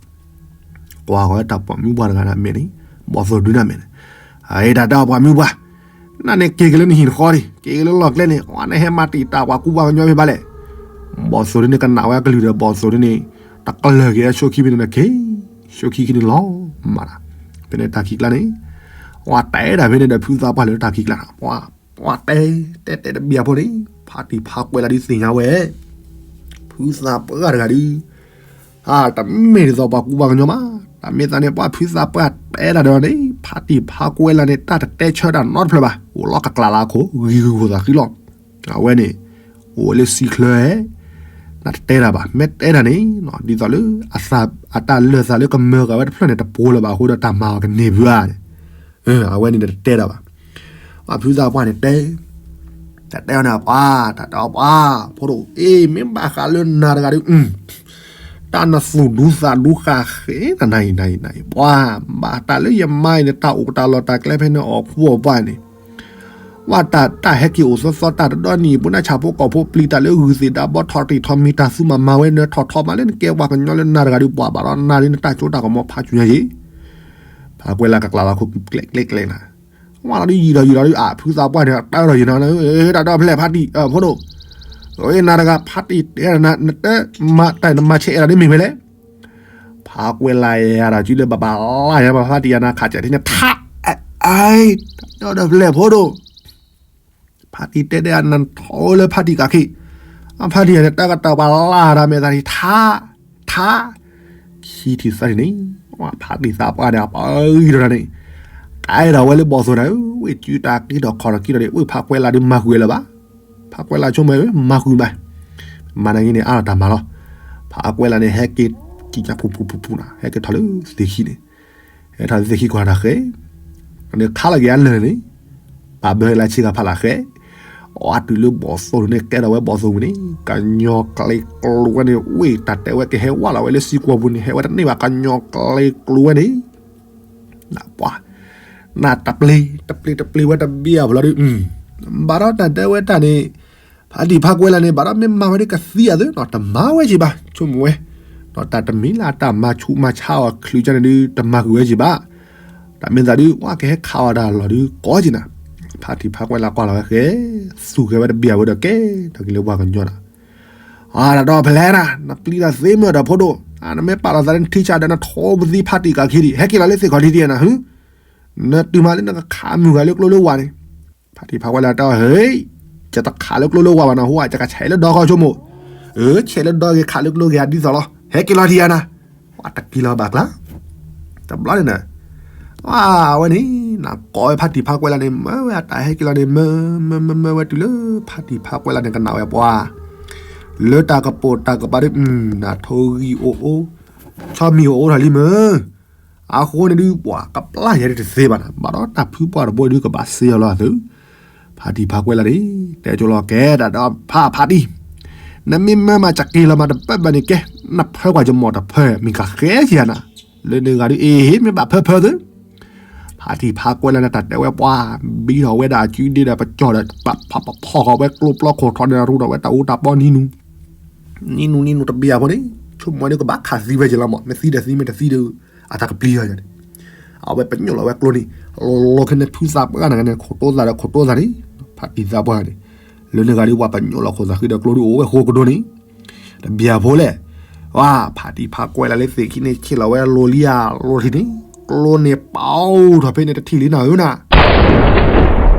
ကွၢ်ဃီၤဝဲတၢ်ပိာ်မုၣ်ပှၢ်တဂၤန့ၣ်အမဲာ်န့ၣ်, ဘီၣ်သိၣ်ဒုန့ၣ်အမဲာ်န့ၣ်, အတၢ်တဲအီၤပှၤမုၣ်ပှၢ်, နန့ၣ်က့ၤက့ၤလၢနဟံၣ်နဃီန့ၣ် က့ၤက့ၤလၢလီၢ်ကျဲန့ၣ် အဝဲနဟဲမၤတံာ်တာ်ပှၤကူပှၤကညီဖဲဘၣ်လဲၣ်, ဘီၣ်သိၣ်ဒုန့ၣ်ကနၣ်ဝဲအကလုၢ်ဒီး ဘီၣ်သိၣ်ဒုန့ၣ်, တကလၢၢ်က့ၤအဆိခံဖဲန့ၣ်နက့ၤ, ဆိခံခံန့ၣ်လီၤ, မၤတၢ်, ဖဲန့ၣ်တၢ်ခံကျါန့ၣ်, ပှၤတဲဒၣ်ဖဲန့ၣ်ဒီးဖုသးပှၢ်လၢတၢ်ခံကျါ, ပှၤတဲ, တဲတဲတဘျီဖိန့ၣ်, ဖါတံၢ်ဖါကွဲးလၢဒုးသ့ၣ်ညါဝဲ, ဖု ဖုသးပှၢ်တဂၤဒုး, တမ့ၢ်ဒ်သိးပှၤကူပှၤကညီမး, တၢ်မ့ၢ်သးန့ၣ် ပှၤဖုသးပှၢ်တဲတၢ်ဒီးန့ၣ် ဖါတံၢ်ဖါကွဲးလၢ်န့ၣ် တၢ်တတဲဆၢတၢ်နီတဖျၢၣ်ဘၣ်, အိၣ်လီၤကကျးလၢအခိၣ် ဂံၤဂုၤခိၣ်သးဃံလီၤ. အဝဲန့ၣ် အိၣ်ဝဲလၢစံချၢ, တၢ်တတဲတၢ်ဘၣ်, မ့ၢ်တဲတၢ်န့ၣ် ဒ်သိးလၢ အတၢ်လၢာ်သးလၢကမၢကၤဝဲတဖျၢၣ်န့ၣ် တပိၤလၢၤဘၣ်အဃိဒီး တၢ်မၤအီၤကန့ၢ်ဘၣ်န့ၣ် အဝဲန့ၣ်တတဲတၢ်ဘၣ်. ပှၤဖုသးပှၢ်န့ၣ်တဲ, တၢ်တဲအီၤန့ၣ်ပှၤ, တၢ်တဲအီၤပှၤ, ဖိဒိၣ်အ့ၣ် မ့ၢ်ဘၣ်ဃးလၢနၤတဂၤဒီး, တၢ်နသူၣ်ဒူသးဒူဃာ်ဃဲ နနၤအံၤနၤအံၤနၤအံၤ ပှၤ, ဘၣ်တၢ်လၢယမါအံၤန့ၣ် တၢ်အိၣ်တၢ်လီၢ်တၢ်ကျဲဖဲန့ၣ်အီၤဖှိၣ်အပှၢ်န့ၣ် ဝဲတၢ်တၢ်ဟဲက့ၤအိၣ်သီသီတၢ်တဒီနံၣ်အံၤ ပူၤနၢ်ဆၣ်ဖိကီၢ်ဖိပျံၤတၢ်လၢဂုၢ်သ့ၣ်ဒါဘီထီၣ်တံၢ်ထီၣ်မံၤတၢ်သူမၤမၤဝဲနၢၤထီၣ်ထီၣ်မးလၢနကဲပှၤကညီလၢနၤတဂၤဒီး ပှၤဘၣ်ဒီးနၤဒ်နတၢ်စိတၢ်ကမီၤဖးစူၤညါယ့ၣ်. ဖါကွဲးလၢ်ကကျးလၢခိၣ်ကျဲကျဲကျဲနၤ, ဝဲလီၤဒ်ယံာ်ဒီးယံာ်ဒီးဒ်အဖုသးပှၢ်န့ၣ် တၢ်ဒီးယံာ်နၤ, တၢ်ဒီဖဲလဲၣ်ဖါတံၢ် ဖိဒိၣ်, နၤတဂၤဖါတံၢ်တဲနၤ နတဲမၤတၢ်နမၤဆဲးအဲၣ်ဒိးဒ်မ့ၢ်ဖဲလဲၣ် ဖါကွဲးလၢ်ယၤဒီး စုလၢဘၣ်ဘၣ်လၢ်ယၤ ပဖါတံၢ်ယၤနၤခးစဲးထံန့ၣ် ထါ, အအံၤ, တၢ်ဒီဖဲလဲၣ်ဖိဒိၣ်, ဖါတံၢ်တဲတဲအနထီၣ်လၢဖါတံၢ်ကးခံ, အဖါတံၢ်ယၤန့ၣ် တၢ်ကတၢၢ်ပှၤလၢ်တၢ်မဲာ်သးထံ ထါ, ထါ, ခံထံၣ်သၢထံၣ်န့ၣ်, ဖါတံၢ်သးပှၢ်ဒီး အပၢ်ဂံၢ်ဒီးတၢ်န့ၣ်, ကဲဒီးဝဲလၢဘီၣ်သိၣ်နၤဧၢ, ဝ့ၢ်စုတၢ်က့ၤထီၣ်ခီၣ်ထီၣ်က့ၤထီၣ်ဒီး ဝ့ၢ်ဖါကွဲးလၢ်ဒုးမၤဃုာ်ဝဲလၢၤဘၣ်, ဖါကွဲးလၢ်ဆိကမိၣ်ဝဲ မၤဃုာ်ဘၣ်, မၤနၤဂ့ၤန့ၣ် အါထီၣ်တၢ်မၤလီၤ. ဖါကွဲးလၢ်န့ၣ် ဟဲက့ၤကံၣ်ကၢ်ဖူဖူဖူဖူနၤ ဟဲက့ၤထီၣ်လၢသ့ၣ်ခံန့ၣ်, ဟဲထီၣ်လၢသ့ၣ်ခံကွၢ်တၢ်ဃဲ, န့ၣ်ခါလီၤက့ၤအလၢာ်န့ၣ်, ပာ်ဘၢလၢဆ့ကၤဖးလၢ်ဃဲ, အီၤအတုၤလၢဘီၣ်သိၣ်န့ၣ် ကဲထီၣ်ဝဲဘီၣ်သိၣ်ဝံၤန့ၣ် ကညီကျဲကျိၤဝဲန့ၣ် ဝ့ၢ်တၢ်တဲဝဲကဟဲဝဲလီၤဝဲလၢစံကွီၢ်ပူၤန့ၣ် ဟဲဝဲတန့ၢ်ဘၣ် ကညီကျဲကျိၤဝဲန့ၣ် ပှၤ, နတပျ့ၤ, တပျ့ၤတပျ့ၤဝဲတဘ့ၣ်အဖီလာ်ဒီး, ဘၣ်ဒီးတၢ်တဲဝဲတၢ်န့ၣ်, ဖါတံၢ်ဖါကွဲးလၢ်န့ၣ် ဘၣ်ဒီးမ့ၢ်မၤဝဲဒ်ကသံအသိးနီၤ တမၤဝဲက့ၤဘၣ် ဆိကမိၣ်ဝဲ, ဒီးတၢ်တမံၤလၢတၢ်မၤဆူးမၤဆါအီၤချုးကန့ၣ်ဒုး တမၤဃုာ်ဝဲက့ၤဘၣ်, တၢ်မ့ၢ်သးဒုး ဝဲကဟဲခးအီၤတၢ်လီၢ်ဒုးကိးက့ၤနၤ, ဖါတံၢ်ဖါကွဲးလၢ်ကွၢ်လီၤဝဲဃဲ, သူၣ်ဃဲဝဲတဘ့ၣ်အဝဲဒီးကဲ, တၢ်က့ၤလၢပှၤကညီနၤ အတၢ်ဒီဖဲလဲၣ်နၤ နပျံၤတၢ်သ့မ့ၢ်ဒီးဖိဒိၣ်, နမ့ၢ်ပာ်လီၤသးလၢနထံဆးဒီး နထိပသံဖါတံၢ်ကးခံဒံး ဟဲက့ၤလီၤလၢသ့ၣ်ခီၣ်ထံးဒံးနၤ, နတုၤမးလၢနကခးမုၢ်ဂၤလၢကျိလၢဝၤန့ၣ်, ဖါတံၢ်ဖါကွဲးလၢ်တဲအီၤ ဟ့, ယတခးလၢကျိလၢဝၤဘၣ်နၤ ဟိဧါ ယကဆဲးလၢဒီဃီဆိကမိၣ်, အၢ ဆဲးလၢဒီဂ့ၤ ခးလၢကျိဂ့ၤ ဒ်သိးလီၤ ဟဲက့ၤလီၤထံးယၤနၤ, ပှၤတက့ၤလီၤဘၣ်ကျါ တဘျီန့ၣ်နၤ, အဝဲန့ၣ် နကိးဝဲဖါတံၢ်ဖါကွဲးလၢ်န့ၣ် မၢဝဲအတၢ်ဟဲက့ၤလီၤန့ၣ် မၢ, မၢမၢမၢဝဲတုၤလၢဖါတံၢ်ဖါကွဲးလၢ်န့ၣ် ကနၣ်ဝဲပှၤ, လၢတၢ်ကပိာ်တၢ်ကပၤဒီး နထိဂံၢ်အိၣ်အိၣ်, ဆီမံၤအိၣ်အိၣ်ထီၣ်လံမၢ, အဃိန့ၣ်ဒုး ပှၤကပျၢ်ယၤဒ်တသ့ဘၣ်နၤ ဘၣ်ဒီးတၢ်ဖုပှၢ်တဘိဒုးကဘၣ်စ့အီၤလီၤအသု, ဖါတံၢ်ဖါကွဲးလၢ်န့ၣ် တဲကၠိလီၤကဲဒၣ်ဒီးဖါဖါတံၢ်, နမ့ၢ်မၢမးစက့ၤလီၤမးတပၢၢ်ဘၣ်န့ၣ်ကဲ, နဖၢကွၢ်ယမီၢ်တဖၢ မ့ၢ်ကဃဲက့ၤယၤနၤ, လၢန့ၣ်ဂၤဒုးအ့ၣ် မ့ၢ်ဘၣ်ဖၢဖၢသု ဖါတံၢ်ဖါကွဲးလၢ်န့ၣ် တၢ်တဲဝဲပှၤ, ဘံထီၣ်ဝဲဒၣ်အစုဒ့ဒီးပကၠီၢ်ဒီး ပဖီၣ်ဃီၤဝဲကျိပျီခိၣ်ထီန့ၣ် ရူထီၣ်ဝဲတၢ်အူတၢ်ပီနံၤနူၤ, နံၤနူၤနံၤနူၤတဘ့ၣ်အဖိန့ၣ်, ဆိကမိၣ်ဝဲဒၣ်ကဘၣ်ခးသံဝဲက့ၤလီၤမး, မ့ၢ်သံဒီးသံ မ့ၢ်တသံဒီးအတၢ်ကပျံၤယၤန့ၣ်, အဝဲပညိၣ်လီၤဝဲကျိန့ၣ်, လီၤလီၤခဲန့ၣ် ဖုသးပှၢ်န့ၣ် ခိၣ်တိသးဒီးခိၣ်တိသးန့ၣ်, ဖါတံၢ်သးပှၢ်န့ၣ်, လၢန့ၣ်ဂၤဒုးပှၤပညိၣ်လီၤခိၣ်သးဃံဒီးကျိဒုးအိၣ်ဝဲဃိကဒိန့ၣ် တဘျီဖိလဲၣ်, ဝဲဖါတံၢ်ဖါကွဲးလၢ်လၢသ့ၣ်ခံန့ၣ် ဆ့ၣ်လီၤဝဲလိၤလံဧါလိၤထံန့ၣ်, ကျိန့ၣ်ပအိၣ်ထီၣ်ဖဲန့ၣ်တထံၣ်လံနၤဧၢနၤ,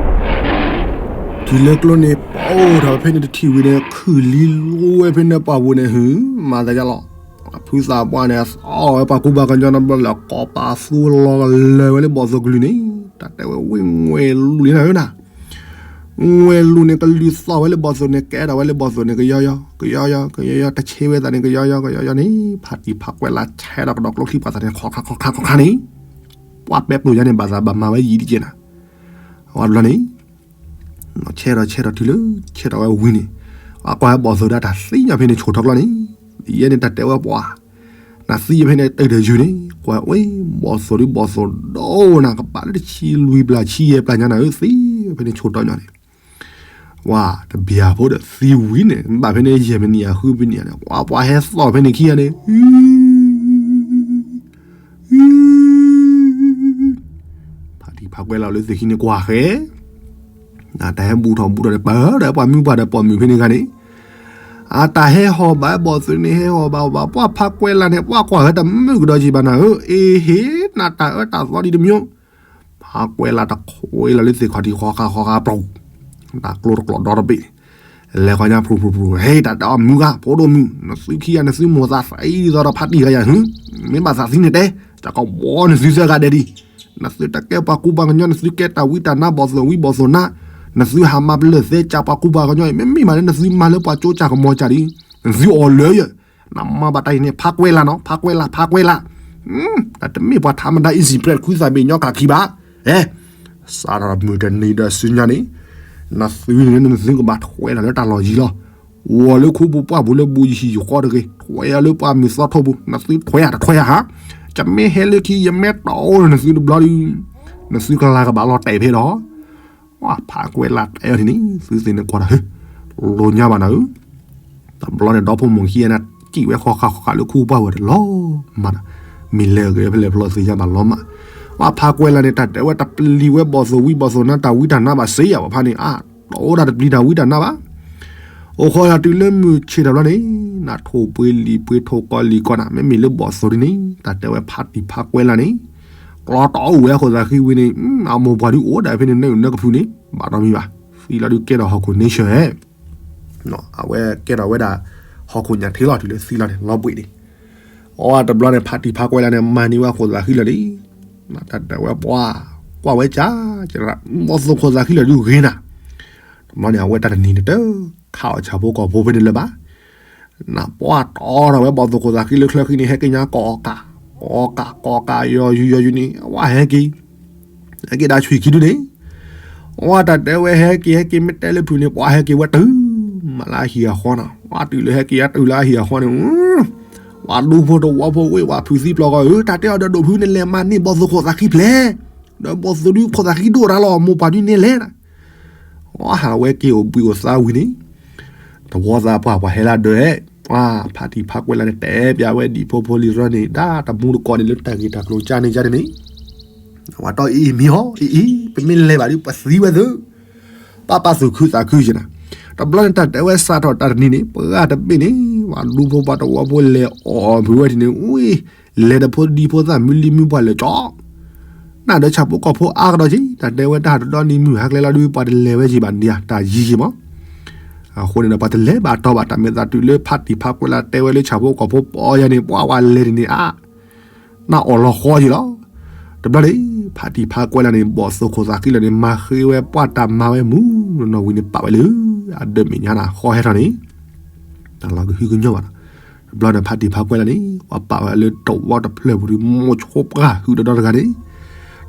ထံၣ်လၢကျိန့ၣ်ပအိၣ်ထီၣ်ဖဲန့ၣ်တထံၣ်ဝံၤန့ၣ် ခုၣ်လံလိဝဲဖဲန့ၣ်ပှၢ်ပူၤန့ၣ် ဟုမၤသးယါလီၤ, ဖုသးပှၢ်န့ၣ် အသီဝဲပှၤကူပှၤကညီန့ၣ်ဘျီလၢ ကိးပသူလီၤကလၢာ်ဝဲလၢဘီၣ်သိၣ်ကလုၢ်န့ၣ်, တၢ်တဲဝဲဝ့ၢ်ငွဲလူလံနၤဧၢနၤ ငွဲလူန့ၣ် ကလုၢ်သီၣ်ဝဲလၢဘီၣ်သိၣ်န့ၣ် ကဲထီၣ်ဝဲလၢဘီၣ်သိၣ်န့ၣ် ကယီယီ ကယီယီ ကယီယီ တဆ့ဝဲသးန့ၣ် ကယီယီ ကယီယီန့ၣ် ဖါတံၢ်ဖါကွဲးလၢ်ဆဲးဒီးကဒီးကျိချံပှၤသးန့ၣ် ခီခါခီခါခီခါန့ၣ် ပှၤပဲပျိယါန့ၣ် ဘၣ်သးဘၣ်မၤဝဲယံာ်ဒ်ကဲနၤ အဝဲတဘျီန့ၣ် ဆဲးထီၣ်ဆဲးထီၣ်တုၤလၢ ဆဲးထီၣ်ဝဲဝံၤန့ၣ် အကွၢ်ဝဲဘီၣ်သိၣ်ဒၣ်တၢ်သံညီဖဲန့ၣ် ဆိၣ်ထီၣ်ကျီန့ၣ် ယဲန့ၣ်တၢ်တဲဝဲပှၤ နသံဖဲန့ၣ် တၢ်တယုၢ်န့ၣ် ကွၢ်ဝဲ ဘီၣ်သိၣ်ဒုးဘီၣ်သိၣ်ဒီးနၤ ကပာ်လၢတဆံလွံၢ်ဘျး ဆံယဲၢ်ဘျးညါနၤဧၢ သံဖဲန့ၣ်ဆိၣ်တီညီန့ၣ် ဝဲတဘျီဖိဒီးသံဝံၤန့ၣ် ဘၣ်ဖဲန့ၣ် ယဲၢ်မံးနံး ဃုမံးနံးန့ၣ် ပှၤပှၤဟဲသီၣ်ဖဲန့ၣ်ခံဂၤန့ၣ် ဖါတံၢ်ဖါကွဲးလၢ်လၢသ့ၣ်ခံန့ၣ်ကွၢ်ဃဲ နတၢ်ဟဲဘူးထီၣ်ဘူးထီၣ်ဒီး ပၢၢ်ဒီးပှၤမုၢ်ပှၢ်ဒီးပိာ်မုၣ်ဖဲန့ၣ်ဂၤန့ၣ် အတၢ်ဟဲဟီၣ်ဘၣ်ဘီၣ်သိၣ်န့ၣ် ဟဲဟီၣ်ဘၣ်ဘၣ် ပှၤဖါကွဲးလၢ်န့ၣ် ပှၤကွၢ်ဃဲတမုာ်ကဒီးကံဘၣ်နၤဧၢ အ့ဟ့ နတၢ်အၢတၢ်သီဒ်တမံၤ ဖါကွဲးလၢ်တခွဲးလၢ်လၢသ့ၣ်ခီၣ်ထံးဃီဃာ်ဃီဃာ်ပျီ တၢ်ကျိတကျိာ်ဒီတဘ့ၣ်န့ၣ် လဲၤဃီညါဖျိဖျိဖျိ ဟဲတၢ်တအီၣ်မုၢ်ဂၤ ဖိဒိၣ်မုၣ် နသုခံဂၤနသုမိၢ်သးသံဒ်သိးဒီးဖးတံၢ်ဂၤယၤ မ့ၢ်ဘၣ်သးသံန့ၣ်တဲ တၢ်ကဘီနသုသၢဂၤဒဲးဒံး နသုတကဲပှၤကူပှၤကညီ နသုကဲတၢ်ဝံတၢ်နါဘီၣ်သိၣ်ဝံဘီၣ်သိၣ်နါ နသုဟးမၤပလၢၢ်သဲကၢ်ပှၤကူပှၤကညီအံၤ မ့မ့ၢ်မးလၢနသုမၤလၢပှၤကၠိကၢ်ကမီၤကၢ်ဒံး နသုအီၣ်လၢယ နမၤဘၣ်တၢ်အံၤန့ၣ် ဖးကွဲးလၢ်နီၤ ဖးကွဲးလၢ် ဖးကွဲးလၢ် တၢ်တမ့ၢ်ပှၤထးမဒါ easy bread ခုသၣ်ဘ့ၣ်ညီကၢ်ခံဘၣ် အဲ စးထီၣ်မုၢ်တနံၤဒီးစုညါန့ၣ် နသုန့ၣ် နသုကဘၣ်ထွဲလီၤလၢတၢ်လီၢ်ယံၤလီၤ. ဝီၤလၢခူပူၤပှၢ်ပူၤလၢဘူးယဟံၣ်ယဃီတဂ့ၤ, ထွဲအီၤလၢပှၢ်မုၢ်သီထိပူၤ, နသုထွဲဧါတထွဲဧါဟါ, ကမ့ၢ်ဟဲလၢခံ ယမ့ၢ်တီၢ်အိၣ်ဒီးနသုတဘျီဒီး, နသုကလၤကဘၣ်လီၤတဲာ်ဖဲဒီး ဝဲဖးကွဲးလၢ်တဲအီၤန့ၣ် သုသ့ၣ်န့ၣ်ကွၢ်ဒီး လိၤညါဘၣ်နၤဧၢ, တဘျီန့ၣ် ဒီဖိမိၢ်ခံဂၤန့ၣ် စံၣ်ဝဲဃီဃာ်ဃီဃာ်လၢခူပူၤပှၢ်ဝဲတလီၤမးဒီး, မ့ၢ်လဲၤဂ့ၤဖဲလဲၣ်ဖျီသ့ၣ်ညါဘၣ်လီၤမး, ဝဲဖးကွဲးလၢ်န့ၣ် တၢ်တဲဝဲတပျံၤဝဲဘီၣ်သိၣ်ဝံဘီၣ်သိၣ်နါတၢ်ဝံတၢ်နါဘၣ်စ့ၢ်ယၤဘၣ်ဖးန့ၣ် အါ တအိၣ်ဒၣ်တပျံၤတၢ်ဝံတၢ်နါဘၣ် အိၣ်ဃီလၢတုၤလၢမုၢ်ဆ့ၣ်တဘျီန့ၣ်, နထိၣ်ပှ့ၤလံာ်ပှ့ၤထိၣ်ကီလံာ်ကီနၤ မ့မ့ၢ်လၢဘီၣ်သိၣ်ဒ်န့ၣ် တၢ်တဲဝဲဖးတံၢ်ဖးကွဲးလၢ်န့ၣ်, ကျီတီအအိၣ်ဝဲအဃိသးဃံဝံၤန့ၣ်, အမိၢ်ပှၢ်ဒုးအိၣ်ဒၣ်ဖဲန့ၣ် နၢနၢကဖုန့ၣ် ဘၣ်ဒီးမံၤဘၣ်, သံလီၤဒုးကဲထီၣ်ဟီၣ်ခိၣ်န့ဆၢၣ် အဝဲကဲထီၣ်ဝဲဒၣ် ဟီၣ်ခိၣ်ညၣ်ထံလီၤတုၤလၢသံလီၤန့ၣ် လီၤဘှံးန့ၣ်, အဝဲတဘျီန့ၣ် ဖးတံၢ်ဖးကွဲးလၢ်န့ၣ် မၤန့ၢ်ဝဲအခိၣ်သးဃံလၢ်န့ၣ်, တၢ်တဲဝဲပှၤ, ကွၢ်ဝဲကၢ်, ဘီၣ်သိၣ်ခိၣ်သးဃံလၢ်ဒုးဂ့ၤနၤ, တဘျီန့ၣ် အဝဲတၢ်တနံၤန့ၣ်တခးအီၣ်ဆၣ်ဖိကီၢ်ဖိဖဲန့ၣ်လၢၤဘၣ် နပှၢ်တီဒီးဝဲဘီၣ်သိၣ်ခိၣ်သးဃံလၢချၢဃံန့ၣ် ဟဲက့ၤညါကိးကး, ကိးကး ကိးကး ယီၤယုၤယီၤယုၤန့ၣ် ဝဲဟဲက့ၤ, ဟဲက့ၤဒၣ်ဆွံၣ်ခံဒုန့ၣ်, ဝဲတၢ်တဲဝဲဟဲက့ၤဟဲက့ၤမ့ၢ်တဲလၢဖုၣ်န့ၣ် ပှၤဟဲက့ၤဝဲတုၤ, မးလၢအဟံၣ်အဃီနီၤ, ဝဲတုၤလၢဟဲက့ၤအတုၤလၢအဟံၣ်အဃီန့ၣ်, ဝဲဒူဖိတဝီဖိဝ့ၢ်ဝဲဖုၣ်သံပျီၤဂီၤဧၢ, တၢ်တဲအီၤဒီးဒိၣ်ဖုန့ၣ်လဲၤမၤန့ၢ်ဘီၣ်သိၣ်ခိၣ်သးဃံဖျဲၣ်, ဒီးဘီၣ်သိၣ်ဒုးခိၣ်သးဃံဒိၣ်တၢ်လီၤ မိၢ်ပှၢ်ဒုးန့ၣ်လဲၤ ဝဲဟးဝဲက့ၤအိၣ်ဘှံးအိၣ်သါဝံၤန့ၣ်, တဝီသးပှၢ်ပှၤဟဲလၢဒၢး, ဖးတံၢ်ဖးကွဲးလၢ်န့ၣ် တဲပျးဝဲဒံဖိဖိလံၤရီန့ၣ် ဒၣ်တမူတကိးန့ၣ်လၢတၢ်ဂ့ၢ်တၢ်ကျိၤကၢ်န့ၣ်ကၢ်န့ၣ်, ဝဲတီအံၤမံၤဟီ အံၤအံၤ ပမ့ၢ်လဲၤဘၣ်ဒုးပသံဝဲသု, ပၢ်ပၢ်သူၣ်ခုသးခုယဲနၤ, တဘျီန့ၣ် တၢ်တဲဝဲစးထီၣ်တၢ်တနံၤန့ၣ် ပှၤတဘ့ၣ်န့ၣ် ဝဲဒူဖိပှၤတဝီဖိလဲၤအီၣ်ဘှံးဝဲဒ်န့ၣ် ဝံၤ လဲၤဒီးဖိဒံဖိသၣ်မုၢ်လံမုၢ်ပှၢ်လၢာ်ကၠီ နၢ်ဒီးဆၣ်ဖိကီၢ်ဖိအါကဒီးက့ၤ တၢ်တဲဝဲတၢ်ဟးတဒီနံၤမုၢ်ဟါကျဲလီၤဒုး ပှၤတလဲၤဝဲက့ၤဘၣ်န့ၣ် တၢ်ယံၤက့ၤမး, အဃိန့ၣ်ဒီး ပှၤတလဲၤဘၣ်တီဘၣ် တၢ်မဲာ်သးတုၤလၢဖးတံၢ်ဖးကွဲးလၢ်တဲဝဲလၢဆၣ်ဖိကီၢ်ဖိပီယၤန့ၣ် ပှၤဝဲလဲၤဒ်န့ၣ်အါ, နၢ်အီၣ်လီၤဃီက့ၤလီၤ, တဘျီန့ၣ် ဖးတံၢ်ဖးကွဲးလၢ်န့ၣ် ဘီၣ်သိၣ်ခိၣ်သးဃံလၢာ်န့ၣ် မၤဃ့ဝဲပှၢ်တၢ်မၤဝဲမုၢ်နီၢ်နီၢ်ဝံၤန့ၣ် ပာ်ဝဲလၢ အဒၢးမဲာ်ညါနၤဃီဟဲထီၣ်န့ၣ် တၢ်လီၤကဟုကညီၢ်ဘၣ်နီၤ, တဘျီန့ၣ် ဖးတံၢ်ဖးကွဲးလၢ်န့ၣ် ပှၤပာ်ဝဲလၢတဝီတဖျၢၣ်ပူၤဒီး မိၢ်ဆိပှၢ်ဟုးဒီးဒီတဂၤန့ၣ်,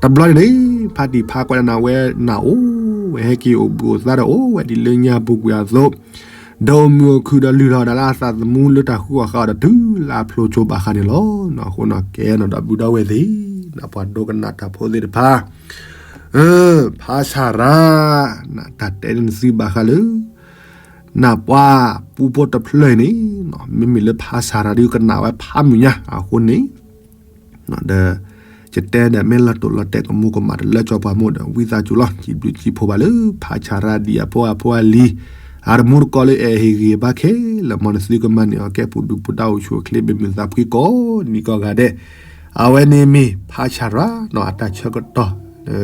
တဘျီန့ၣ်န့ၣ် ဖးတံၢ်ဖးကွဲးလၢ်န့ၣ် အဝဲနၢ်အိၣ်ဝဲ ဟဲက့ၤအိၣ်ဘှံးအိၣ်သါဒီးအိၣ်ဝဲဒ်လၢညါပူၤကွံာ်အသိး, ဒီးအိၣ်မုာ်အိၣ်ခုၣ်ဒီးလုၢ်လီၤဒၣ်လၢအသးသမူလၢတၢ်ဃုအီၣ်ဃုအီဒီးတုၤလၢအဖျိကၠိဘၣ်ဃးန့ၣ်လီၤ. အဃိနီၢ်ကဲနီၢ်ဒီပုၢ်ဒီဝဲၢ်သ့ၣ်, ပှၤဒိကနၣ်တၢ်ဖိသ့ၣ်တဖၣ် ဖးဆၣ်ရၤ, တၢ်တဲန့ၣ်နသုဘၣ်ဃးလၢ နၢ်ပှၤပူဖိတဖျၢၣ်အံၤန့ၣ်, မ့မ့ၢ်လၢဖးဆၣ်ရၤဒုးကနၣ်ဝဲဖးမုၢ်ညါအဃိန့ၣ်, ဒီး ယတဲဒီးမ့ၢ်လီၤတိာ်လီၤတဲာ်ကမူကမၣ်တလၢကၠီပှၤမိၢ်ဒီး ဝံသးစူၤလီၤ စံးဘျုးစံးဖှိၣ်ဘၣ်လၢ ဖးဆၣ်ရၤဒံၣ်အဖိအဖိအလံၤ, အတမူတကိးလၢအဲၣ်ဟ့ၣ်ဂံၢ်ဘါခဲလၢာ် မ်နသုကမၤန့ၢ်အီၤကဲပူၤဒုၣ်ပူၤဒါအိၣ်ဆူၣ်အိၣ်ချ့ဘၣ်မုာ်သးဖှံကိးနံၤကိးဂၤဒဲး, အဝဲန့ၣ်မ့ၢ်ဖးဆၣ်ရၤနီၤ အတၢ်ဆၢကတီၢ်,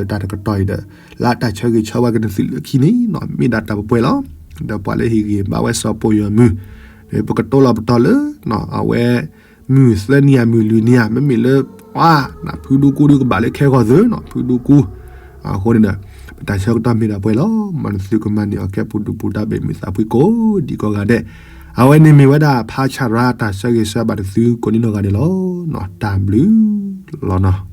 တၢ်တကတီၢ်အံၤဒီး လၢအတၢ်ဆၢဂ့ၤဆၢဝါက့ၤနသုလၢခံန့ၣ်နီၤ မ့ၢ်ဒၣ်တၢ်ပှဲၤပှဲၤလီၤ. ဒီးပှၤလၢဟ့ၣ်ဂံၢ်ဘါဝဲစီၤပိာ်ယီၤမုၢ်, ပကတိၤလီၤပတီၢ်လၢ အဝဲ မုၢ်သၢနံၤဧါ မုၢ်လွံၢ်နံၤဧါ မ့မ့ၢ်လၢ ပှၤ နဖုဒူကူဒုးကဘၣ်လၢခဲဂီၤသုနီၤ ဖုဒူကူ, အဃိန့ၣ်ဒီး ပတၢ်ဆၢကတီၢ်မ့ၢ်ဒၣ်ပှဲၤလီၤ. မ်နသုကမၤန့ၢ်အီၤကဲပူၤဒုၣ်ပူၤဒါဘၣ်မုာ်သးဖှံကိးနံၤကိးဂၤဒဲး, အဝဲန့ၣ်မ့ၢ်ဝဲဒၣ်ဖးဆၣ်ရၤတၢ်ဆၢဂ့ၤဆၢဝါဘၣ်နသုကိးနံၤနီၢ်ဂၤဒဲးလီၤ. တၢ်ဘျုးလီၤနီၤ.